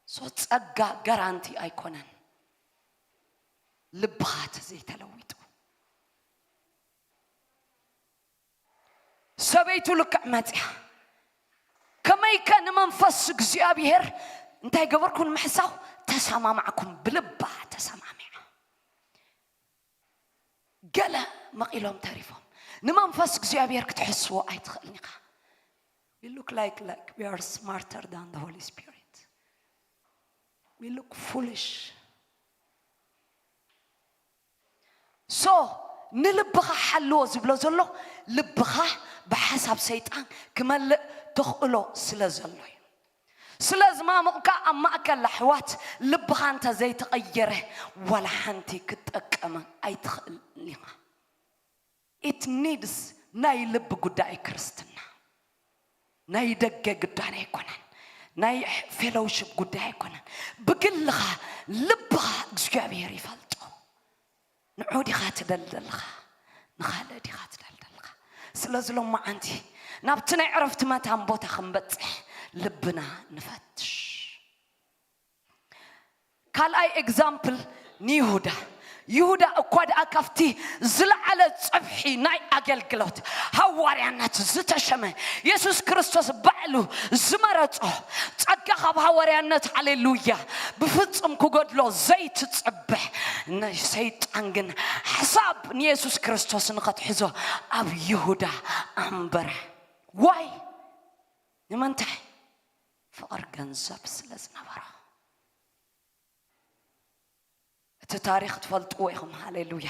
ሶ ጸጋ ጋራንቲ ኣይኮነን። ልብኻ ተዘይተለዊጡ፣ ሰበይቱ ልክዕ መጽያ፣ ከመይከ ንመንፈስ እግዚኣብሔር እንታይ ገበርኩ ንምሕሳው ተሰማማዕኩም፣ ብልባ ተሰማሚዓ። ገለ መቒሎም ተሪፎም። ንመንፈስ እግዚኣብሔር ክትሕስዎ ኣይትኽእልን ኢኻ። We look like, like we are smarter than the Holy Spirit. We look foolish. So ንልብኻ ሓልዎ ዝብሎ ዘሎ፣ ልብኻ ብሓሳብ ሰይጣን ክመልእ ተኽእሎ ስለ ዘሎ እዩ። ስለ ዝማሙቕካ ኣብ ማእከል ኣሕዋት ልብኻ እንተ ዘይተቐየረ፣ ዋላ ሓንቲ ክትጠቀም ኣይትኽእልን ኢኻ። It needs፣ ናይ ልቢ ጉዳይ ክርስትና፣ ናይ ደገ ጉዳይ ኣይኮነን። ናይ ፌሎውሽፕ ጉዳይ ኣይኮነን። ብግልኻ ልብኻ እግዚኣብሔር ይፈልጦ። ንዑ ዲኻ ትደሊ ዘለኻ? ንኻልእ ዲኻ ትደሊ ዘለኻ? ስለዚ ሎማዓንቲ ናብቲ ናይ ዕረፍቲ መታን ቦታ ክንበጽሕ ልብና ንፈትሽ። ካልኣይ ኤግዛምፕል ንይሁዳ። ይሁዳ እኳ ደኣ ካብቲ ዝለዓለ ጽፍሒ ናይ ኣገልግሎት ሃዋርያነት ዝተሸመ፣ የሱስ ክርስቶስ ባዕሉ ዝመረጾ ጸጋ ካብ ሃዋርያነት፣ ሃሌሉያ፣ ብፍጹም ክጎድሎ ዘይትጽብሕ፣ ንሰይጣን ግን ሓሳብ ንየሱስ ክርስቶስ ንኸትሕዞ ኣብ ይሁዳ ኣንበረ። ዋይ? ንምንታይ? ፍቕሪ ገንዘብ ስለ ዝነበሮ። እቲ ታሪኽ ትፈልጥዎ ኢኹም። ሃሌሉያ።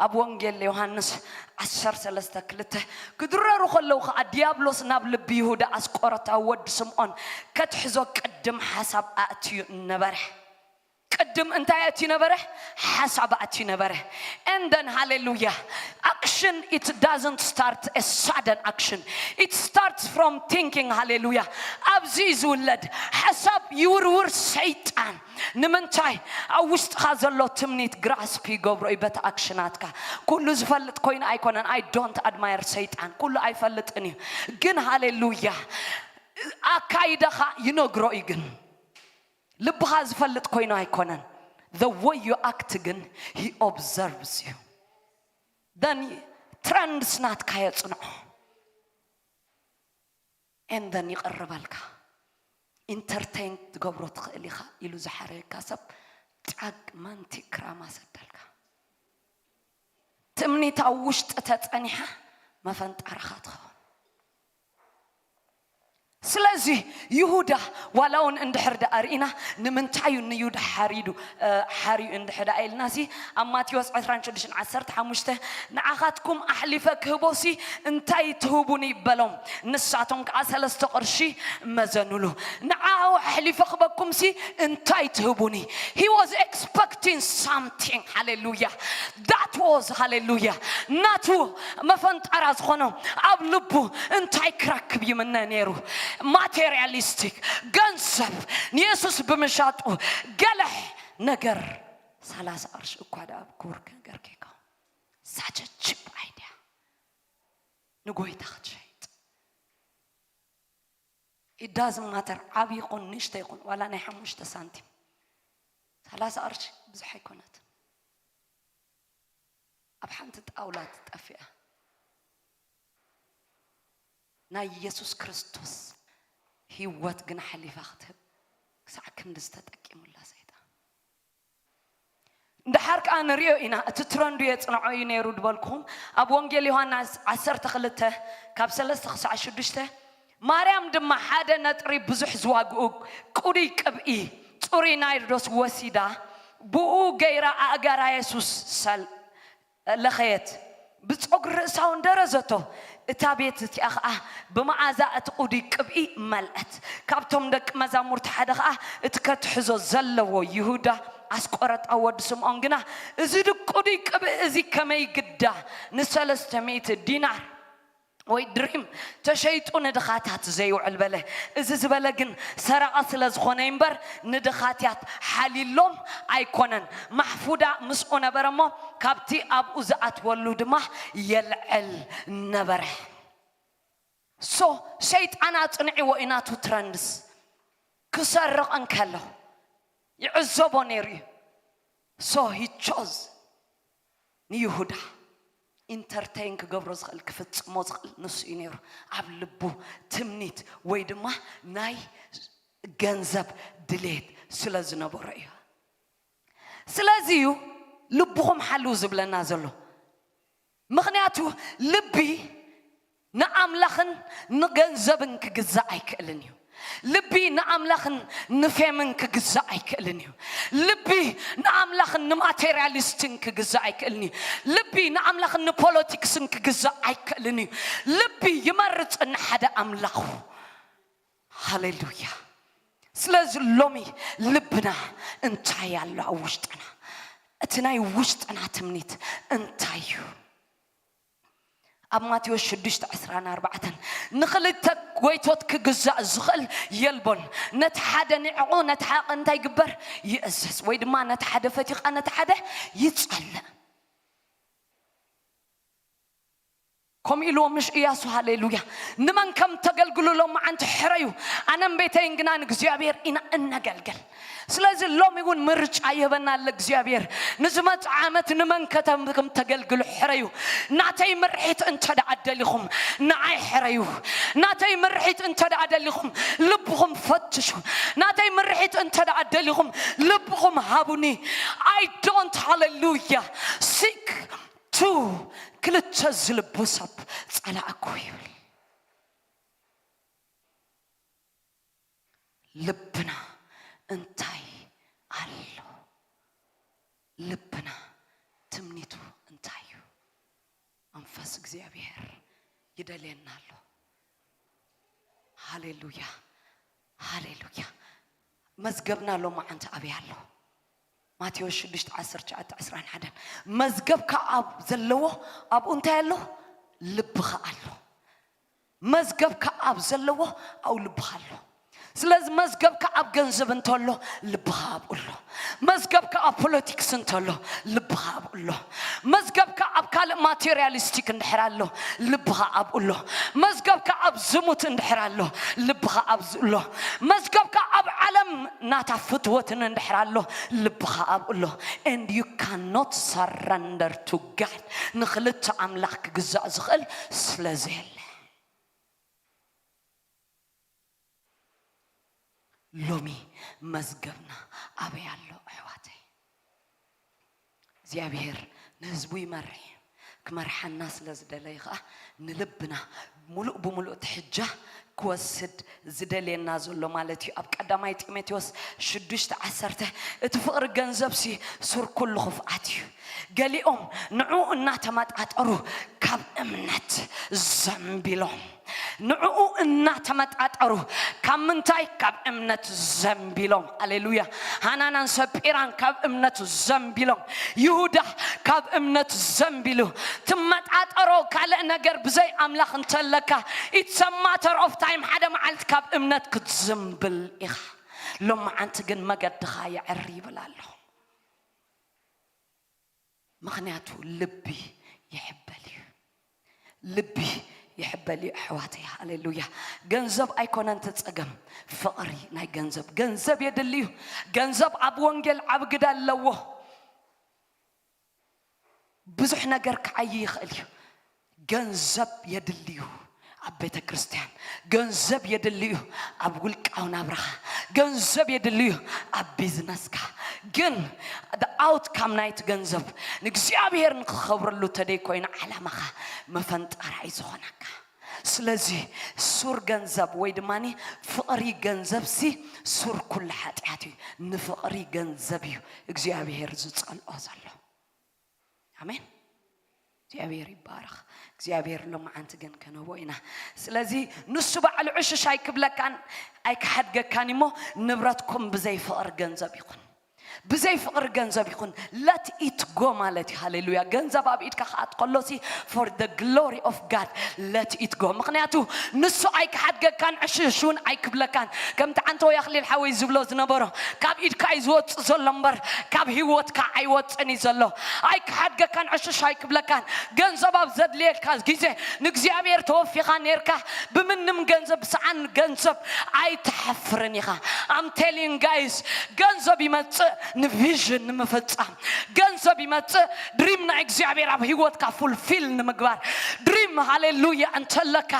ኣብ ወንጌል ዮሃንስ ዓሰርተ ሰለስተ ክልተ፣ ክድረሩ ከለዉ ኸኣ ዲያብሎስ ናብ ልቢ ይሁዳ ኣስቆሮታዊ ወዲ ስምዖን ከትሕዞ ቅድም ሓሳብ ኣእትዩ ነበረ። ቅድም እንታይ ኣእትዩ ነበረ? ሓሳብ ኣእትዩ ነበረ። And then ሃሌሉያ፣ action, it doesn't start a sudden action, it starts from thinking። ሃሌሉያ። ኣብዚ እዩ ዝውለድ። ሓሳብ ይውርውር ሰይጣን። ንምንታይ? ኣብ ውሽጥኻ ዘሎ ትምኒት ግራስፕ ይገብሮ እዩ በቲ ኣክሽናትካ። ኩሉ ዝፈልጥ ኮይኑ ኣይኮነን። I don't admire ሰይጣን፣ ኩሉ ኣይፈልጥን እዩ። ግን ሃሌሉያ፣ ኣካይዳኻ ይነግሮ እዩ። ግን ልብኻ ዝፈልጥ ኮይኑ ኣይኮነን። The way you act ግን he observes you። Then ትረንድስ ናትካ የጽንዖ። And then ይቕርበልካ። ኢንተርቴን ትገብሮ ትኽእል ኢኻ ኢሉ ዝሓረየካ ሰብ ጫግ ማንቲ ክራማ ሰደልካ። ትምኒት ኣብ ውሽጢ ተጸኒሓ መፈንጠርኻ ትኸውን። ስለዚ ይሁዳ ዋላ እውን እንድሕር ደኣ ርኢና፣ ንምንታይ እዩ ንይሁዳ ሓሪዱ፣ እ፣ ሓርዩ እንድሕር ደኣ ኢልናሲ፣ ኣብ ማቴዎስ ዕስራን ሽዱሽተን ዓሰርተ ሓሙሽተ፣ "ንዓኻትኩም ኣሕሊፈ ክህቦሲ እንታይ ትህቡኒ?" በሎም። ንሳቶም ከኣ ሰለስተ ቅርሺ መዘኑሉ። "ንዓኡ ኣሕሊፈ ክበኩምሲ እንታይ ትህቡኒ?" He was expecting something። ሃሌሉያ። That was፣ ሃሌሉያ፣ ናቱ መፈንጠራ ዝኾኖ፣ ኣብ ልቡ እንታይ ክረክብ ይምነ ነይሩ? ማቴሪያሊስቲክ፣ ገንዘብ፣ ንየሱስ ብምሻጡ ገለ ነገር፣ ሰላሳ ቅርሺ እኳ ደኣ ክቡር ነገር ከይከውን፣ such a cheap idea። ንጎይታ ክትሸይጥ። It doesn't matter፣ ዓብ ይኹን ንእሽተ ይኹን ዋላ ናይ ሓሙሽተ ሳንቲም፣ ሰላሳ ቅርሺ ብዙሕ ኣይኮነት። ኣብ ሓንቲ ጣውላ ትጠፍያ። ናይ ኢየሱስ ክርስቶስ ህይወት ግን ሓሊፋ ክትህብ ክሳዕ ክንዲ ዝተጠቂሙላ ሰይጣን። እንድሓር ከኣ ንሪኦ ኢና፣ እቲ ትረንዱ የጽንዖ እዩ ነይሩ ዝበልኩኹም። ኣብ ወንጌል ዮሃንስ ዓሰርተ ክልተ ካብ ሰለስተ ክሳዕ ሽዱሽተ፣ ማርያም ድማ ሓደ ነጥሪ ብዙሕ ዝዋግኡ ቅዱይ ቅብኢ፣ ጽሩይ ናርዶስ ወሲዳ፣ ብኡ ገይራ ኣእጋራ የሱስ ሰል-፣ ለኸየት፣ ብጸጉሪ ርእሳ እውን ደረዘቶ። እታ ቤት እቲኣ ኸኣ ብመዓዛ እቲ ቅዱይ ቅብኢ መልአት። ካብቶም ደቂ መዛሙርቲ ሓደ ኸኣ እቲ ከትሕዞ ዘለዎ ይሁዳ ኣስቆረጣ ወዲ ስምዖን ግና፣ "እዚ ድ-፣ ቅዱይ ቅብኢ እዚ ከመይ ግዳ ንሰለስተ ሚእቲ ዲናር ወይ ድሪም ተሸይጡ ንድኻታት ዘይውዕል?" በለ። እዚ ዝበለ ግን ሰረቐ ስለ ዝኾነ እምበር ንድኻትያት ሓሊሎም ኣይኮነን። ማሕፉዳ ምስኡ ነበረ እሞ ካብቲ ኣብኡ ዝኣትወሉ ድማ የልዕል ነበረ። ሶ ሰይጣን ኣጽንዕዎ እዩ ናቱ ትረንድስ። ክሰርቕ እንከሎ ይዕዘቦ ነይሩ እዩ። ሶ ሂ ቾዝ ንይሁዳ ኢንተርቴይን ክገብሮ ዝኽእል፣ ክፍጽሞ ዝኽእል ንሱ እዩ ነይሩ። ኣብ ልቡ ትምኒት ወይ ድማ ናይ ገንዘብ ድሌት ስለ ዝነበሮ እዩ። ስለዚ እዩ ልብኹም ሓልው ዝብለና ዘሎ። ምኽንያቱ ልቢ ንኣምላኽን ንገንዘብን ክግዛእ ኣይክእልን እዩ። ልቢ ንኣምላኽን ንፌምን ክግዛእ ኣይክእልን እዩ። ልቢ ንኣምላኽን ንማቴሪያሊስትን ክግዛእ ኣይክእልን እዩ። ልቢ ንኣምላኽን ንፖለቲክስን ክግዛእ ኣይክእልን እዩ። ልቢ ይመርጽ ንሓደ ኣምላኹ። ሃሌሉያ። ስለዚ ሎሚ ልብና እንታይ ኣሎ ኣብ ውሽጥና? እቲ ናይ ውሽጥና ትምኒት እንታይ እዩ? ኣብ ማቴዎስ ሽዱሽተ ዕስራን ኣርባዕተን፣ "ንኽልተ ጎይቶት ክግዛእ ዝኽእል የልቦን፣ ነቲ ሓደ ንዕቑ፣ ነቲ ሓቂ እንታይ ይግበር? ይእዘዝ፣ ወይ ድማ ነቲ ሓደ ፈቲኻ ነቲ ሓደ ይጸልእ።" ከምኡ ኢልዎ ምሽ እያሱ፣ ሃሌሉያ። ንመን ከም ተገልግሉ ሎመዓንቲ ሕረዩ። ኣነን ቤተይን ግና ንእግዚኣብሔር ኢና እነገልግል። ስለዚ ሎሚ እውን ምርጫ ይህበና ኣሎ እግዚኣብሔር። ንዝመጽእ ዓመት ንመን ከተ-፣ ከም ተገልግሉ ሕረዩ። ናተይ ምርሒት እንተ ደኣ ደሊኹም ንዓይ ሕረዩ። ናተይ ምርሒት እንተ ደኣ ደሊኹም ልብኹም ፈትሹ። ናተይ ምርሒት እንተ ደኣ ደሊኹም ልብኹም ሃቡኒ። I don't፣ ሃሌሉያ፣ seek to፣ ክልተ ዝልቡ ሰብ ጸላእኩ ይብል። ልብና እንታይ ኣሎ? ልብና ትምኒቱ እንታይ እዩ? መንፈስ እግዚኣብሔር ይደልየና ኣሎ። ሃሌሉያ፣ ሃሌሉያ። መዝገብና ሎማዓንቲ ኣበይ ኣሎ? ማቴዎስ ሽዱሽተ ዓሰርተ ትሽዓተ ዕስራን ሓደን፣ መዝገብካ ኣብ ዘለዎ ኣብኡ እንታይ ኣሎ? ልብኻ ኣሎ። መዝገብካ ኣብ ዘለዎ ኣብኡ ልብኻ ኣሎ። ስለዚ መዝገብካ ኣብ ገንዘብ እንተሎ ልብኻ ኣብኡ ኣሎ። መዝገብካ ኣብ ፖለቲክስ እንተሎ ልብኻ ኣብኡ ኣሎ። መዝገብካ ኣብ ካልእ ማቴሪያሊስቲክ እንድሕር ኣሎ ልብኻ ኣብኡ ኣሎ። መዝገብካ ኣብ ዝሙት እንድሕር ኣሎ ልብኻ ኣብዚ ኣሎ። መዝገብካ ኣብ ዓለም ናታ ፍትወትን እንድሕር ኣሎ ልብኻ ኣብኡ ኣሎ። And you cannot surrender to God። ንኽልተ ኣምላኽ ክግዛእ ዝኽእል ስለ ዘየለ። ሎሚ መዝገብና ኣበይ ኣሎ ኣሕዋተይ? እግዚኣብሔር ንህዝቡ ይመርሕ እዩ። ክመርሓና ስለ ዝደለየ ኸዓ ንልብና ሙሉእ ብሙሉእ ትሕጃ ክወስድ ዝደልየና ዘሎ ማለት እዩ። ኣብ ቀዳማይ ጢሞቴዎስ ሽዱሽተ ዓሰርተ፣ "እቲ ፍቕሪ ገንዘብሲ ሱር ኩሉ ኽፍኣት እዩ። ገሊኦም ንዕኡ እናተመጣጠሩ ካብ እምነት ዘንቢሎም።" ንዕኡ እናተመጣጠሩ ካብ ምንታይ? ካብ እምነት ዘንቢሎም። ሃሌሉያ። ሃናናን ሰጲራን ካብ እምነት ዘንቢሎም። ይሁዳ ካብ እምነት ዘንቢሉ። ትመጣጠሮ ካልእ ነገር ብዘይ ኣምላኽ እንተለካ፣ it's a matter of time፣ ሓደ መዓልቲ ካብ እምነት ክትዝንብል ኢኻ። ሎማዓንቲ ግን መገድኻ የዕሪ ይብል ኣሎ። ምኽንያቱ ልቢ ይሕበል እዩ። ልቢ ይሕበል እዩ ኣሕዋተይ። ሃሌሉያ። ገንዘብ ኣይኮነን እቲ ጸገም፣ ፍቕሪ ናይ ገንዘብ። ገንዘብ የድሊ እዩ። ገንዘብ ኣብ ወንጌል ዓቢ ግደ ኣለዎ። ብዙሕ ነገር ክዓይ ይኽእል እዩ። ገንዘብ የድሊ እዩ ኣብ ቤተ ክርስቲያን። ገንዘብ የድሊ እዩ ኣብ ውልቃዊ ናብራኻ። ገንዘብ የድሊ እዩ ኣብ ቢዝነስካ። ግን ኣውትካም ናይቲ ገንዘብ ንእግዚኣብሔር ንክኸብረሉ ተደይ ኮይኑ ዓላማኻ መፈንጠራ እዩ ዝኾነካ። ስለዚ ሱር ገንዘብ ወይ ድማ ፍቕሪ ገንዘብ ሲ ሱር ኩሉ ሓጢኣት እዩ። ንፍቕሪ ገንዘብ እዩ እግዚኣብሔር ዝጸልኦ ዘሎ። ኣሜን። እግዚኣብሔር ይባረኽ። እግዚኣብሔር ሎማዓንቲ ግን ከነቦ ኢና። ስለዚ ንሱ ባዕሉ ዕሽሽ ኣይክብለካን ኣይክሓድገካን እሞ ንብረትኩም ብዘይ ፍቕሪ ገንዘብ ይኹን። ብዘይ ፍቕሪ ገንዘብ ይኹን። Let it go ማለት እዩ። ሃሌሉያ። ገንዘብ ኣብ ኢድካ ክኣት ከሎሲ for the glory of God let it go። ምኽንያቱ ንሱ ኣይክሓድገካን ዕሽሽ እውን ኣይክብለካን። ከምቲ ዓንተወይ ኣኽሊል ሓወይ ዝብሎ ዝነበሮ ካብ ኢድካ እዩ ዝወፅእ ዘሎ እምበር ካብ ህይወትካ ኣይወፅእን እዩ ዘሎ። ኣይክሓድገካን ዕሽሽ ኣይክብለካን። ገንዘብ ኣብ ዘድልየካ ግዜ ንእግዚኣብሔር ተወፊኻ ነርካ። ብምንም ገንዘብ ብሰዓን ገንዘብ ኣይትሓፍርን ኢኻ። I'm telling guys ገንዘብ ይመፅእ ንቪዥን ንምፍፃም። ገንዘብ ይመፅእ ድሪም ናይ እግዚኣብሔር ኣብ ህይወትካ ፉልፊል ንምግባር። ድሪም ሃሌሉያ እንተለካ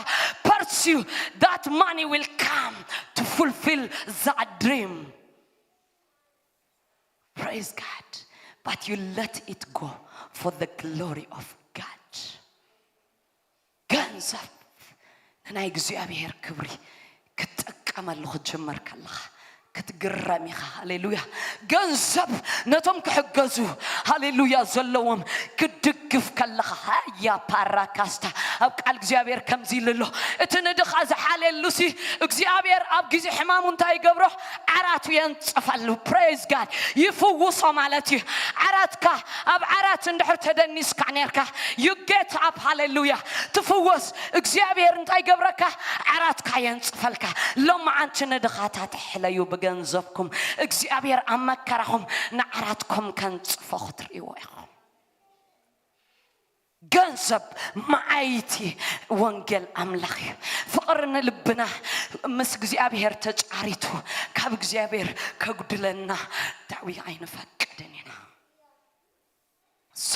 pursue that money will come to fulfill that dream. Praise God. But you let it go for the glory of God. ገንዘብ ንናይ እግዚኣብሔር ክብሪ ክትጥቀመሉ ክትጅምር ከለኻ ክትግረም ኢኻ። ሃሌሉያ። ገንዘብ ነቶም ክሕገዙ ሃሌሉያ ዘለዎም ክትድግፍ ከለኻ ሃያ ፓራካስታ ኣብ ቃል እግዚኣብሔር ከምዚ ኢሉ ኣሎ። እቲ ንድኻ ዝሓልየሉ ሲ እግዚኣብሔር ኣብ ግዜ ሕማሙ እንታይ ይገብሮ? ዓራቱ የንጽፈሉ። Praise God። ይፍውሶ ማለት እዩ። ዓራትካ ኣብ ዓራት እንድሕር ተደኒስካ ነርካ you get up ሃሌሉያ ትፍወስ። እግዚኣብሔር እንታይ ገብረካ? ዓራትካ የንጽፈልካ። ሎማዓንቲ ንድኻታት ሕለዩ ብገንዘብኩም። እግዚኣብሔር ኣብ መከራኹም ንዓራትኩም ከንጽፎ ክትርእይዎ ኢኹም። ገንዘብ መዓይቲ ወንጌል ኣምላኽ እዩ። ፍቕሪ ንልብና ምስ እግዚኣብሔር ተጫሪቱ ካብ እግዚኣብሔር ከጉድለና ዳዊ ኣይንፈቅድን ኢና። ሶ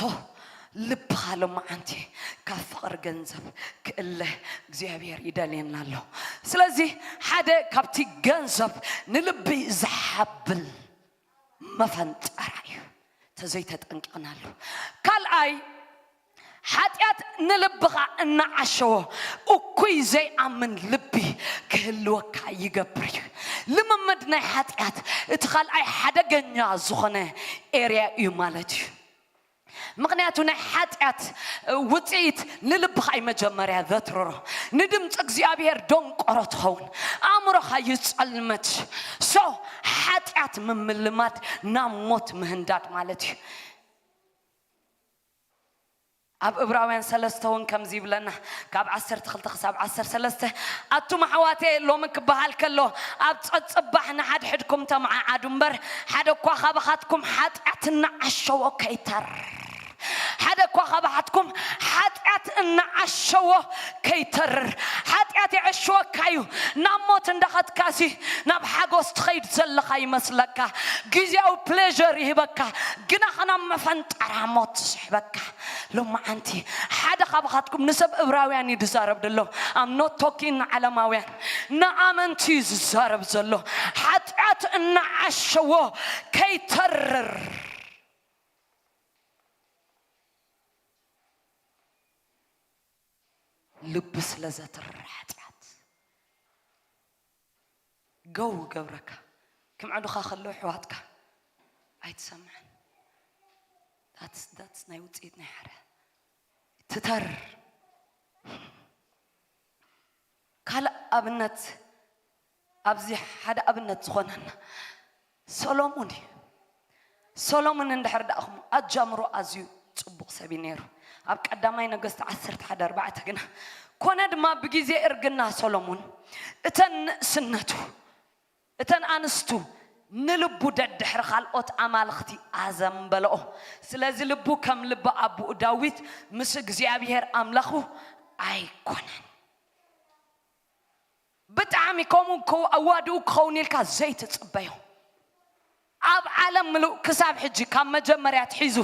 ልብኻ ሎማዓንቲ ካብ ፍቕሪ ገንዘብ ክእለ እግዚኣብሔር ይደልየና ኣሎ። ስለዚ ሓደ ካብቲ ገንዘብ ንልቢ ዝሓብል መፈንጠራ እዩ ተዘይተጠንቂቕናሉ። ካልኣይ ሓጢኣት ንልብኻ እናዓሸዎ እኩይ ዘይኣምን ልቢ ክህልወካ ይገብር እዩ። ልምምድ ናይ ሓጢኣት እቲ ካልኣይ ሓደገኛ ዝኾነ ኤርያ እዩ ማለት እዩ። ምኽንያቱ ናይ ሓጢኣት ውፅኢት ንልብኻ እዩ መጀመርያ ዘትርሮ። ንድምፂ እግዚኣብሔር ደንቆሮ ትኸውን። ኣእምሮኻ ይፀልመት። ሶ ሓጢኣት ምምልማድ ናብ ሞት ምህንዳድ ማለት እዩ። ኣብ እብራውያን ሰለስተ እውን ከምዚ ይብለና ካብ ዓሰርተ ክልተ ክሳብ ዓሰርተ ሰለስተ ኣቱም ኣሕዋተ ሎሚ ክበሃል ከሎ ኣብ ፀፅባሕ ንሓድሕድኩም ተመዓዓዱ እምበር ሓደ እኳ ካባኻትኩም ሓጢኣት እናዓሸዎ ከይተር ሓደ እኳ ካባኻትኩም ሓጢኣት እናዓሸዎ ከይተርር ሓጢኣት የዕሽወካ እዩ ናብ ሞት እንዳኸትካሲ ናብ ሓጎስ ትኸይድ ዘለኻ ይመስለካ ግዜያዊ ፕሌር ይህበካ ግና ኸናብ መፈንጠራ ሞት ትስሕበካ ሎማዓንቲ ሓደ ካባኻትኩም ንሰብ እብራውያን እዩ ዝዛረብ ዘሎ I'm not talking ንዓለማውያን ንኣመንቲ እዩ ዝዛረብ ዘሎ ሓጢኣት እናዓሸዎ ከይተርር ልቢ ስለ ዘትርር ሓጢኣት ገው ገብረካ ክምዕዱኻ ከለዉ ኣሕዋትካ ኣይትሰምዕን that's that's ናይ ውፅኢት ናይ ሓደ ትተር ካልእ ኣብነት ኣብዚ ሓደ ኣብነት ዝኾነና ሰሎሙን እዩ ሰሎሙን እንድሕር ደኣኹም ኣጃምሮ ኣዝዩ ፅቡቕ ሰብ እዩ ነይሩ ኣብ ቀዳማይ ነገስቲ ዓሰርተ ሓደ ኣርባዕተ ግና ኮነ ድማ ብግዜ እርግና ሰሎሙን እተን ንእስነቱ እተን ኣንስቱ ንልቡ ደድሕሪ ካልኦት ኣማልኽቲ ኣዘንበለኦ ስለዚ ልቡ ከም ልቢ ኣቦኡ ዳዊት ምስ እግዚኣብሔር ኣምላኹ ኣይኮነን ብጣዕሚ ከምኡ ከው- ኣዋድኡ ክኸውን ኢልካ ዘይትጽበዮ። ኣብ ዓለም ምሉእ ክሳብ ሕጂ ካብ መጀመርያ ትሒዙ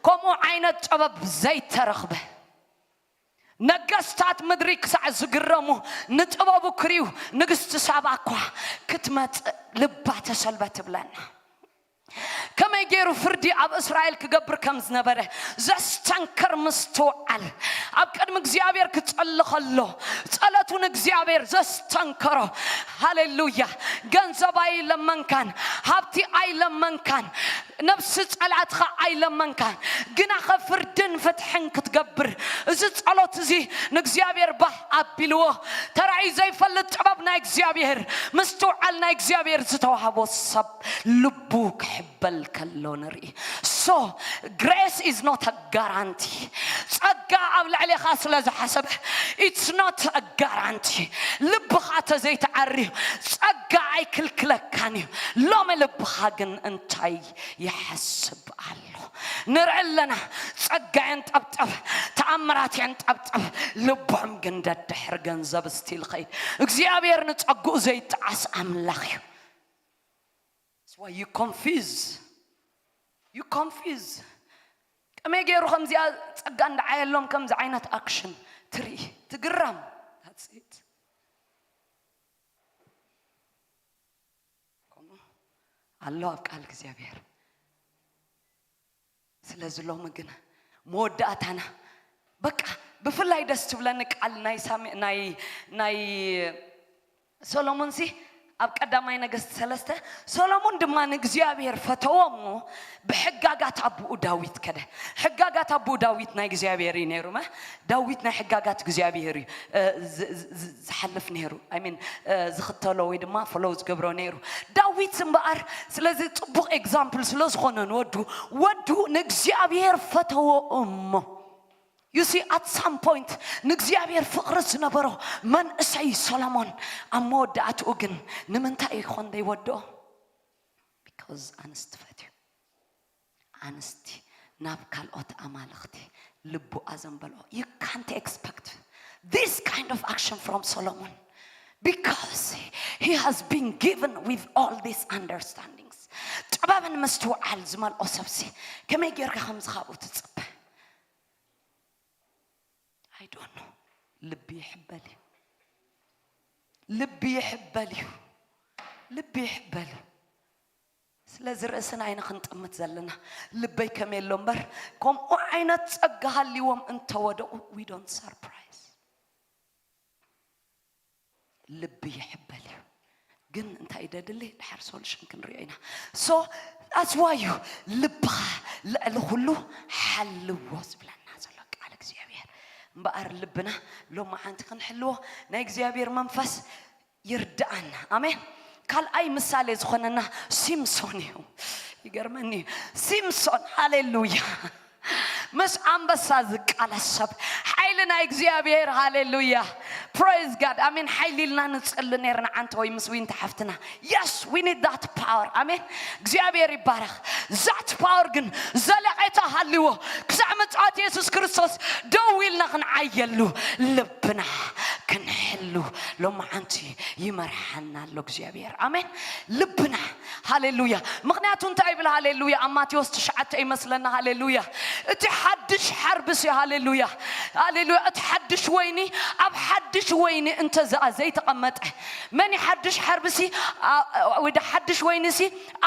ከምኡ ዓይነት ጥበብ ዘይተረኽበ። ነገስታት ምድሪ ክሳዕ ዝግረሙ ንጥበቡ ክርእዩ ንግስቲ ሳባ እኳ ክትመጽእ ልባ ተሰልበ ትብለና። ከመይ ገይሩ ፍርዲ ኣብ እስራኤል ክገብር ከም ዝነበረ ዘስተንክር ምስትውዓል፣ ኣብ ቅድሚ እግዚኣብሔር ክጸሊ ከሎ ጸለቱ ንእግዚኣብሔር ዘስተንከሮ። ሃሌሉያ። ገንዘብ ኣይለመንካን፣ ሃብቲ ኣይለመንካን፣ ነብሲ ጸላእትኻ ኣይለመንካን፣ ግናኸ ፍርድን ፍትሕን ክትገብር። እዚ ጸሎት እዚ ንእግዚኣብሔር ባህ ኣቢልዎ። ተራእዩ ዘይፈልጥ ጥበብ ናይ እግዚኣብሔር፣ ምስትውዓል ናይ እግዚኣብሔር ዝተዋህቦ ሰብ ልቡ ክሕበል ከሎ ንርኢ። So grace is not a guarantee። ጸጋ ኣብ ልዕሌኻ ስለ ዝሓሰበ it's not a guarantee። ልብኻ ተዘይተዓርዩ ጸጋ ኣይክልክለካን እዩ። ሎሚ ልብኻ ግን እንታይ ይሓስብ ኣሎ? ንርኢ ኣለና። ጸጋ የንጠብጠብ፣ ተኣምራት የንጠብጠብ፣ ልቦም ግን ደድሕር ገንዘብ ስቲል ኸይድ። እግዚኣብሔር ንጸግኡ ዘይጠዓስ ኣምላኽ እዩ። That's why you confuse. You confuse. ከመይ ገይሩ ከምዚኣ ጸጋ እንዳዓየሎም ከምዚ ዓይነት ኣክሽን ትርኢ፣ ትግራም። That's it. ከምኡ ኣሎ ኣብ ቃል እግዚኣብሔር። ስለዚ ሎሚ ግን መወዳእታና በቃ ብፍላይ ደስ ትብለኒ ቃል ናይ ሳሚ ናይ ናይ ሰሎሞን ሲ ኣብ ቀዳማይ ነገስት ሰለስተ፣ ሰሎሞን ድማ ንእግዚኣብሔር ፈተዎ እሞ ብሕጋጋት ኣቦኡ ዳዊት ከደ። ሕጋጋት ኣቦኡ ዳዊት ናይ እግዚኣብሔር እዩ ነይሩ። መ ዳዊት ናይ ሕጋጋት እግዚኣብሔር እዩ እ፣ ዝ- ዝ- ዝ- ዝሓልፍ ነይሩ። I mean ዝኽተሎ ወይ ድማ ፎሎው ዝገብሮ ነይሩ ዳዊት እምበኣር። ስለዚ ጽቡቕ ኤግዛምፕል ስለ ዝኾነ ንወዱ፣ ወዱ ንእግዚኣብሔር ፈተዎ እሞ you see at some point ንእግዚኣብሔር ፍቕሪ ዝነበሮ መንእሰይ ሰሎሞን ኣብ መወዳእትኡ ግን ንምንታይ ይኾን ዘይወድኦ? Because ኣንስቲ ፈትዩ። ኣንስቲ ናብ ካልኦት ኣማልኽቲ ልቡ ኣዘንበልኦ። You can't expect this kind of action from Solomon because he has been given with all these understandings. ጥበብን ምስትውዓል ዝመልኦ ሰብሲ ከመይ ጌርካ ከምዚ ካብኡ ትጽበ? I don't know. ልቢ ይሕበል እዩ። ልቢ ይሕበል እዩ። ልቢ ይሕበል እዩ። ስለዚ ርእስና ኢና ክንጥምት ዘለና። ልበይ ከመይ ኣሎ እምበር ከምኡ ዓይነት ጸጋ ሃልይዎም እንተወደቑ we don't surprise። ልቢ ይሕበል እዩ። ግን እንታይ ደድሊ ድሓር ሶሉሽን ክንሪኦ ኢና። So that's why you ልብኻ ልዕሊ ኩሉ ሓልዎ ዝብለና ዘሎ ቃል እግዚኣብሔር። እምበኣር ልብና ሎማዓንቲ ክንሕልዎ ናይ እግዚኣብሔር መንፈስ ይርዳኣና። ኣሜን። ካልኣይ ምሳሌ ዝኾነና ሲምሶን እዩ። ይገርመኒ እዩ። ሲምሶን ሃሌሉያ። ምስ ኣንበሳ ዝቃለስ ሰብ ሓይሊ ናይ እግዚኣብሔር ሃሌሉያ። Praise God ኣሜን። ሓይሊ ኢልና ንጽሊ ነርና ዓንተ ወይ ምስ ዊንቲ ሓፍትና። Yes we need that power ኣሜን። እግዚኣብሔር ይባረኽ። That power ግን ዘለቄታ ሃልዎ ክሳዕ ምጽኣት የሱስ ክርስቶስ ደው ኢልና ክንዓየሉ ልብና ክንሕሉ ሎማዓንቲ ይመርሓና ኣሎ እግዚኣብሔር ኣሜን። ልብና ሃሌሉያ። ምክንያቱ እንታይ ይብል ሃሌሉያ ኣብ ማቴዎስ ትሽዓተ ይመስለና። ሃሌሉያ። እቲ ሓድሽ ሓርብሲ ሃሌሉያ፣ ሃሌሉያ። እቲ ሓድሽ ወይኒ ኣብ ሓድሽ ወይኒ እንተ ዘይተቐመጠ፣ መን ሓድሽ ሓርብሲ ወደ ሓድሽ ወይኒሲ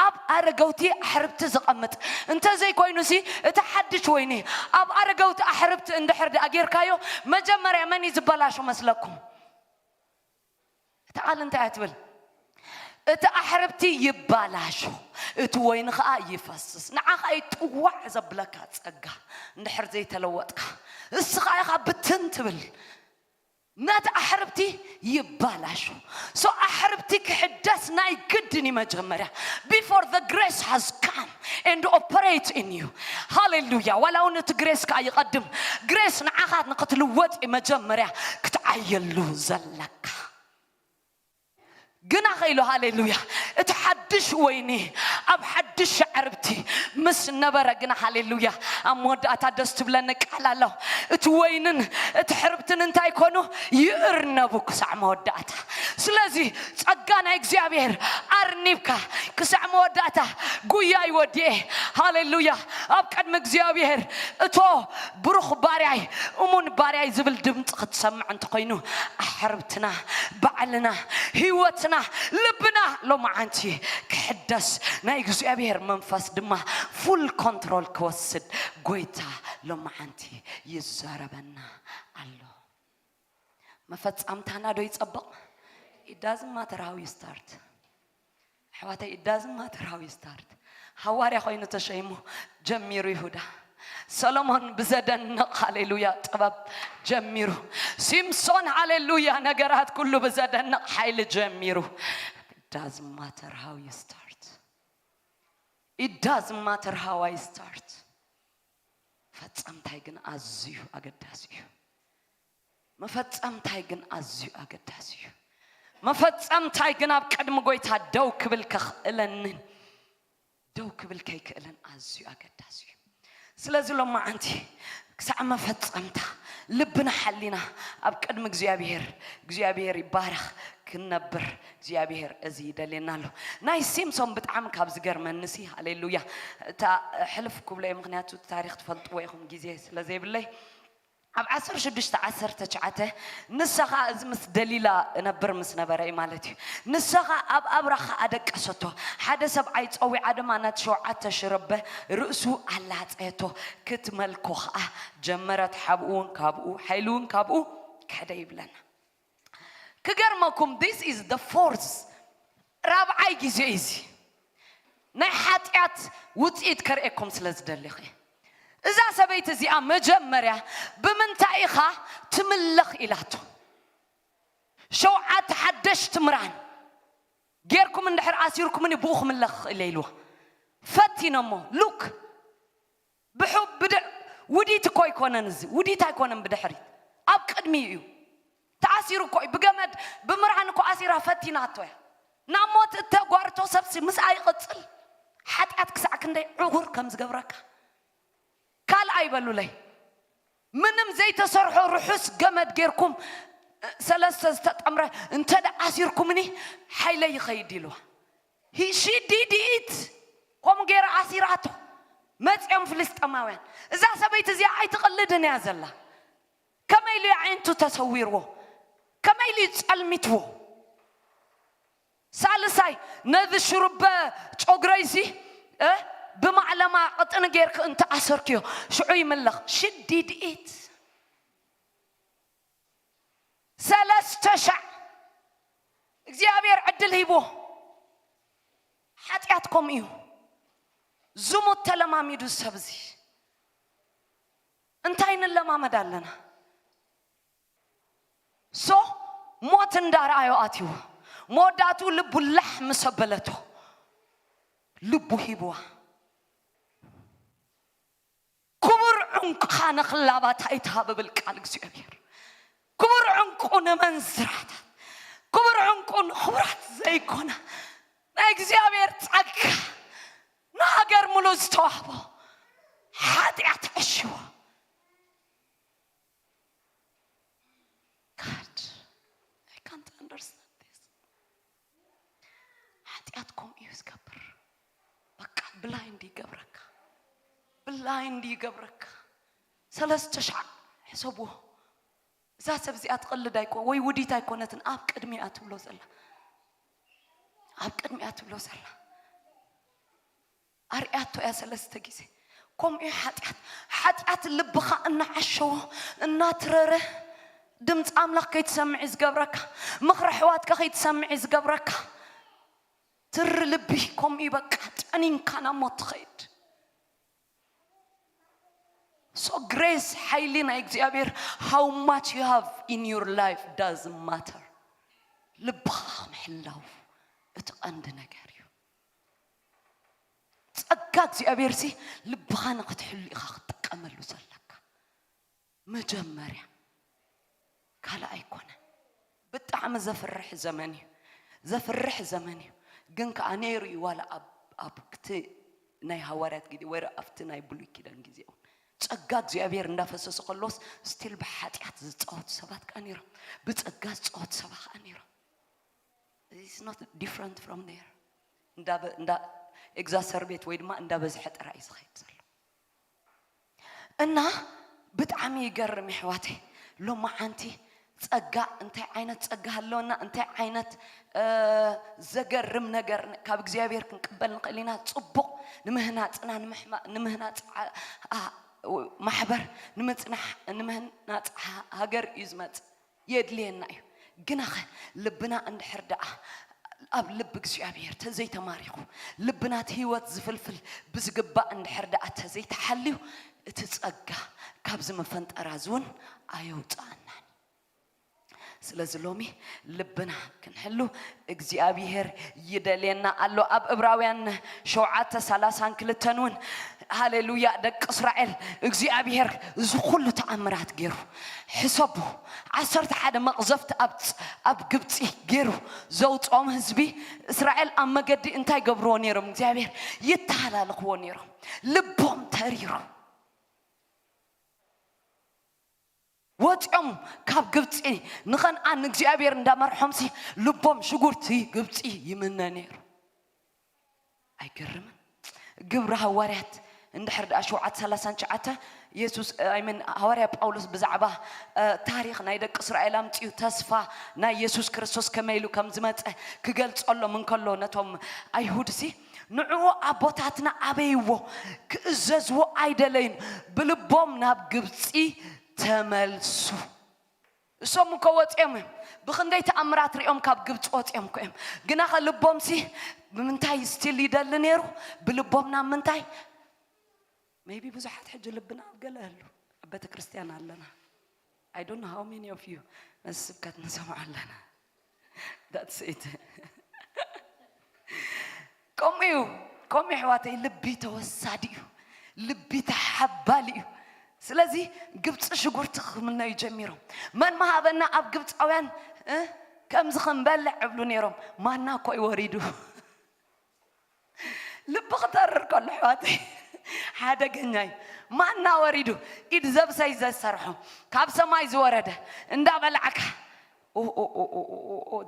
ኣብ ኣረገውቲ ኣሕርብቲ ዝቐምጥ እንተ ዘይኮይኑሲ፣ እቲ ሓድሽ ወይኒ ኣብ ኣረገውቲ ኣሕርብቲ እንድሕር ደኣ ጌርካዮ፣ መጀመርያ መን እዩ ዝበላሾ መስለኩም? እታ ቃል እንታይ እያ ትብል? እቲ ኣሕርብቲ ይባላሾ፣ እቲ ወይኒ ኸኣ ይፈስስ። ንዓኻ እዩ ጥዋዕ ዘብለካ ጸጋ እንድሕር ዘይተለወጥካ። እስኻ ኢኻ ብትን ትብል። ነቲ ኣሕርብቲ ይባላሾ። So ኣሕርብቲ ክሕደስ ናይ ግድን እዩ መጀመርያ። Before the grace has come and operate in you. ሃሌሉያ። ዋላ እውን እቲ ግሬስ ከኣ ይቐድም። ግሬስ ንዓኻ ንክትልወጥ እዩ መጀመርያ ክትዓየሉ ዘለካ። ግና ኸኢሉ ሃሌሉያ እቲ ሓድሽ ወይኒ ኣብ ሓድሽ ሽዕርብቲ ምስ ነበረ ግና፣ ሃሌሉያ፣ ኣብ መወዳእታ ደስ ትብለኒ ቃል ኣሎ። እቲ ወይንን እቲ ሕርብትን እንታይ ኮኑ? ይእርነቡ ክሳዕ መወዳእታ። ስለዚ ጸጋ ናይ እግዚኣብሔር ኣርኒብካ ክሳዕ መወዳእታ ጉያ ይወድኤ። ሃሌሉያ። ኣብ ቅድሚ እግዚኣብሔር እቶ ብሩኽ ባርያይ፣ እሙን ባርያይ ዝብል ድምፂ ክትሰምዕ እንተኾይኑ፣ ኣሕርብትና፣ ባዕልና፣ ህይወትና፣ ልብና ሎማዓንቲ ክሕደስ፣ ናይ እግዚኣብሔር መንፈስ ድማ ፉል ኮንትሮል ክወስድ ጎይታ ሎማዓንቲ ይዛረበና ኣሎ። መፈጻምታና ዶ ይጸብቕ? It doesn't matter how you start. ኣሕዋተይ፣ it doesn't matter how you start. ሃዋርያ ኮይኑ ተሸይሙ ጀሚሩ ይሁዳ። ሰሎሞን ብዘደንቕ፣ ሃሌሉያ፣ ጥበብ ጀሚሩ። ሲምሶን፣ ሃሌሉያ፣ ነገራት ኩሉ ብዘደንቕ ሓይሊ ጀሚሩ። It doesn't matter how you start. It doesn't matter how I start. ፈጸምታይ ግን ኣዝዩ ኣገዳሲ እዩ። መፈጸምታይ ግን ኣዝዩ ኣገዳሲ እዩ። መፈጸምታይ ግን ኣብ ቅድሚ ጎይታ ደው ክብል ከኽእለንን ደው ክብል ከይክእልን ኣዝዩ ኣገዳሲ እዩ። ስለዚ ሎማዓንቲ ክሳዕ መፈጸምታ ልብና ሓሊና ኣብ ቅድሚ እግዚኣብሔር፣ እግዚኣብሔር ይባረኽ፣ ክንነብር እግዚኣብሔር እዚ ይደልየና ኣሎ። ናይ ሲምሶን ብጣዕሚ ካብ ዝገርመንሲ፣ ሃሌሉያ፣ እታ ሕልፍ ክብሎ እየ፣ ምኽንያቱ ታሪኽ ትፈልጥዎ ኢኹም፣ ግዜ ስለ ዘይብለይ። ኣብ ዓሰርተ ሽዱሽተ ዓሰርተ ትሽዓተ፣ ንሳ ኸኣ እዚ ምስ ደሊላ እነብር ምስ ነበረ እዩ ማለት እዩ። ንሳ ኸኣ ኣብ ኣብራኻ ኣደቀሰቶ። ሓደ ሰብኣይ ጸዊዓ ድማ ነቲ ሸውዓተ ሽርበ ርእሱ ኣላጸየቶ። ክትመልኮ ኸኣ ጀመረት። ሓብኡ እውን ካብኡ፣ ሓይሉ እውን ካብኡ ከደ ይብለና። ክገርመኩም፣ this is the fourth፣ ራብዓይ ግዜ እዩ እዚ። ናይ ሓጢኣት ውጽኢት ከርእየኩም ስለ ዝደሊኹ እየ። እዛ ሰበይቲ እዚኣ መጀመርያ ብምንታይ ኢኻ ትምለኽ ኢላቶ። ሸውዓተ ሓደሽቲ ምራን ጌርኩም እንድሕር ኣሲርኩምኒ ብኡ ክምለኽ ክእል እየ ኢልዋ። ፈቲኖሞ። ሉክ፣ ብሑ-፣ ብድ-፣ ውዲት እኮ ኣይኮነን እዚ። ውዲት ኣይኮነን ብድሕሪት። ኣብ ቅድሚ እዩ። ተኣሲሩ እኮ እዩ። ብገመድ፣ ብምራን እኮ ኣሲራ ፈቲናቶ እያ። ናብ ሞት እተጓርቶ ሰብሲ ምስኣ ይቕጽል። ሓጢኣት ክሳዕ ክንደይ ዕውር ከም ዝገብረካ። ካልኣይ በሉለይ። ምንም ዘይተሰርሖ ርሑስ ገመድ ጌርኩም፣ ሰለስተ ዝተጠምረ እንተ ደኣ ኣሲርኩምኒ ሓይለይ ይኸይድ ኢልዋ። He፣ she did it። ከምኡ ገይራ ኣሲራቶ። መጺኦም ፍልስጤማውያን። እዛ ሰበይቲ እዚኣ ኣይትቕልድን እያ ዘላ። ከመይ ኢሉ እዩ ኣዒንቱ ተሰዊርዎ? ከመይ ኢሉ እዩ ጸልሚትዎ? ሳልሳይ፣ ነዚ ሽሩበ ጨጉረይሲ፣ እ፣ ብማዕለማ ቅጥኒ ጌርክ እንተ ኣሰርክዮ፣ ሽዑ ይምለኽ። She did it። ሰለስተ ሻዕ እግዚኣብሔር ዕድል ሂቦ። ሓጢኣት ከምኡ እዩ። ዝሙት ተለማሚዱ ሰብ እዚ። እንታይ ንለማመድ ኣለና? ሶ ሞት እንዳረኣዮ ኣትይዎ። መወዳእትኡ ልቡ ላሕ ምስ ኣበለቶ ልቡ ሂብዋ። ክቡር ዕንቁኻ ንኽላባት ኣይትሃብ እብል ቃል እግዚኣብሔር። ክቡር ዕንቁ ንመንዝራታት፣ ክቡር ዕንቁ ንኽቡራት ዘይኮና ናይ እግዚኣብሔር ጸጋ ንሃገር ሙሉ ዝተዋህቦ ሓጢኣት ዕሽዎ። God, I can't understand this. ሓጢኣት ከምኡ እዩ ዝገብር። በቃ ብላይንድ ይገብረካ፣ ብላይንድ ይገብረካ። ሰለስተ ሻዕ ሕሰብዎ። እዛ ሰብ እዚኣ ትቕልድ ኣይኮ-፣ ወይ ውዲት ኣይኮነትን። ኣብ ቅድሚኣ ትብሎ ዘላ፣ ኣብ ቅድሚኣ ትብሎ ዘላ ኣርያቶ እያ ሰለስተ ግዜ። ከምኡ እዩ ሓጢኣት። ሓጢኣት ልብኻ እናዓሸዎ፣ እናትረረ፣ ድምፂ ኣምላኽ ከይትሰምዕ እዩ ዝገብረካ። ምኽሪ ኣሕዋትካ ከይትሰምዕ እዩ ዝገብረካ። ትሪ ልቢ ከምኡ እዩ፣ በቃ ጠኒንካ ናብ ሞት ትኸይድ። So grace፣ ሓይሊ ናይ እግዚኣብሔር፣ how much you have in your life doesn't matter። ልብኻ ምሕላው እቲ ቀንዲ ነገር እዩ። ጸጋ እግዚኣብሔር ሲ ልብኻ ንኽትሕሉ ኢኻ ክትጥቀመሉ ዘለካ። መጀመርያ ካልእ ኣይኮነን። ብጣዕሚ ዘፍርሕ ዘመን እዩ። ዘፍርሕ ዘመን እዩ። ግን ከኣ ነይሩ እዩ፣ ዋላ ኣብ፣ ኣብ ክቲ ናይ ሃዋርያት ግዜ ወይ ኣብቲ ናይ ብሉይ ኪዳን ግዜ እውን ጸጋ እግዚኣብሔር እንዳፈሰሰ ከሎስ ስቲል ብሓጢኣት ዝጻወቱ ሰባት ከኣ ነይሮም፣ ብጸጋ ዝጻወቱ ሰባት ከኣ ነይሮም። It's not different from there። እንዳ ኤግዛሰርቤት ወይ ድማ እንዳበዝሐ ጥራይ እዩ ዝኸይድ ዘሎ። እና ብጣዕሚ ይገርም የሕዋተይ። ሎማዓንቲ ጸጋ፣ እንታይ ዓይነት ጸጋ ኣለወና፣ እንታይ ዓይነት ዘገርም ነገር ካብ እግዚኣብሔር ክንቅበል ንኽእል ኢና። ጽቡቕ ንምህናጽና፣ ንምህናጽ ማሕበር ንምጽናሕ፣ ንምህናጽ ሃገር እዩ ዝመጽእ። የድልየና እዩ። ግናኸ ልብና እንድሕር ደኣ ኣብ ልቢ እግዚኣብሔር ተዘይተማሪኹ፣ ልብና እቲ ህይወት ዝፍልፍል ብዝግባእ እንድሕር ደኣ ተዘይተሓልዩ፣ እቲ ጸጋ ካብዚ መፈንጠራ እዚ እውን ኣየውፅኣናን። ስለዚ ሎሚ ልብና ክንሕሉ እግዚኣብሔር ይደልየና ኣሎ። ኣብ እብራውያን ሸውዓተ ሰላሳን ክልተን እውን፣ ሃሌሉያ፣ ደቂ እስራኤል እግዚኣብሔር እዚ ኩሉ ተኣምራት ገይሩ፣ ሕሰቡ፣ ዓሰርተ ሓደ መቕዘፍቲ ኣብ ኣብ ግብፂ ገይሩ ዘውፅኦም ህዝቢ እስራኤል ኣብ መገዲ እንታይ ገብርዎ ነይሮም? እግዚኣብሔር ይተሃላለኽዎ ነይሮም። ልቦም ተሪሩ ወፂኦም ካብ ግብፂ ንኸንኣን እግዚኣብሔር እንዳመርሖምሲ ልቦም ሽጉርቲ ግብፂ ይምነ ነይሩ። ኣይገርምን? ግብሪ ሃዋርያት እንድሕር ደኣ ሸውዓተ ሰላሳን ትሽዓተ የሱስ ኣይመን ሃዋርያ ጳውሎስ ብዛዕባ ታሪኽ ናይ ደቂ እስራኤል ኣምፅኡ ተስፋ ናይ የሱስ ክርስቶስ ከመይ ኢሉ ከም ዝመፀ ክገልፀሎም እንከሎ ነቶም ኣይሁድሲ ንዕኡ ኣቦታትና ኣበይዎ ክእዘዝዎ ኣይደለዩን ብልቦም ናብ ግብፂ ተመልሱ። እሶም እኮ ወፂኦም እዮም። ብክንደይ ተኣምራት ሪኦም ካብ ግብፂ ወፂኦም እኮ እዮም። ግና ከ ልቦምሲ ብምንታይ ስቲል ይደሊ ነይሩ? ብልቦም ናብ ምንታይ? ሜቢ ብዙሓት ሕጂ ልብና ኣብ ገለ ኣሉ ኣብ ቤተ ክርስቲያን ኣለና። I don't know how many of you ነዚ ስብከት ንሰምዖ ኣለና። That's it። ከምኡ እዩ። ከምኡ የሕዋተይ ልቢ ተወሳዲ እዩ። ልቢ ተሓባሊ እዩ። ስለዚ ግብፂ ሽጉርቲ ክምነዩ ጀሚሮም። መን መሃበና ኣብ ግብፃውያን ከምዚ ክንበልዕ እብሉ ነይሮም። ማና እኮ እዩ ወሪዱ። ልቢ ክተርር ከሎ ኣሕዋተይ ሓደገኛ እዩ። ማና ወሪዱ ኢድ ዘብሰይ ዘሰርሖ ካብ ሰማይ ዝወረደ እንዳበላዕካ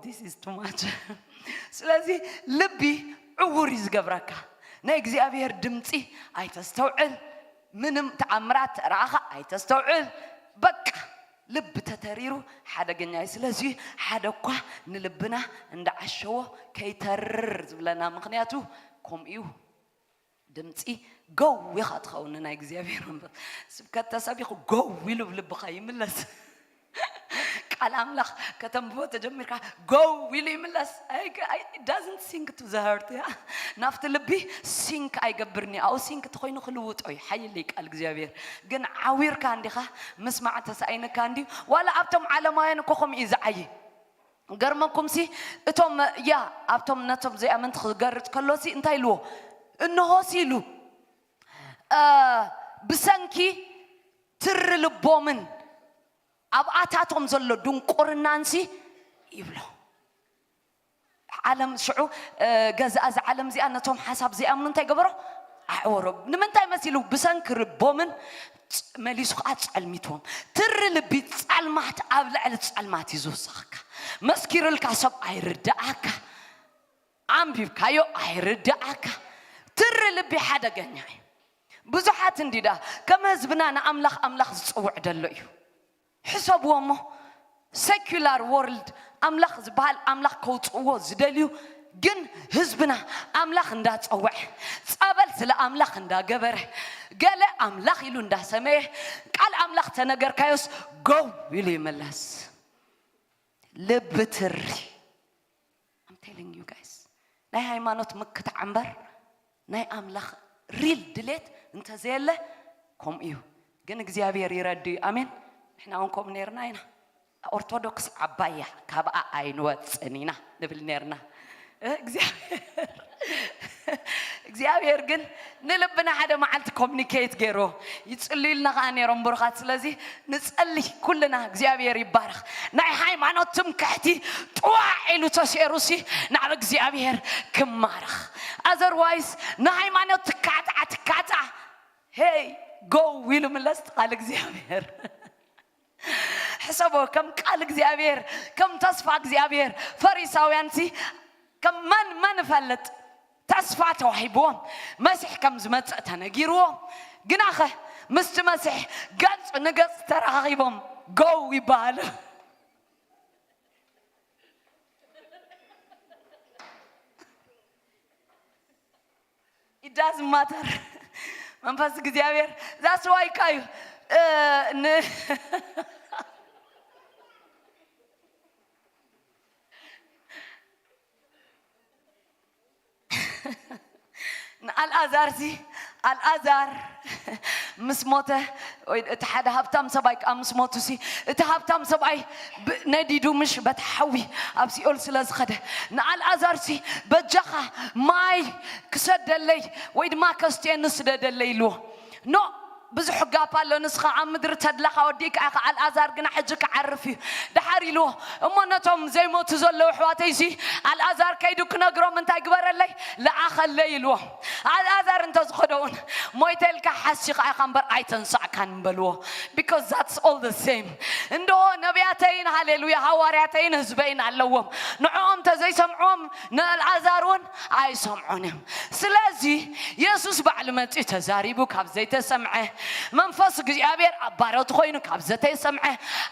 this is too much። ስለዚ ልቢ ዕውር እዩ ዝገብረካ። ናይ እግዚኣብሔር ድምፂ ኣይተስተውዕል። ምንም ተኣምራት ተረኣኻ ኣይተስተውዕል። በቃ ልቢ ተተሪሩ ሓደገኛ እዩ። ስለዚ ሓደ እኳ ንልብና እንዳዓሸዎ ከይተርር ዝብለና ምክንያቱ ከምኡ እዩ። ድምፂ ጎው ኢኻ ትኸውን ናይ እግዚኣብሔር መንፈስ። ስብከት ተሰቢኹ ጎው ኢሉ ልብኻ ይምለስ። ቃል ኣምላኽ ከተንብቦ ተጀሚርካ ጎው ኢሉ ይምለስ። Doesn't sink to the heart። ያ ናብቲ ልቢ ሲንክ ኣይገብርኒ። ኣው ሲንክ ተኮይኑ ክልውጦ እዩ ሓይሊ ቃል እግዚኣብሔር። ግን ዓዊርካ እንዲኻ ምስማዕ ተሳኢንካ እንዲዩ። ዋላ ኣብቶም ዓለማውያን እኮ ከምኡ እዩ ዝዓይ። ገርመኩም ሲ እቶም ያ ኣብቶም ነቶም ዘይኣመንቲ ክገርጽ ከሎ ሲ እንታይ ኢልዎ? እንሆ ሲ ኢሉ ብሰንኪ ትሪ ልቦምን ኣብ ኣታቶም ዘሎ ድንቁርናን ሲ ይብሎ። ዓለም ሽዑ ገዛእ እዚ ዓለም እዚኣ ነቶም ሓሳብ ዘይኣምኑ እንታይ ገበሮ? ኣዕወሮም። ንምንታይ መሲሉ? ብሰንኪ ርቦምን መሊሱ ከዓ ጸልሚትዎም። ትሪ ልቢ ጸልማት ኣብ ልዕሊ ጸልማት እዩ ዝውስኸካ። መስኪሩልካ ሰብ ኣይርድኣካ። ኣንቢብካዮ ኣይርድኣካ። ትሪ ልቢ ሓደገኛ እዩ። ብዙሓት እንዲዳ ከም ህዝብና ንኣምላኽ ኣምላኽ ዝጽውዕ ደሎ እዩ። ሕሰብዎ እሞ ሰኩላር ወርልድ ኣምላኽ ዝበሃል ኣምላኽ ከውፅእዎ ዝደልዩ ግን ህዝብና ኣምላኽ እንዳፀወዐ ጸበል ስለ ኣምላኽ እንዳገበረ ገለ ኣምላኽ ኢሉ እንዳሰመየ ቃል ኣምላኽ ተነገርካዮስ ጎው ኢሉ ይመለስ። ልቢ ትሪ I'm telling you guys ናይ ሃይማኖት ምክታዕ እምበር ናይ ኣምላኽ ሪል ድሌት እንተዘየለ ከምኡ እዩ። ግን እግዚኣብሔር ይረዱ እዩ። ኣሜን። ንሕና እውን ከምኡ ነርና ኢና። ኦርቶዶክስ ዓባያ ካብኣ ኣይንወፅን ኢና ንብል ነርና። እግዚኣብሔር እግዚኣብሔር ግን ንልብና ሓደ መዓልቲ ኮሚኒኬት ገይርዎ። ይጽልዩልና ከኣ ነይሮም ብሩኻት። ስለዚ ንጸሊ ኩልና፣ እግዚኣብሔር ይባረኽ። ናይ ሃይማኖት ትምክሕቲ ጥዋዕ ኢሉ ተሰይሩሲ ናብ እግዚኣብሔር ክማረኽ። ኣዘርዋይስ ንሃይማኖት ትካትዓ ትካትዓ፣ ሄይ፣ ጎው ኢሉ ምለስ ቃል እግዚኣብሔር። ሕሰቦ፣ ከም ቃል እግዚኣብሔር፣ ከም ተስፋ እግዚኣብሔር። ፈሪሳውያንሲ ከም መን መን እፈልጥ? ተስፋ ተዋሂብዎም፣ መሲሕ ከም ዝመጽእ ተነጊርዎም። ግናኸ ምስቲ መሲሕ ገጽ ንገጽ ተራኺቦም ጎው ይበሃሉ። It doesn't matter። መንፈስ እግዚኣብሔር ዛስዋይካ እዩ። እ፣ ን- ንኣልኣዛር ሲ ኣልኣዛር ምስ ሞተ፣ ወይ እቲ ሓደ ሃብታም ሰብኣይ ከዓ ምስ ሞቱ ሲ፣ እቲ ሃብታም ሰብኣይ ብ-፣ ነዲዱ ምሽ በቲ ሓዊ ኣብ ሲኦል ስለ ዝኸደ፣ ንኣልኣዛር ሲ በጃኻ ማይ ክሰደለይ ወይ ድማ ከስትየኒ ስደደለይ ኢልዎ። ኖ፣ ብዙሕ ጋፕ ኣሎ። ንስኻ ኣብ ምድሪ ተድላኻ ወዲእካ ኢኻ፣ ኣልኣዛር ግና ሕጂ ክዓርፍ እዩ። ደሓር ኢልዎ። እሞ ነቶም ዘይሞቱ ዘለዉ ኣሕዋተይሲ ኣልኣዛር ከይዱ ክነግሮም እንታይ ግበረለይ? ለኣኸለይ ኢልዎ። ኣልኣዛር እንተዝኸደውን ሞይተ ኢልካ ሓሲኻ ኢኻ እምበር ኣይተንሳእካን በልዎ። Because that's all the same። እንዶ ነቢያተይን፣ ሃሌሉያ፣ ሃዋርያተይን ህዝበይን ኣለዎም። ንዕኦም እንተዘይሰምዕዎም ንኣልኣዛር እውን ኣይሰምዑን እዮም። ስለዚ የሱስ ባዕሉ መጺኡ ተዛሪቡ ካብ ዘይተሰምዐ፣ መንፈስ እግዚኣብሔር ኣብ ባሮት ኮይኑ ካብ ዘይተሰምዐ፣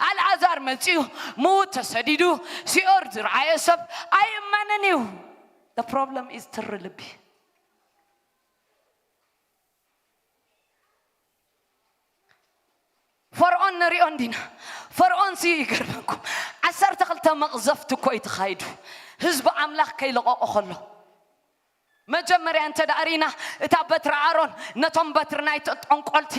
ኣልኣዛር መጺኡ ምዉት ተሰዲዱ ሲኦል ዝረኣየ ሰብ ኣይእመንን እዩ። The problem is ትሪ ልቢ። ፈርዖን ንሪኦ እንዲና። ፈርዖን ሲ ይገርመኩም፣ ዓሰርተ ክልተ መቕዘፍቲ እኮ እዩ ተኻይዱ፣ ህዝቢ ኣምላኽ ከይለቐቆ ከሎ። መጀመርያ እንተ ደኣ ርኢና፣ እታ በትሪ ኣሮን ነቶም በትሪ ናይ ጠንቆልቲ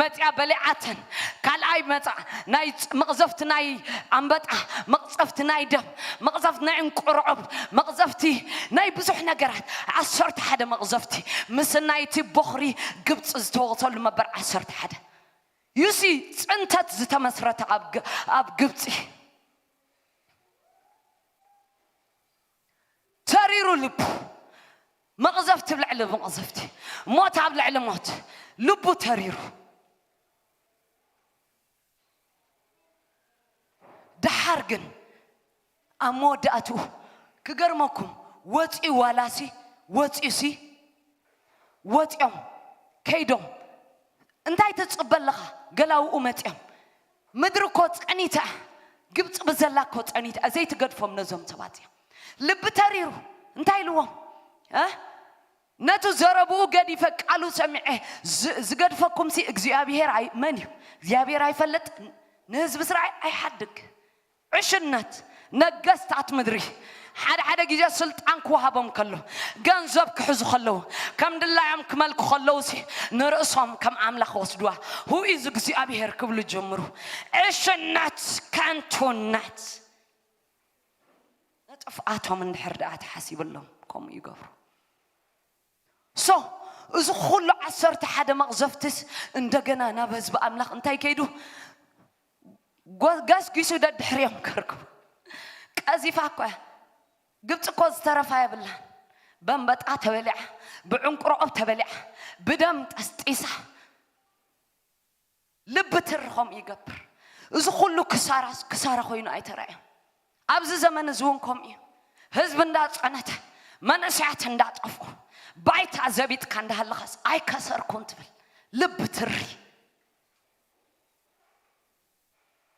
መጽያ በሊዓተን። ካልኣይ መጻ ናይ ጽ-፣ መቕዘፍቲ ናይ ኣንበጣ፣ መቕዘፍቲ ናይ ደም፣ መቕዘፍቲ ናይ ዕንቁርዖብ፣ መቕዘፍቲ ናይ ብዙሕ ነገራት፣ ዓሰርተ ሓደ መቕዘፍቲ፣ ምስ ናይቲ ቦኽሪ ግብጺ ዝተወቕሰሉ መበር ዓሰርተ ሓደ። ዩሲ ጽንተት ዝተመስረተ ኣብ ግ-፣ ኣብ ግብጺ። ተሪሩ ልቡ። መቕዘፍቲ ኣብ ልዕሊ መቕዘፍቲ፣ ሞት ኣብ ልዕሊ ሞት፣ ልቡ ተሪሩ። ደሓር ግን ኣብ መወዳእትኡ ክገርመኩም፣ ወፂኡ ዋላሲ፣ ወፂኡሲ፣ ወፂኦም ከይዶም፣ እንታይ ትፅበ ኣለኻ? ገላውኡ መፂኦም። ምድሪ እኮ ፀኒታ፣ ግብፂ ብዘላ እኮ ፀኒታ፣ ዘይትገድፎም ነዞም ሰባት እዮም። ልቢ ተሪሩ እንታይ ኢልዎም? እ? ነቱ ዘረብኡ ገዲፈ ቃሉ ሰሚዐ ዝ-፣ ዝገድፈኩም ሲ እግዚኣብሔር ኣይ-፣ መን እዩ? እግዚኣብሔር ኣይፈልጥ? ንህዝቢ እስራኤል ኣይሓድግ። ዕሽነት ነገስታት ምድሪ ሓደ ሓደ ግዜ ስልጣን ክወሃቦም ከሎ፣ ገንዘብ ክሕዙ ከለዉ፣ ከም ድላዮም ክመልኩ ከለዉ ሲ ንርእሶም ከም ኣምላኽ ወስድዋ። Who is እግዚኣብሔር ክብሉ ጀምሩ። ዕሽነት፣ ከንቱነት። ንጥፍኣቶም እንድሕር ደኣ ተሓሲብሎም ከምኡ ይገብሩ። ሶ፣ እዚ ኩሉ ዓሰርተ ሓደ መቕዘፍትስ እንደገና ናብ ህዝቢ ኣምላኽ እንታይ ከይዱ? ጎ-፣ ገስጊሱ ደድሕሪኦም ከርክቡ። ቀዚፋ እኮ እያ። ግብፂ እኮ ዝተረፋ የብላን። በንበጣ ተበሊዓ፣ ብዕንቁሮኦብ ተበሊዓ፣ ብደም ጠስጢሳ። ልቢ ትሪ ከምኡ ይገብር። እዚ ኩሉ ክሳራስ ክሳራ ኮይኑ ኣይተራእዮም። ኣብዚ ዘመን እዚ እውን ከምኡ እዩ። ህዝቢ እንዳጸነተ፣ መንእሰያት እንዳጠፍኡ፣ ባይታ ዘቢጥካ እንዳሃለኻስ ኣይከሰርኩን ትብል። ልቢ ትሪ።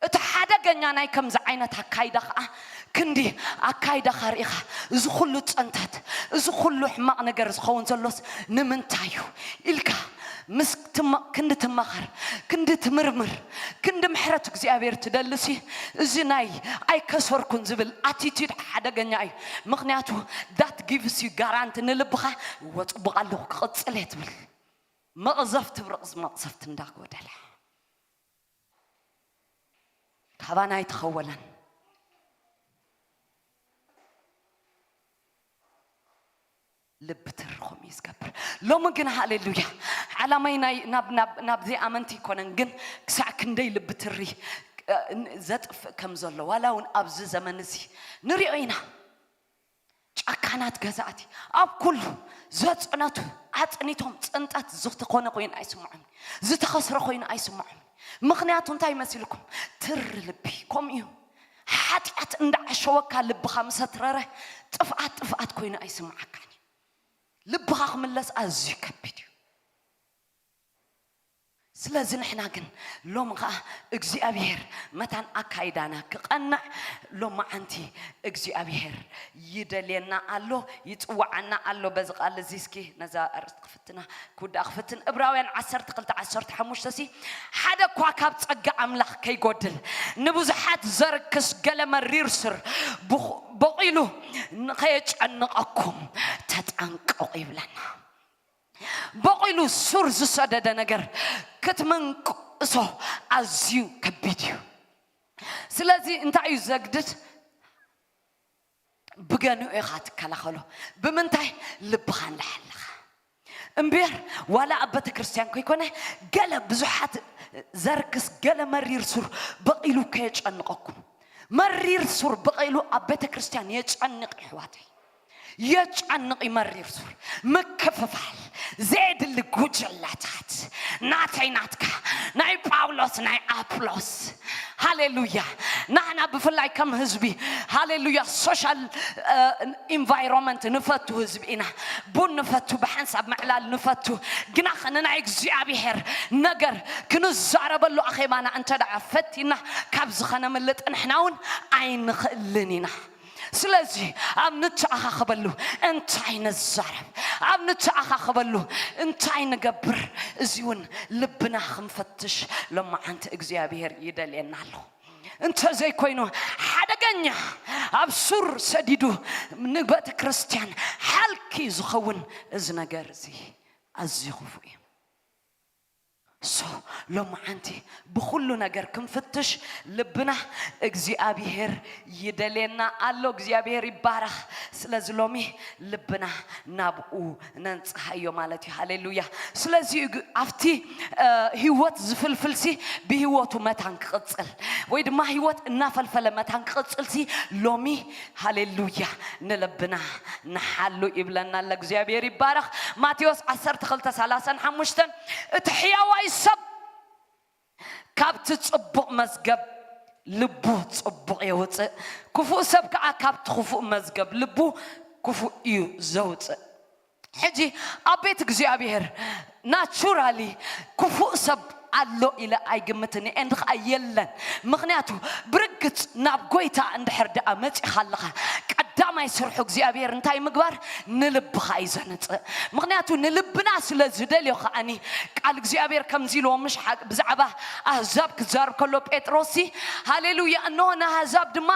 እቲ ሓደገኛ ናይ ከምዚ ዓይነት ኣካይዳ ኸዓ፣ ክንዲ ኣካይዳኻ ርኢኻ፣ እዚ ኩሉ ጽንተት፣ እዚ ኩሉ ሕማቕ ነገር ዝኸውን ዘሎስ ንምንታይ እዩ ኢልካ ምስ ትማ-፣ ክንዲ ትማኸር፣ ክንዲ ትምርምር፣ ክንዲ ምሕረት እግዚኣብሔር ትደልሲ፣ እዚ ናይ ኣይከሰርኩን ዝብል ኣቲቲዩድ ሓደገኛ እዩ። ምኽንያቱ that gives you guarantee ንልብኻ፣ "እወ፣ ጽቡቕ ኣለኹ፣ ክቕጽል እየ" ትብል። መቕዘፍቲ ብርቕዚ መቕዘፍቲ እንዳጎደለ። ካባና ኣይተኸወለን። ልቢ ትሪ ከምኡ እዩ ዝገብር። ሎሚ ግን ሃሌሉያ፣ ዓላማይ ናይ ናብ ናብ ናብዚ ኣመንቲ ኣይኮነን፣ ግን ክሳዕ ክንደይ ልቢ ትሪ እ፣ ን- ዘጥፍእ ከም ዘሎ ዋላ እውን ኣብዚ ዘመን እዚ ንሪኦ ኢና። ጨካናት ገዛእቲ ኣብ ኩሉ ዘፅነቱ ኣፅኒቶም ፅንጠት ዝኾነ ኮይኑ ኣይስምዖም፣ ዝተኸስረ ኮይኑ ኣይስምዖም። ምኽንያቱ እንታይ መሲልኩም? ትሪ ልቢ ከምኡ እዩ። ሓጢኣት እንዳዓሸወካ ልብኻ ምሰትረረ ጥፍኣት ጥፍኣት ኮይኑ ኣይስምዓካን እዩ። ልብኻ ክምለስ ኣዝዩ ከቢድ እዩ። ስለዚ ንሕና ግን ሎሚ ኸዓ እግዚኣብሔር መታን ኣካይዳና ክቐንዕ ሎመዓንቲ እግዚኣብሔር ይደልየና ኣሎ፣ ይጽውዓና ኣሎ። በዚ ቃል እዚ እስኪ ነዛ ኣርእስቲ ክፍትና ክውዳእ ክፍትን። ዕብራውያን ዓሰርተ ክልተ ዓሰርተ ሓሙሽተ ሲ ሓደ እኳ ካብ ጸጋ ኣምላኽ ከይጎድል ንብዙሓት ዘርክስ ገለ መሪር ስር ብኹ- በቂሉ ንኸየጨንቐኩም ተጠንቀቑ ይብለና። በቂሉ ሱር ዝሰደደ ነገር ክትምንቅሶ ኣዝዩ ከቢድ እዩ። ስለዚ እንታይ እዩ ዘግድድ? ብገንኡ ኢኻ ትከላኸሎ። ብምንታይ? ልብኻ እንዳሓለኻ እምበር ዋላ ኣብ ቤተ ክርስቲያን ከይኮነ ገለ ብዙሓት ዘርክስ ገለ መሪር ሱር በቂሉ ከየጨንቐኩም። መሪር ሱር በቂሉ ኣብ ቤተ ክርስቲያን የጨንቕ ይሕዋተይ። የጨንቕ ይመሪር ሱር ምክፍፋል፣ ዘየድሊ ጉጅለታት፣ ናተይ ናትካ፣ ናይ ጳውሎስ ናይ ኣፕሎስ። ሃሌሉያ። ናህና ብፍላይ ከም ህዝቢ፣ ሃሌሉያ፣ ሶሻል ኢንቫይሮንመንት ንፈቱ ህዝቢ ኢና። ቡን ንፈቱ፣ ብሓንሳብ ምዕላል ንፈቱ። ግና ንናይ እግዚኣብሔር ነገር ክንዛረበሉ ኣኼባና እንተ ደኣ ፈቲና ካብ ዝኸነምልጥ ንሕና እውን ኣይንኽእልን ኢና። ስለዚ ኣብ ንተኣኻኸበሉ እንታይ ንዛረብ፣ ኣብ ንተኣኻኸበሉ እንታይ ንገብር፣ እዚ እውን ልብና ክንፈትሽ ሎማዓንቲ እግዚኣብሔር ይደልየና ኣሎ። እንተዘይኮይኑ ሓደገኛ ኣብ ሱር ሰዲዱ ንቤተ ክርስቲያን ሓልኪ ዝኸውን እዚ ነገር እዚ ኣዝዩ ክፉእ እዩ። ሶ ሎማዓንቲ ብኹሉ ነገር ክንፍትሽ ልብና እግዚኣብሔር ይደልየና ኣሎ። እግዚኣብሔር ይባረኽ። ስለዚ ሎሚ ልብና ናብኡ ነንጽሃዮ ማለት እዩ። ሃሌሉያ። ስለዚ ግ- ኣብቲ እ፣ ህይወት ዝፍልፍልሲ ብህይወቱ መታን ክቕጽል ወይ ድማ ህይወት እናፈልፈለ መታን ክቕጽልሲ ሎሚ ሃሌሉያ ንልብና ንሓሉ ይብለና ኣሎ። እግዚኣብሔር ይባረኽ። ማቴዎስ ዓሰርተ ክልተ ሰላሳን ሓሙሽተን እቲ ሕያዋይ ሰብ ካብቲ ጽቡቕ መዝገብ ልቡ ጽቡቕ የውጽእ፣ ክፉእ ሰብ ከኣ ካብቲ ክፉእ መዝገብ ልቡ ክፉእ እዩ ዘውጽእ። ሕጂ ኣብ ቤት እግዚኣብሔር ናቹራሊ ክፉእ ሰብ ኣሎ ኢለ ኣይግምትን እየ፣ እንዲ ኸዓ የለን። ምኽንያቱ ብርግጽ ናብ ጎይታ እንድሕር ደኣ መጺኻ ኣለኻ፣ ቀዳማይ ስርሑ እግዚኣብሔር እንታይ ምግባር? ንልብኻ እዩ ዘንጽእ። ምኽንያቱ ንልብና ስለ ዝደልዮ ከዓኒ ቃል እግዚኣብሔር ከምዚ ኢልዎ ምሽ ሓ- ብዛዕባ ኣህዛብ ክዛረብ ከሎ ጴጥሮስ ሃሌሉያ፣ እነሆ ንኣህዛብ ድማ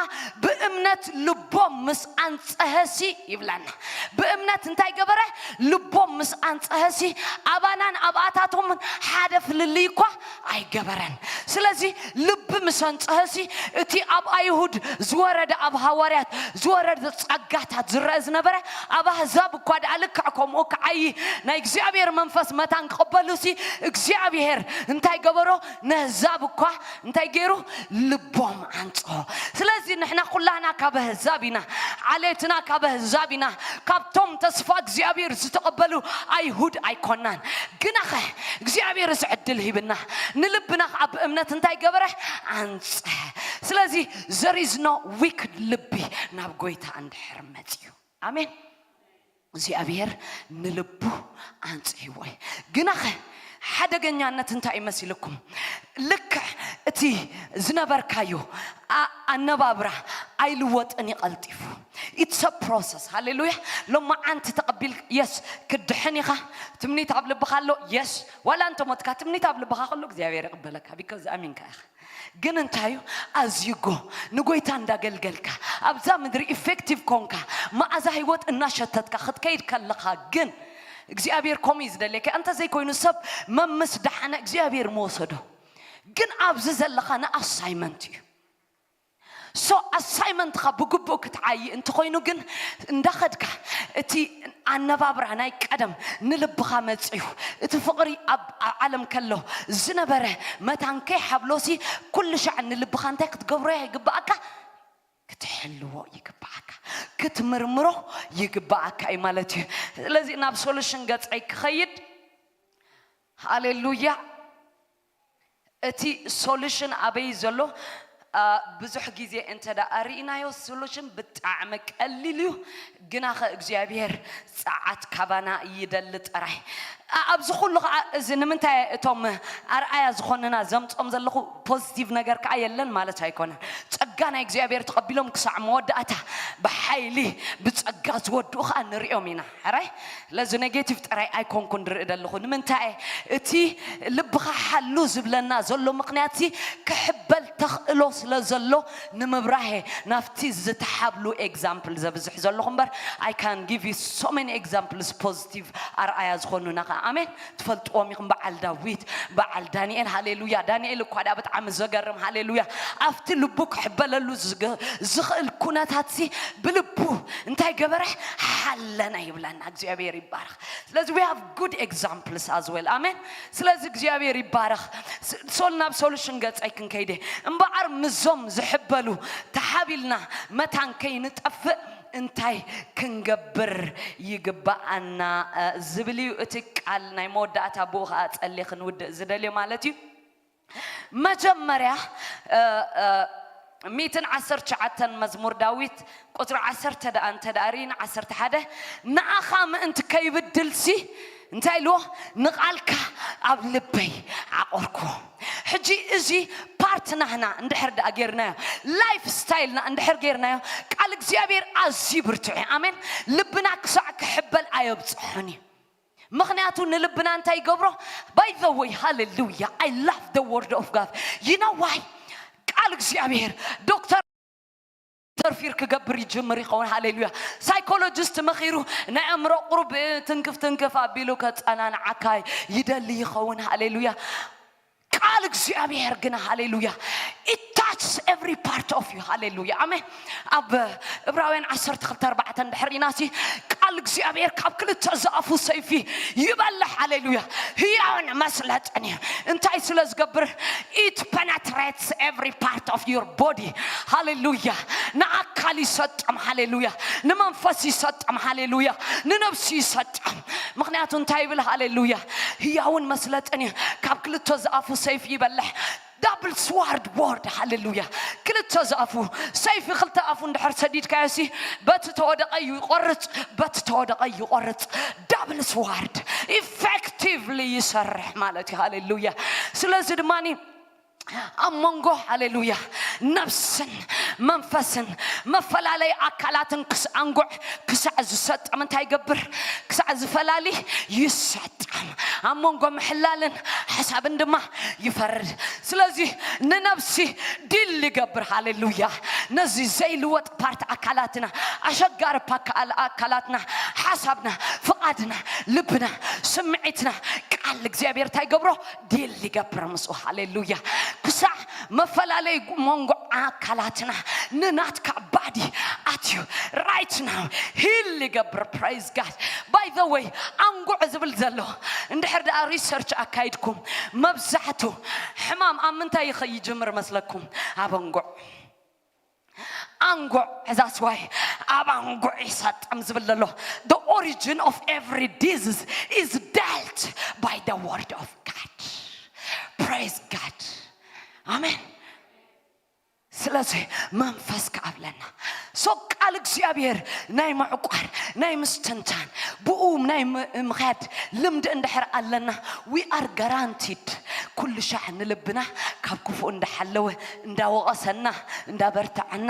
ብእምነት ልቦም ምስ ኣንጸሀሲ ይብላና። ብእምነት እንታይ ገበረ? ልቦም ምስ ኣንጸሀሲ ኣባናን ኣብኣታቶምን ሓደ ፍልልይ እኳ ኣይገበረን። ስለዚ ልቢ ምስ ኣንጸሀሲ እቲ ኣብ ኣይሁድ ዝወረደ ኣብ ሃዋርያት ዝወረደ ጸጋታት ዝረአ ዝነበረ ኣብ ኣህዛብ እኳ ደኣ ልክዕ ከምኡ ክዓዪ ናይ እግዚኣብሔር መንፈስ መታን ክቕበሉሲ እግዚኣብሔር እንታይ ገበሮ? ነህዛብ እኳ እንታይ ገይሩ? ልቦም ኣንጽሆ። ስለዚ ንሕና ኩላና ካብ ኣህዛብ ኢና፣ ዓሌትና ካብ ኣህዛብ ኢና፣ ካብቶም ተስፋ እግዚኣብሔር ዝተቐበሉ ኣይሁድ ኣይኮናን። ግናኸ እግዚኣብሔር እዚ ዕድል ሂብና ንልብና ከዓ ብእምነት እንታይ ገበረ? ኣንጽሐ። ስለዚ there is no weak ልቢ ናብ ጎይታ እንድሕር መጽዩ ኣሜን። እግዚኣብሔር ንልቡ ኣንጽህዎ እዩ። ግናኸ ሓደገኛነት እንታይ እዩ መሲልኩም? ልክዕ እቲ ዝነበርካዮ ኣ- ኣነባብራ ኣይልወጥን እዩ ቀልጢፉ። It's a process። ሃሌሉያ። ሎማዓንቲ ተቐቢል የስ ክድሕን ኢኻ። ትምኒት ኣብ ልብኻ ኣሎ የስ ዋላ እንተሞትካ ትምኒት ኣብ ልብኻ ከሎ እግዚኣብሔር ይቕበለካ because ኣሚንካ ኢኻ። ግን እንታይ እዩ ኣዝዩ ጎ ንጎይታ እንዳገልገልካ ኣብዛ ምድሪ ኢፌክቲቭ ኮንካ መኣዛ ህይወት እናሸተትካ ክትከይድ ከለኻ ግን እግዚኣብሔር ከምኡ እዩ ዝደልየካ። እንተዘይኮይኑ ሰብ መምስ ደሓነ እግዚኣብሔር መወሰዶ። ግን ኣብዚ ዘለኻ ንኣሳይመንት እዩ። So ኣሳይመንትኻ ብግቡእ ክትዓይ እንተኾይኑ ግን እንዳኸድካ እቲ ኣነባብራ ናይ ቀደም ንልብኻ መጽዩ እቲ ፍቕሪ ኣብ ኣብ ዓለም ከሎ ዝነበረ መታን ከይሓብሎሲ ኩሉ ሻዕ ንልብኻ እንታይ ክትገብሮ ይግባኣካ? ክትሕልዎ ይግባኣካ፣ ክትምርምሮ ይግባኣካ እዩ ማለት እዩ። ስለዚ ናብ ሶሉሽን ገጸይ ክኸይድ። ሃሌሉያ። እቲ ሶሉሽን ኣበይ ዘሎ? ብዙሕ ግዜ እንተ ደኣ ርኢናዮ ሶሉሽን ብጣዕሚ ቀሊል እዩ። ግናኸ እግዚኣብሔር ጸዓት ካባና ይደሊ ጥራይ። ኣብዚ ኩሉ ኸዓ እዚ ንምንታይ እቶም ኣርኣያ ዝኾንና ዘምጾም ዘለኹ ፖዚቲቭ ነገር ከኣ የለን ማለት ኣይኮነን። ጸጋ ናይ እግዚኣብሔር ተቐቢሎም ክሳዕ መወዳእታ ብሓይሊ ብጸጋ ዝወድኡ ኸኣ ንሪኦም ኢና። ሕራይ ለዚ ኔጌቲቭ ጥራይ ኣይኮንኩን ድርኢ ደለኹ። ንምንታይ እቲ ልብኻ ሓሉ ዝብለና ዘሎ ምኽንያት ሲ ክሕበል ተኽእሎ ስለ ዘሎ ንምብራሄ ናብቲ ዝተሓብሉ ኤግዛምፕል ዘብዝሕ ዘለኹ እምበር I can give you so many examples positive ኣርኣያ ዝኾኑና ኸዓ ኣሜን ትፈልጥዎም ኢኹም። በዓል ዳዊት፣ በዓል ዳንኤል፣ ሃሌሉያ። ዳንኤል እኳ ዳ ብጣዕሚ ዘገርም፣ ሃሌሉያ። ኣብቲ ልቡ ክሕበለሉ ዝኽእል ኩነታት ሲ ብልቡ እንታይ ገበረ? ሓለነ ይብለና። እግዚኣብሔር ይባረኽ። ስለዚ we have good examples as well ኣሜን። ስለዚ እግዚኣብሔር ይባረኽ። ሶል ናብ ሶሉሽን ገጸይ ክንከይደ እምበኣር ምዞም ዝሕበሉ ተሓቢልና መታን ከይንጠፍእ እንታይ ክንገብር ይግባኣና ዝብል እዩ እቲ ቃል ናይ መወዳእታ ብኡ ከዓ ጸሊ ክንውድእ ዝደልዮ ማለት እዩ። መጀመርያ ሚትን ዓሰርተ ትሽዓተን መዝሙር ዳዊት ቁፅሪ ዓሰርተ ደኣ እንተ ደኣ ርኢና ዓሰርተ ሓደ ንኣኻ ምእንቲ ከይብድልሲ እንታይ ኢልዎ ንቓልካ ኣብ ልበይ ዓቆርኩ። ሕጂ እዚ ፓርት ናህና እንድሕር ደኣ ጌርናዮ ላይፍ ስታይልና እንድሕር ጌርናዮ ቃል እግዚኣብሔር ኣዝዩ ብርቱዕ እዩ። ኣሜን። ልብና ክሳዕ ክሕበል ኣየብፅሖን እዩ። ምኽንያቱ ንልብና እንታይ ይገብሮ? By the way ሃሌሉያ I love the word of God you know why ቃል እግዚኣብሔር ዶክተር ኢንተርፊር ክገብር ይጅምር ይኸውን። ሃሌሉያ። ሳይኮሎጂስት መኺሩ ናይ ኣእምሮ ቁሩብ ትንክፍ ትንክፍ ኣቢሉ ከጸናንዓካ ይደሊ ይኸውን። ሃሌሉያ። ቃል እግዚኣብሔር ግን ሃሌሉያ it touches every part of you ሃሌሉያ ኣሜን። ኣብ እብራውያን ዓሰርተ ክልተ ኣርባዕተ እንድሕር ኢና ሲ ቃል እግዚኣብሔር ካብ ክልተ ዝኣፉ ሰይፊ ይበልሕ። ሃሌሉያ። ህያውን መስለጥን እዩ። እንታይ ስለ ዝገብር? It penetrates every part of your body ሃሌሉያ። ንኣካል ይሰጥም ሃሌሉያ። ንመንፈስ ይሰጥም ሃሌሉያ። ንነብሲ ይሰጥም። ምኽንያቱ እንታይ ይብል? ሃሌሉያ። ህያውን መስለጥን እዩ። ካብ ክልተ ዝኣፉ ሰይፍ ይበልሕ። ዳብል ስዋርድ ወርድ ሃሌሉያ። ክልተ ዝኣፉ ሰይፊ ክልተ ኣፉ እንድሕር ሰዲድካዮ ሲ በቲ ተወደቐ ይቆርፅ፣ በቲ ተወደቐ ይቆርፅ። ዳብል ስዋርድ ኢፌክቲቭሊ ይሰርሕ ማለት እዩ። ሃሌሉያ። ስለዚ ድማ ኣብ መንጎ ሃሌሉያ ነብስን መንፈስን መፈላለይ ኣካላትን ክስ ኣንጉዕ ክሳዕ ዝሰጥም እንታይ ይገብር? ክሳዕ ዝፈላሊ ይሰጥም። ኣብ መንጎ ምሕላልን ሓሳብን ድማ ይፈርድ። ስለዚ ንነብሲ ዲል ይገብር። ሃሌሉያ። ነዚ ዘይልወጥ ፓርት ኣካላትና ኣሸጋሪ ኣካላትና ሓሳብና ፍቓድና ልብና ስምዒትና ቃል እግዚኣብሔር እንታይ ይገብሮ? ዲል ይገብር ምስኡ። ሃሌሉያ። ክሳዕ መፈላለይ መንጎ ኣካላትና ንናትካ ባዲ ኣትዩ right now ሂል ይገብር። Praise God. By the way ኣንጉዕ ዝብል ዘሎ እንድሕር ደኣ ሪሰርች ኣካይድኩም መብዛሕቱ ሕማም ኣብ ምንታይ ይኸ ይጅምር መስለኩም? ኣብ ኣንጉዕ ኣንጉዕ ሕዛስዋይ ኣብ ኣንጉዕ ይሰጥም ዝብል ዘሎ the origin of every disease is dealt by the word of God. Praise God. ኣሜን። ስለዚ መንፈስ ክኣብለና so ቃል እግዚኣብሔር ናይ ምዕቋር ናይ ምስትንታን ብኡ ናይ ምኽያድ ልምዲ እንድሕር ኣለና we are guaranteed ኩሉ ሻዕ ንልብና ካብ ክፉእ እንዳሓለወ እንዳወቐሰና እንዳበርተዐና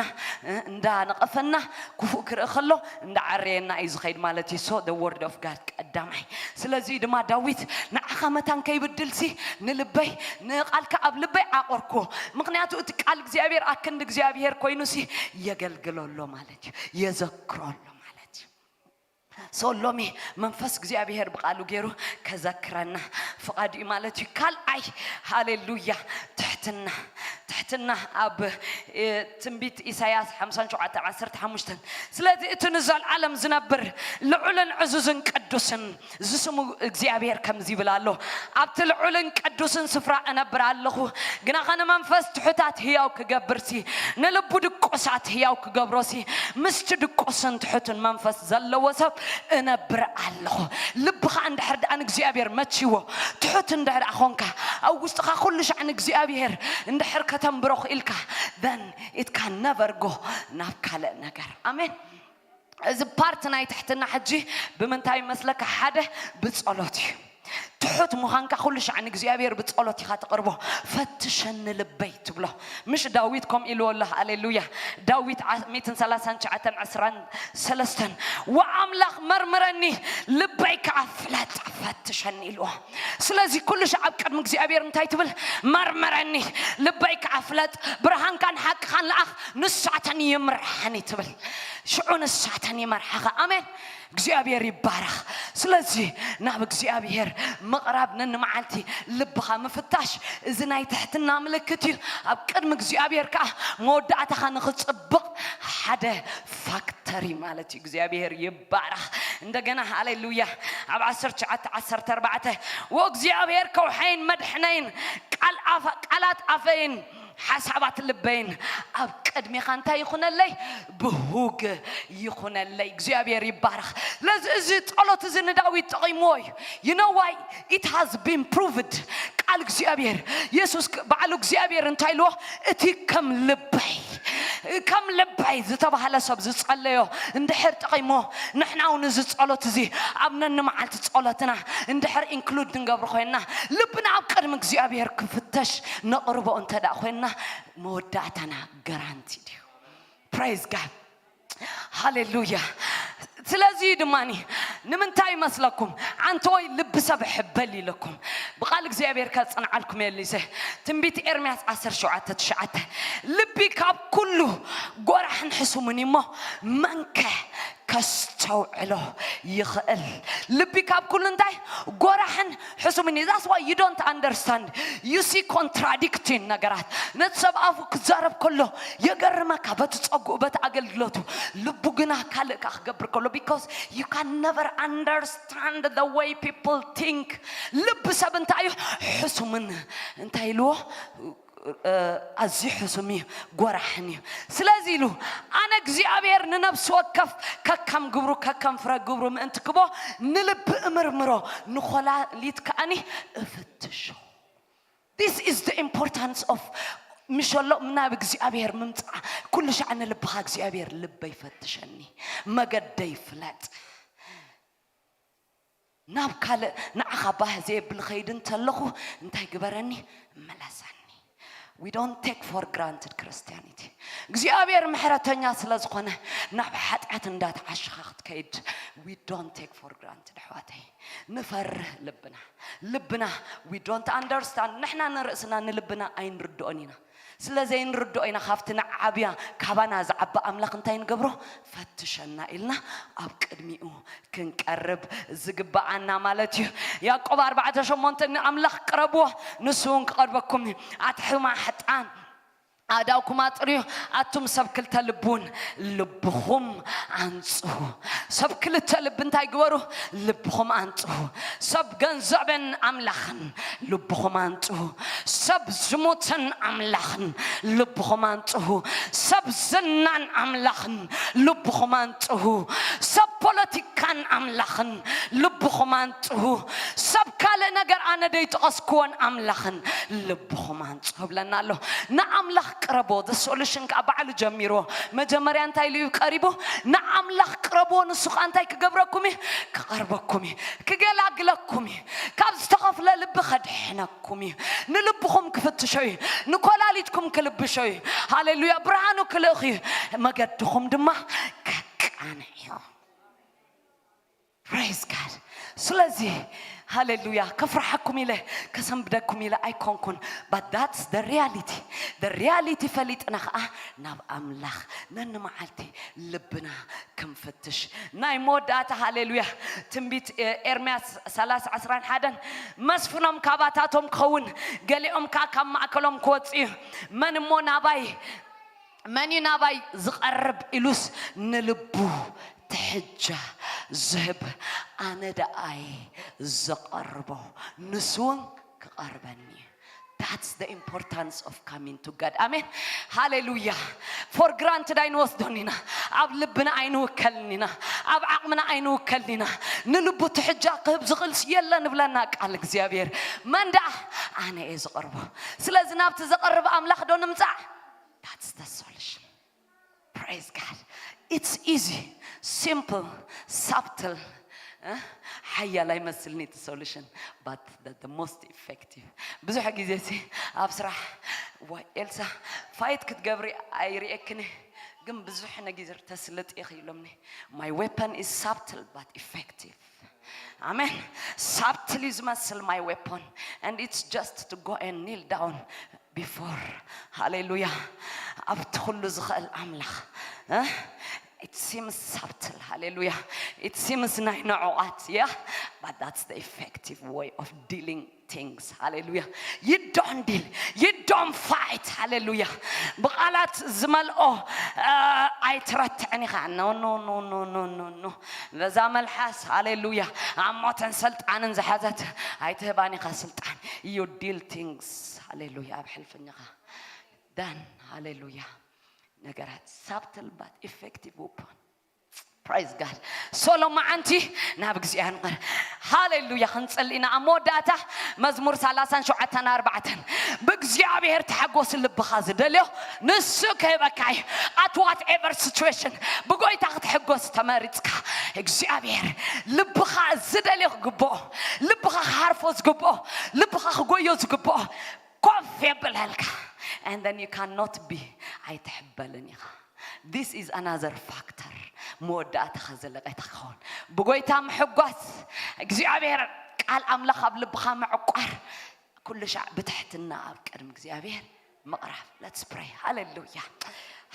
እንዳነቐፈና ክፉእ ክርኢ ከሎ እንዳዓረየና እዩ ዝኸይድ ማለት እዩ። So the word of God ቀዳማይ። ስለዚ ድማ ዳዊት ንዓኻ መታን ከይብድልሲ ንልበይ ንቓልካ ኣብ ልበይ ዓቆርኩ። ምክንያቱ እቲ ቃል እግዚኣብሔር ኣክንዲ እግዚኣብሔር ኮይኑሲ የገልግሎ ኣሎ ማለት እዩ፣ የዘክሮ ኣሎ ማለት እዩ። So ሎሚ መንፈስ እግዚኣብሔር ብቃሉ ገይሩ ከዘክረና ፍቓዱ እዩ ማለት እዩ። ካልኣይ ሃሌሉያ ትሕትና ትሕትና ኣብ ትንቢት ኢሳያስ ሓምሳን ሸውዓተን ዓሰርተ ሓሙሽተን ስለዚ እቲ ንዘለዓለም ዝነብር ልዑልን ዕዙዝን ቅዱስን ዝስሙ እግዚኣብሔር ከምዚ ይብል ኣሎ። ኣብቲ ልዑልን ቅዱስን ስፍራ እነብር ኣለኹ፣ ግናኸ ንመንፈስ ትሑታት ህያው ክገብርሲ፣ ንልቡ ድቁሳት ህያው ክገብሮሲ፣ ምስቲ ድቁስን ትሑትን መንፈስ ዘለዎ ሰብ እነብር ኣለኹ። ልብኻ እንድሕር ደኣ ንእግዚኣብሔር መችዎ፣ ትሑት እንድሕር ደኣ ኾንካ፣ ኣብ ውሽጥኻ ኩሉ ሻዕ ንእግዚኣብሔር እንድሕር ከተንብሮ ክኢልካ፣ then it can never go ናብ ካልእ ነገር። ኣሜን። እዚ ፓርት ናይ ትሕትና ሕጂ ብምንታይ ይመስለካ? ሓደ ብጸሎት እዩ። ትሑት ምዃንካ ኩሉ ሻዕ ንእግዚኣብሔር ብጸሎት ኢኻ ተቕርቦ። ፈትሸኒ ልበይ ትብሎ። ምሽ ዳዊት ከምኡ ኢልዎ ኣሎ። ሃሌሉያ። ዳዊት ዓ- ሚእትን ሰላሳን ትሽዓተን ዕስራን ሰለስተን ወኣምላኽ መርምረኒ ልበይ ከዓ ፍለጥ ፈትሸኒ ኢልዎ። ስለዚ ኩሉ ሻዕ ኣብ ቅድሚ እግዚኣብሔር እንታይ ትብል? መርምረኒ ልበይ ከዓ ፍለጥ፣ ብርሃንካን ሓቅኻን ለኣኽ፣ ንሳተን ይምርሓኒ ትብል። ሽዑ ንሳተን ይመርሓኻ። ኣሜን። እግዚኣብሔር ይባረኽ። ስለዚ ናብ እግዚኣብሔር ምቕራብ ነንመዓልቲ ልብኻ ምፍታሽ እዚ ናይ ትሕትና ምልክት እዩ። ኣብ ቅድሚ እግዚኣብሔር ከዓ መወዳእታኻ ንኽፅብቕ ሓደ ፋክተሪ ማለት እዩ። እግዚኣብሔር ይባረኽ። እንደገና ሃሌሉያ። ኣብ ዓሰርተ ትሽዓተ ዓሰርተ ኣርባዕተ ወእግዚኣብሔር ከውሐይን መድሕነይን ቃል ኣፈ- ቃላት ኣፈይን ሓሳባት ልበይን ኣብ ቅድሜኻ እንታይ ይኹነለይ? ብሁግ ይኹነለይ። እግዚኣብሔር ይባረኽ። ለዚ እዚ ጸሎት እዚ ንዳዊት ጠቒምዎ እዩ። You know why? It has been proved. ቃል እግዚኣብሔር የሱስ ክ- በዓሉ እግዚኣብሔር እንታይ ኢልዎ? እቲ ከም ልበይ ከም ልበይ ዝተባህለ ሰብ ዝጸለዮ እንድሕር ጠቒሞ ንሕና እውን እዚ ጸሎት እዚ ኣብ ነንመዓልቲ ጸሎትና እንድሕር ኢንክሉድ ንገብሮ ኮይንና ልብና ኣብ ቅድሚ እግዚኣብሔር ክፍተሽ ነቕርቦ እንተ ደኣ ኮይንና መወዳእታና ገራንቲ ድዩ? Praise God. ሃሌሉያ። ስለዚ ድማኒ ንምንታይ ይመስለኩም ኣንተ ወይ ልቢ ሰብ ሕበል ኢለኩም? ብቓል እግዚኣብሔር ከጽንዓልኩም የሊሰ ትንቢት ኤርምያስ ዓሰርተ ሸውዓተ ትሽዓተ ልቢ ካብ ኩሉ ጎራሕን ሕሱምን እሞ መንከ ከስተውዕሎ ይኽእል? ልቢ ካብ ኩሉ እንታይ ጎራሕን ሕሱምን እዩ። That's why you don't understand, you see contradicting ነገራት። ነቲ ሰብ ኣፉ ክዛረብ ከሎ የገርመካ፣ በቲ ጸጉኡ በቲ ኣገልግሎቱ፣ ልቡ ግና ካልእ ከኣ ክገብር ከሎ። Because you can never understand the way people think. ልቢ ሰብ እንታይ እዩ? ሕሱምን እንታይ ኢልዎ? ኣዝዩ ሕሱም እዩ፣ ጎራሕን እዩ። ስለዚ ኢሉ ኣነ እግዚኣብሔር ንነፍሲ ወከፍ ከከም ግብሩ ከከም ፍረ ግብሩ ምእንቲ ክቦ ንልቢ እምርምሮ ንኮላሊት ከኣኒ እፍትሾ። This is the importance of ምሸሎ ናብ እግዚኣብሔር ምምፃእ። ኩሉ ሻዕ ንልብኻ እግዚኣብሔር ልበይ ፈትሸኒ፣ መገደይ ፍለጥ። ናብ ካልእ ንዓኻ ባህ ዘየብል ኸይድ እንተለኹ እንታይ ግበረኒ? መለሰኒ። We don't take for granted Christianity. እግዚኣብሔር ምሕረተኛ ስለ ዝኾነ ናብ ሓጢኣት እንዳተዓሸኻ ክትከይድ we don't take for granted ኣሕዋተይ። ንፈርህ ልብና ልብና we don't understand። ንሕና ንርእስና ንልብና ኣይንርድኦን ኢና። ስለ ዘይንርድኦ ኢና ካብቲ ንዓብያ ካባና ዝዓቢ ኣምላኽ እንታይ ንገብሮ? ፈትሸና ኢልና ኣብ ቅድሚኡ ክንቀርብ ዝግብኣና ማለት እዩ። ያዕቆብ ኣርባዕተ ሸሞንተ ንኣምላኽ ቅረብዎ ንሱ እውን ክቐርበኩም እዩ። ኣቲ ሕማሕጣን ኣእዳውኩም ኣጥርዩ ኣቱም ሰብ ክልተ ልቡን ልብኹም ኣንጽሁ። ሰብ ክልተ ልቢ እንታይ ግበሩ? ልብኹም ኣንጽሁ። ሰብ ገንዘብን ኣምላኽን ልብኹም ኣንጽሁ። ሰብ ዝሙትን ኣምላኽን ልብኹም ኣንጽሁ። ሰብ ዝናን ኣምላኽን ልብኹም ኣንጽሁ። ሰብ ፖለቲካን ኣምላኽን ልብኹም ኣንጽሁ። ሰብ ካልእ ነገር ኣነ ደይጠቐስክዎን ኣምላኽን ልብኹም ኣንጽሁ ብለና ኣሎ። ንኣምላኽ ቅረቦ። The solution ከዓ ባዕሉ ጀሚርዎ። መጀመርያ እንታይ ኢሉ እዩ ቀሪቡ? ንኣምላኽ ቅረብዎ፣ ንሱ ከዓ እንታይ ክገብረኩም እዩ? ክቐርበኩም እዩ፣ ክገላግለኩም እዩ፣ ካብ ዝተኸፍለ ልቢ ከድሕነኩም እዩ፣ ንልብኹም ክፍትሾ እዩ፣ ንኮላሊትኩም ክልብሾ እዩ። ሃሌሉያ። ብርሃኑ ክልእኽ እዩ፣ መገድኹም ድማ ከቃንዕ እዩ። Praise God። ስለዚ ሃሌሉያ። ከፍርሓኩም ኢለ፣ ከሰንብደኩም ኢለ ኣይኮንኩን። But that's the reality. The reality ፈሊጥና ኸዓ ናብ ኣምላኽ ነንመዓልቲ ልብና ክንፍትሽ። ናይ መወዳእታ፣ ሃሌሉያ፣ ትንቢት ኤርምያስ ሰላሳ ዕስራን ሓደን፣ መስፍኖም ካባታቶም ክኸውን፣ ገሊኦም ከዓ ካብ ማእከሎም ክወፅእ እዩ። መን እሞ ናባይ መን እዩ ናባይ ዝቐርብ ኢሉስ ንልቡ ትሕጃ ዝህብ፣ ኣነ ደኣይ ዘቐርቦ፣ ንሱ እውን ክቐርበኒ እዩ። That's the importance of coming to God. ኣሜን፣ ሃሌሉያ። For granted ኣይንወስዶን ኢና። ኣብ ልብና ኣይንውከልን ኢና። ኣብ ዓቕምና ኣይንውከልን ኢና። ንልቡ ትሕጃ ክህብ ዝኽእል የለን እብለና ቃል እግዚኣብሔር። መን ደኣ? ኣነ እየ ዝቐርቦ። ስለዚ ናብቲ ዘቐርብ ኣምላኽ ዶ ንምጻዕ? That's the solution. Praise God. It's easy, simple, subtle. ሓያል ኣይመስልን እቲ solution, but the most effective. ብዙሕ ግዜ ሲ ኣብ ስራሕ፣ ዋይ ኤልሳ፣ ፋይት ክትገብሪ ኣይርእየክን፣ ግን ብዙሕ ነገር ተስልጥ ኢኺ ኢሎምኒ። My weapon is subtle but effective. ኣሜን። ሳብትል እዩ ዝመስል my weapon, and it's just to go and kneel down before, ሃሌሉያ፣ ኣብቲ ኩሉ ዝኽእል ኣምላኽ። It seems subtle, ሃሌሉያ። It seems ናይ ንዑቓት፣ yeah, but that's the effective way of dealing things. ሃሌሉያ። You don't deal, you don't fight. ሃሌሉያ። ብቓላት ዝመልኦ ኣይትረትዕን ኢኻ። No, no, no, no, no, no, no. በዛ መልሓስ፣ ሃሌሉያ፣ ኣብ ሞትን ስልጣንን ዝሓዘት ኣይትህባን ኢኻ ስልጣን። You deal things, ሃሌሉያ፣ ኣብ ሕልፍኛኻ ዳን፣ ሃሌሉያ። ነገራት ሳብትል but effective weapon. Praise God. ሶሎማዓንቲ ናብ እግዚኣብሔር ንቐር፣ ሃሌሉያ፣ ክንጽሊ ኢና። ኣብ መወዳእታ መዝሙር ሰላሳን ሸውዓተን ኣርባዕተን፣ ብእግዚኣብሔር ተሓጎስ፣ ልብኻ ዝደልዮ ንሱ ክህበካ እዩ። At whatever situation ብጎይታ ክትሕጎስ ተመሪጽካ፣ እግዚኣብሔር ልብኻ ዝደልዮ ክግብኦ፣ ልብኻ ክሃርፎ ዝግብኦ፣ ልብኻ ክጎዮ ዝግብኦ ኮፍ የብለልካ። And then you cannot be, ኣይትሕበልን ኢኻ። This is another factor. መወዳእታኻ ዘለቐታ ክኸውን ብጎይታ ምሕጓስ፣ እግዚኣብሔር ቃል ኣምላኽ ኣብ ልብኻ ምዕቋር፣ ኩሉ ሻዕ ብትሕትና ኣብ ቅድሚ እግዚኣብሔር ምቕራብ። Let's pray. ሃሌሉያ፣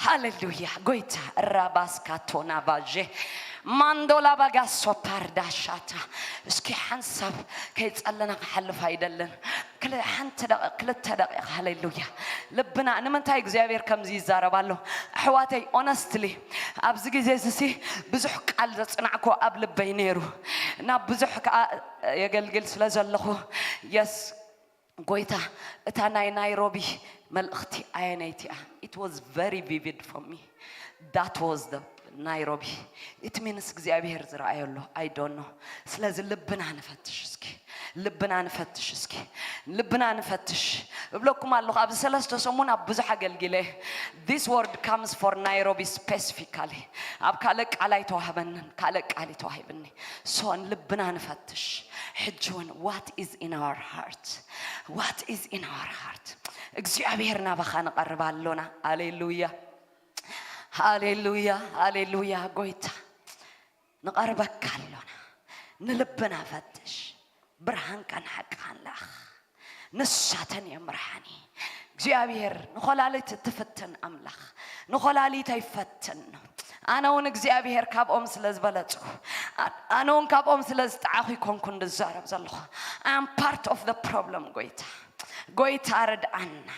ሃሌሉያ። ጎይታ፣ ራባስካ ቶና ባዤ ማንዶላ ባጋሶ ፓርዳሻታ። እስኪ ሓንሳብ ከይጸለና ክሓልፍ ኣይደልን። ክል-፣ ሓንቲ ደቂ-፣ ክልተ ደቂቕ፣ ሃሌሉያ። ልብና ንምንታይ እግዚኣብሔር ከምዚ ይዛረብ ኣሎ? ኣሕዋተይ፣ ኦነስትሊ፣ ኣብዚ ግዜ እዚ ሲ ብዙሕ ቃል ዘጽናዕኮ ኣብ ልበይ ነይሩ። ናብ ብዙሕ ከኣ የገልግል ስለ ዘለኹ፣ የስ፣ ጎይታ፣ እታ ናይ ናይሮቢ መልእኽቲ ኣየነይቲ እያ? It was very vivid for me. That was the ናይሮቢ። It means እግዚኣብሔር ዝረኣዮ ኣሎ። I don't know. ስለዚ ልብና ንፈትሽ እስኪ። ልብና ንፈትሽ እስኪ። ልብና ንፈትሽ። እብለኩም ኣለኹ፣ ኣብዚ ሰለስተ ሰሙን ኣብ ብዙሕ ኣገልጊለ። This word comes for Nairobi specifically. ኣብ ካልእ ቃል ኣይተዋህበንን፣ ካልእ ቃል እዩ ተዋሂብኒ። So ልብና ንፈትሽ። ሕጂ እውን what is in our heart? What is in our heart? እግዚኣብሔር ናባኻ ንቐርብ ኣሎና። ሃሌሉያ፣ ሃሌሉያ፣ ሃሌሉያ። ጎይታ፣ ንቐርበካ ኣሎና። ንልብና ፈትሽ። ብርሃንካን ሓቅኻን ለኣኽ። ንሳተን እየ ምርሓኒ። እግዚኣብሔር ንኮላሊት እትፍትን ኣምላኽ ንኮላሊተይ ፈትን። ኣነ እውን እግዚኣብሔር ካብኦም ስለ ዝበለጽኩ፣ ኣ-፣ ኣነ እውን ካብኦም ስለ ዝጠዓኹ ይኮንኩ እንድዛረብ ዘለኹ። I am part of the problem። ጎይታ፣ ጎይታ ርድኣና።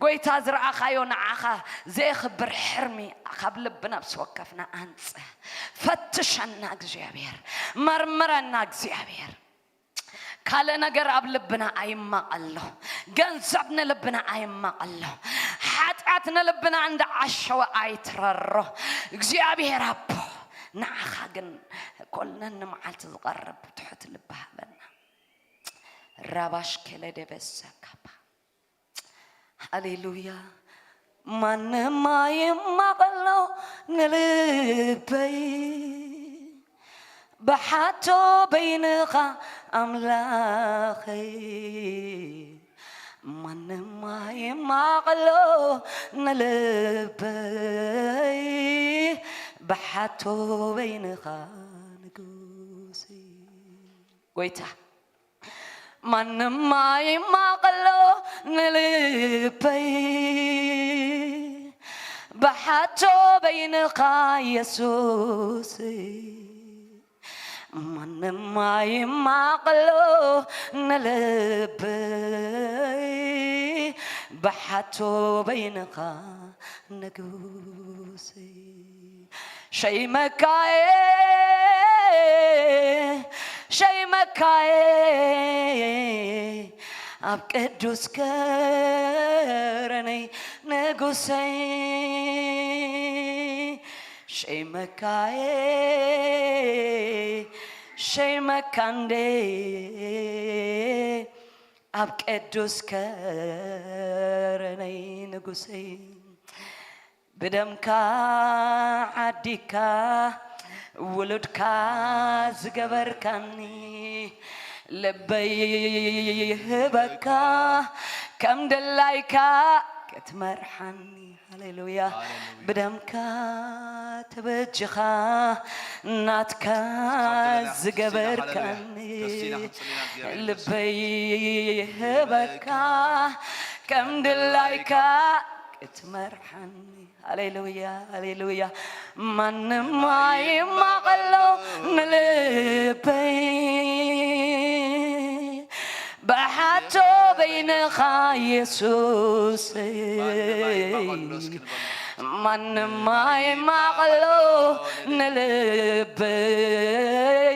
ጎይታ፣ ዝረኣኻዮ ንዓኻ ዘየኽብር ሕርሚ ካብ ልቢ ነብሲ ወከፍና ኣንጽ። ፈትሸና እግዚኣብሔር፣ መርምረና እግዚኣብሔር። ካልእ ነገር ኣብ ልብና ኣይማቐሎ። ገንዘብ ንልብና ኣይማቐሎ። ሓጢኣት ንልብና እንዳ ዓሸወ ኣይትረሮ። እግዚኣብሔር ኣቦ፣ ንዓኻ ግን ኮልነን ንመዓልቲ ዝቐርብ ትሑት ልቢ ሃበና። ራባሽ ኬለ ደበሰካባ። ሃሌሉያ። ማንም ኣይማቐሎ ንልበይ፣ ብሓቶ በይንኻ ኣምላኸይ። ማንም ኣይማቐሎ ንልበይ፣ ብሓቶ በይንኻ ንጉሰይ። ጎይታ፣ ማንም ኣይማቐሎ ንልበይ ብሓቶ በይንኻ የሱስ። ማንም ኣይማቐሎ ንልበይ ብሓቶ በይንኻ ንጉሰይ። ሸይመካየ ሸይመካየ ኣብ ቅዱስ ከረነይ ንጉሰይ። ሸይመካየ ሸይመካ እንዴ ኣብ ቅዱስ ከረነይ ንጉሰይ። ብደምካ ዓዲካ ውሉድካ ዝገበርካኒ ልበይ ህበካ ከም ድላይካ ክትመርሓኒ። ሃሌሉያ። ሃሌሉያ። ብደምካ ተበጅኻ ናትካ ካብ ዘለና ዝገበርካኒ ሃሌሉያ። ደስ ኢና ክንጽሊ ኢና እግዚኣብሔር ይመስገን። ልበይ ህበካ ከም ድላይካ ክትመርሓኒ። ሃሌሉያ፣ ሃሌሉያ። ማንም ኣይማቐሎ ንልበይ ብሓቶ በይንኻ የሱስ። ማንም ኣይማቐሎ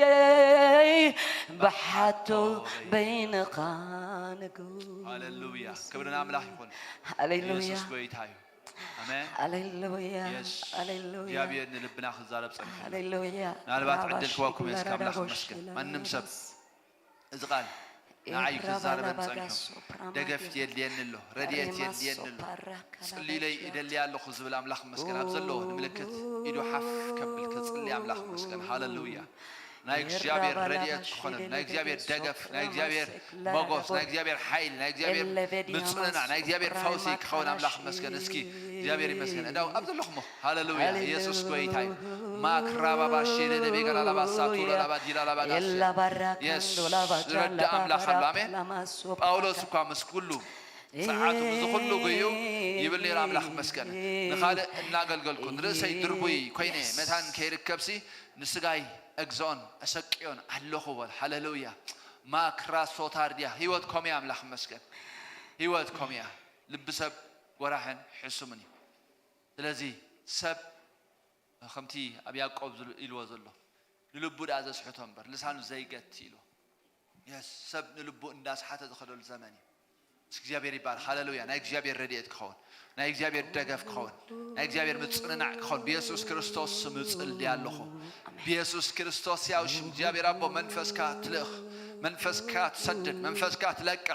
ንልበይ ብሓቶ በይንኻ ንጉስ። ሃሌሉያ። ክብሪ ንኣምላኽ ይኹን። ሃሌሉያ። የሱስ ጎይታ እዩ። ኣሜን። ሃሌሉያ፣ የስ። ሃሌሉያ። እግዚኣብሔር ንልብና ክዛረብ ጸኒሑ ኣሎ። ሃሌሉያ። ምናልባት ዕድል ክወኩም እየ፣ እስከ ኣምላኽ ይመስገን። ማንም ሰብ እዚ ቃል ንዓይ ክዛረበን ጸኒሑ፣ ደገፍ የድልየኒ ኣሎ፣ ረድኤት የድልየኒ ኣሎ፣ ጽልዩለይ እደሊ ኣለኹ ዝብል ኣምላኽ ይመስገን። ኣብ ዘለዎ ንምልክት ኢዱ ሓፍ ከብል ክጽሊ ኣምላኽ ይመስገን። ሃሌሉያ። ናይ እግዚኣብሔር ረድኤት ክኾነን፣ ናይ እግዚኣብሔር ደገፍ፣ ናይ እግዚኣብሔር ሞጎስ፣ ናይ እግዚኣብሔር ሓይሊ፣ ናይ እግዚኣብሔር ምጽንናዕ፣ ናይ እግዚኣብሔር ፈውሲ ክኸውን ኣምላኽ ይመስገን። እስኪ እግዚኣብሔር ይመስገን። እንዳው ኣብ ዘለኹሞ ሃሌሉያ፣ ኢየሱስ ጎይታ እዩ። ማክራባባሺ ለደቤጋላላባሳቱ ለላባዲላላባጋሲ የስ ዝረዳ ኣምላኽ ኣሎ። ኣሜን። ጳውሎስ እኳ ምስ ኩሉ ጸዓቱ እዚ ኩሉ ጉዩ ይብል ነይሩ። ኣምላኽ ይመስገን። ንኻልእ እናገልገልኩ ንርእሰይ ድርቡይ ኮይነ መታን ከይርከብሲ ንስጋይ እግዝኦን ኣሰቅዮን ኣለኹ በል። ሃሌሉያ። ማክራ ሶታርዲያ ህይወት ኮምያ ኣምላኽ ይመስገን። ህይወት ኮምያ ልቢ ሰብ ጎራሕን ሕሱምን እዩ። ስለዚ ሰብ ከምቲ ኣብ ያዕቆብ ዝል- ኢልዎ ዘሎ ንልቡ ደኣ ዘስሕቶ እምበር ልሳኑ ዘይገቲ ኢልዎ። የስ ሰብ ንልቡ እንዳስሓተ ዝኸደሉ ዘመን እዩ። ምስ እግዚኣብሔር ይባል። ሃሌሉያ። ናይ እግዚኣብሔር ረድኤት ክኸውን፣ ናይ እግዚኣብሔር ደገፍ ክኸውን፣ ናይ እግዚኣብሔር ምጽንናዕ ክኸውን ብየሱስ ክርስቶስ ስም እጽሊ ኣለኹ። ብየሱስ ክርስቶስ ያው ሽም እግዚኣብሔር ኣቦ መንፈስካ ትልእኽ፣ መንፈስካ ትሰድድ፣ መንፈስካ ትለቅቕ።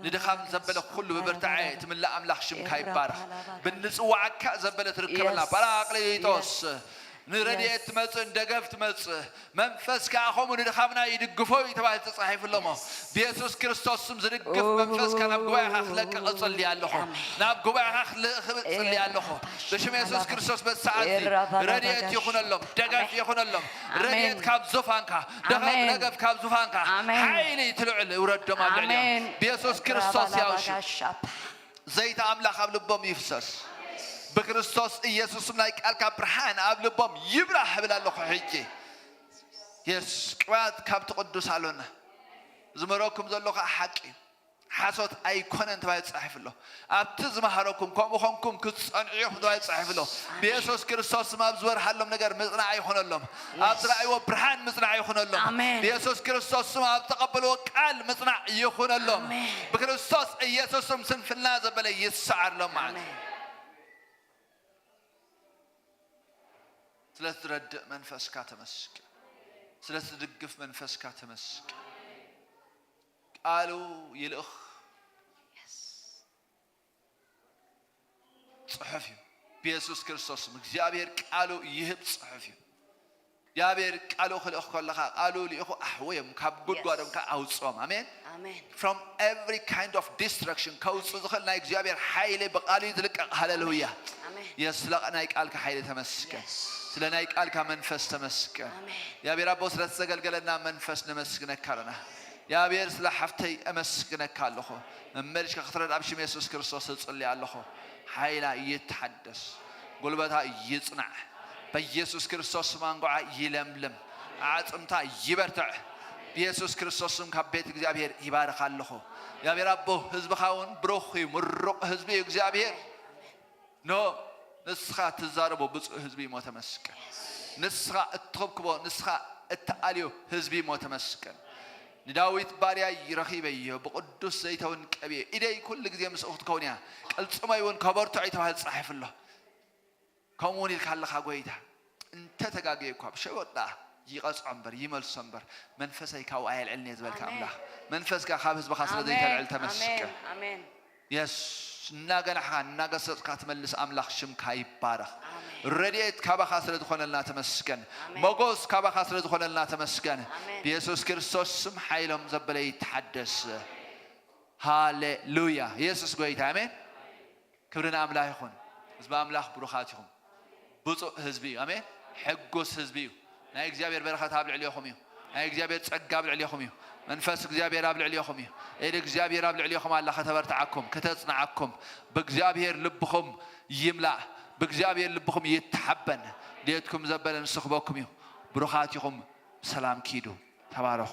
ንድኻም ዘበለ ኩሉ ብብርታዐ ትምላእ ኣምላኽ ሽምካ ይባረኽ። ብንጽዋዓካ ዘበለ ትርከበልና የስ። ጳራቅሊጦስ የስ። ንረድኤት ትመጽእ፣ ንደገፍ ትመጽእ። መንፈስ ከኣ ከምኡ ንድኻምና ይድግፎ እዩ ተባሂሉ ተጻሒፉ ኣሎ እሞ፣ የስ። ብየሱስ ክርስቶስ ስም ዝድግፍ ኦ። መንፈስካ ናብ ጉባኤኻ ክለቅቕ እጽሊ ኣለኹ። ኣሜን። ናብ ጉባኤኻ ክልእኽ እጽሊ ኣለኹ። ኤራባሽ ብሽም የሱስ ኣላባሽ። ክርስቶስ በዚ ሰዓት እዚ ኤራባላባጋሽ። ረድኤት ይኹነሎም፣ ደገፍ ኣሜን። ይኹነሎም። ኣሜን። ረድኤት ካብ ዙፋንካ፣ ደገፍ ኣሜን። ደገፍ ካብ ዙፋንካ፣ ኣሜን። ሓይሊ ትልዕል ይውረዶም ኣብ ልዕሊኦም። ኣሜን። ብየሱስ ክርስቶስ ያውሹ። ኤራባላባጋሽ ኣባ። ዘይታ ኣምላኽ ኣብ ልቦም ይፍሰስ። ብክርስቶስ ኢየሱስ ስም ናይ ቃልካ ብርሃን ኣብ ልቦም ይብራህ እብል ኣለኹ ሕጂ። የስ ቅባት ካብቲ ቅዱስ ኣሎና። ዝመረኩም ዘሎ ከዓ ሓቂ እዩ። ሓሶት ኣይኮነን ተባሂሉ ተጻሒፉ ኣሎ። ኣብቲ ዝመሃረኩም ከምኡ ኾንኩም ክትጸንዑ ኢኹም ተባሂሉ ተጻሒፉ ኣሎ። ብየሱስ ክርስቶስ ስም ኣብ ዝበርሃሎም ነገር ምጽናዕ ይኹነሎም። ኣብ የስ። ዝረኣይዎ ብርሃን ምጽናዕ ይኹነሎም። ኣሜን። ብየሱስ ክርስቶስ ስም ኣብ ዝተቐበልዎ ቃል ምጽናዕ ይኹነሎም። ኣሜን። ብክርስቶስ ኢየሱስ ስም ስንፍና ዘበለ ይሰዓርሎም ማለት እዩ። ኣሜን። ስለ ትረድእ መንፈስካ ተመስገን። ስለ ትድግፍ መንፈስካ ተመስገን። ቃሉ ይልእኽ የስ። ጽሑፍ እዩ። ብየሱስ ክርስቶስ ስም እግዚኣብሔር ቃሉ ይህብ ጽሑፍ እዩ። እግዚኣብሔር ቃሉ ክልእኽ ከለኻ ቃሉ ልኢኹ ኣሕወዮም ካብ ጉድጓዶም ኣየስ። ከ ኣውፅኦም። ኣሜን። ኣሜን። From every kind of destruction ከውፅእ ዝኽእል ናይ እግዚኣብሔር ሓይሊ ብቃሉ እዩ ዝልቀቕ። ሃሌሉያ። ኣሜን። የስ ስለ ናይ ቃልካ ሓይሊ ተመስገን። የስ። ስለ ናይ ቃልካ መንፈስ ተመስገን። ኣሜን። እግዚኣብሔር ኣቦ ስለ ተዘገልገለና መንፈስ ነመስግነካ ኣለና። እግዚኣብሔር ስለ ሓፍተይ እመስግነካ ኣለኹ። መመሊስካ ክትረድ ኣብ ሽም የሱስ ክርስቶስ እጽሊ ኣለኹ። ሓይላ ይተሓደስ፣ ጉልበታ ይጽናዕ። በኢየሱስ ክርስቶስ ስም ኣንጎዓ ይለምልም፣ ኣዕጽምታ ይበርትዕ። ብየሱስ ክርስቶስ ስም ካብ ቤት እግዚኣብሔር ይባርኽ ኣለኹ። እግዚኣብሔር ኣቦ ህዝብኻ እውን ብሩኽ እዩ፣ ምሩቕ ህዝቢ እዩ እግዚኣብሔር። ኖ ንስኻ ትዛረቦ ብፁዕ ህዝቢ እሞ ተመስገን። ንስኻ እትኽብክቦ፣ ንስኻ እትኣልዮ ህዝቢ እሞ ተመስገን። ንዳዊት ባርያይ ረኺበዮ፣ ብቕዱስ ዘይተውን ቀብየ፣ ኢደይ ኩሉ ግዜ ምስኡ ክትከውን እያ፣ ቅልጽመይ እውን ከበርትዖ እዩ ተባሂሉ ተጻሒፉ ኣሎ። ከምኡ እውን ኢልካ ኣለኻ ጎይታ። እንተ ተጋግየ እኳ ብሸወጥ ደኣ ይቐጽዖ እምበር ይመልሶ እምበር መንፈሰይ ካብኡ ኣየልዕልን እየ ዝበልካ ኣምላኽ፣ መንፈስካ ካብ ህዝብኻ ስለ ዘይተልዕል ተመስገን። የስ እናገናሕኻ እናገሰጽካ ትመልስ ኣምላኽ ሽምካ ይባረኽ። ረድኤት ካባኻ ስለ ዝኾነልና ተመስገን። ሞጎስ ካባኻ ስለ ዝኾነልና ተመስገን። ብየሱስ ክርስቶስ ስም ሓይሎም ዘበለ ይተሓደስ። ሃሌሉያ። የሱስ ጎይታ። ኣሜን። ክብሪ ንኣምላኽ ይኹን። ህዝቢ ኣምላኽ ብሩኻት ኢኹም። ብፁዕ ህዝቢ እዩ። ኣሜን። ሕጉስ ህዝቢ እዩ። ናይ እግዚኣብሔር በረኸት ኣብ ልዕሌኹም እዩ። ናይ እግዚኣብሔር ጸጋ ኣብ ልዕሌኹም እዩ። መንፈስ እግዚኣብሔር ኣብ ልዕሌኹም እዩ። ኢድ እግዚኣብሔር ኣብ ልዕሌኹም ኣላ፣ ከተበርትዓኩም፣ ከተጽንዓኩም። ብእግዚኣብሔር ልብኹም ይምላእ። ብእግዚኣብሔር ልብኹም ይተሓበን። ድሌትኩም ዘበለ ንሱ ክበኩም እዩ። ብሩኻት ኢኹም። ሰላም ኪዱ። ተባረኹ።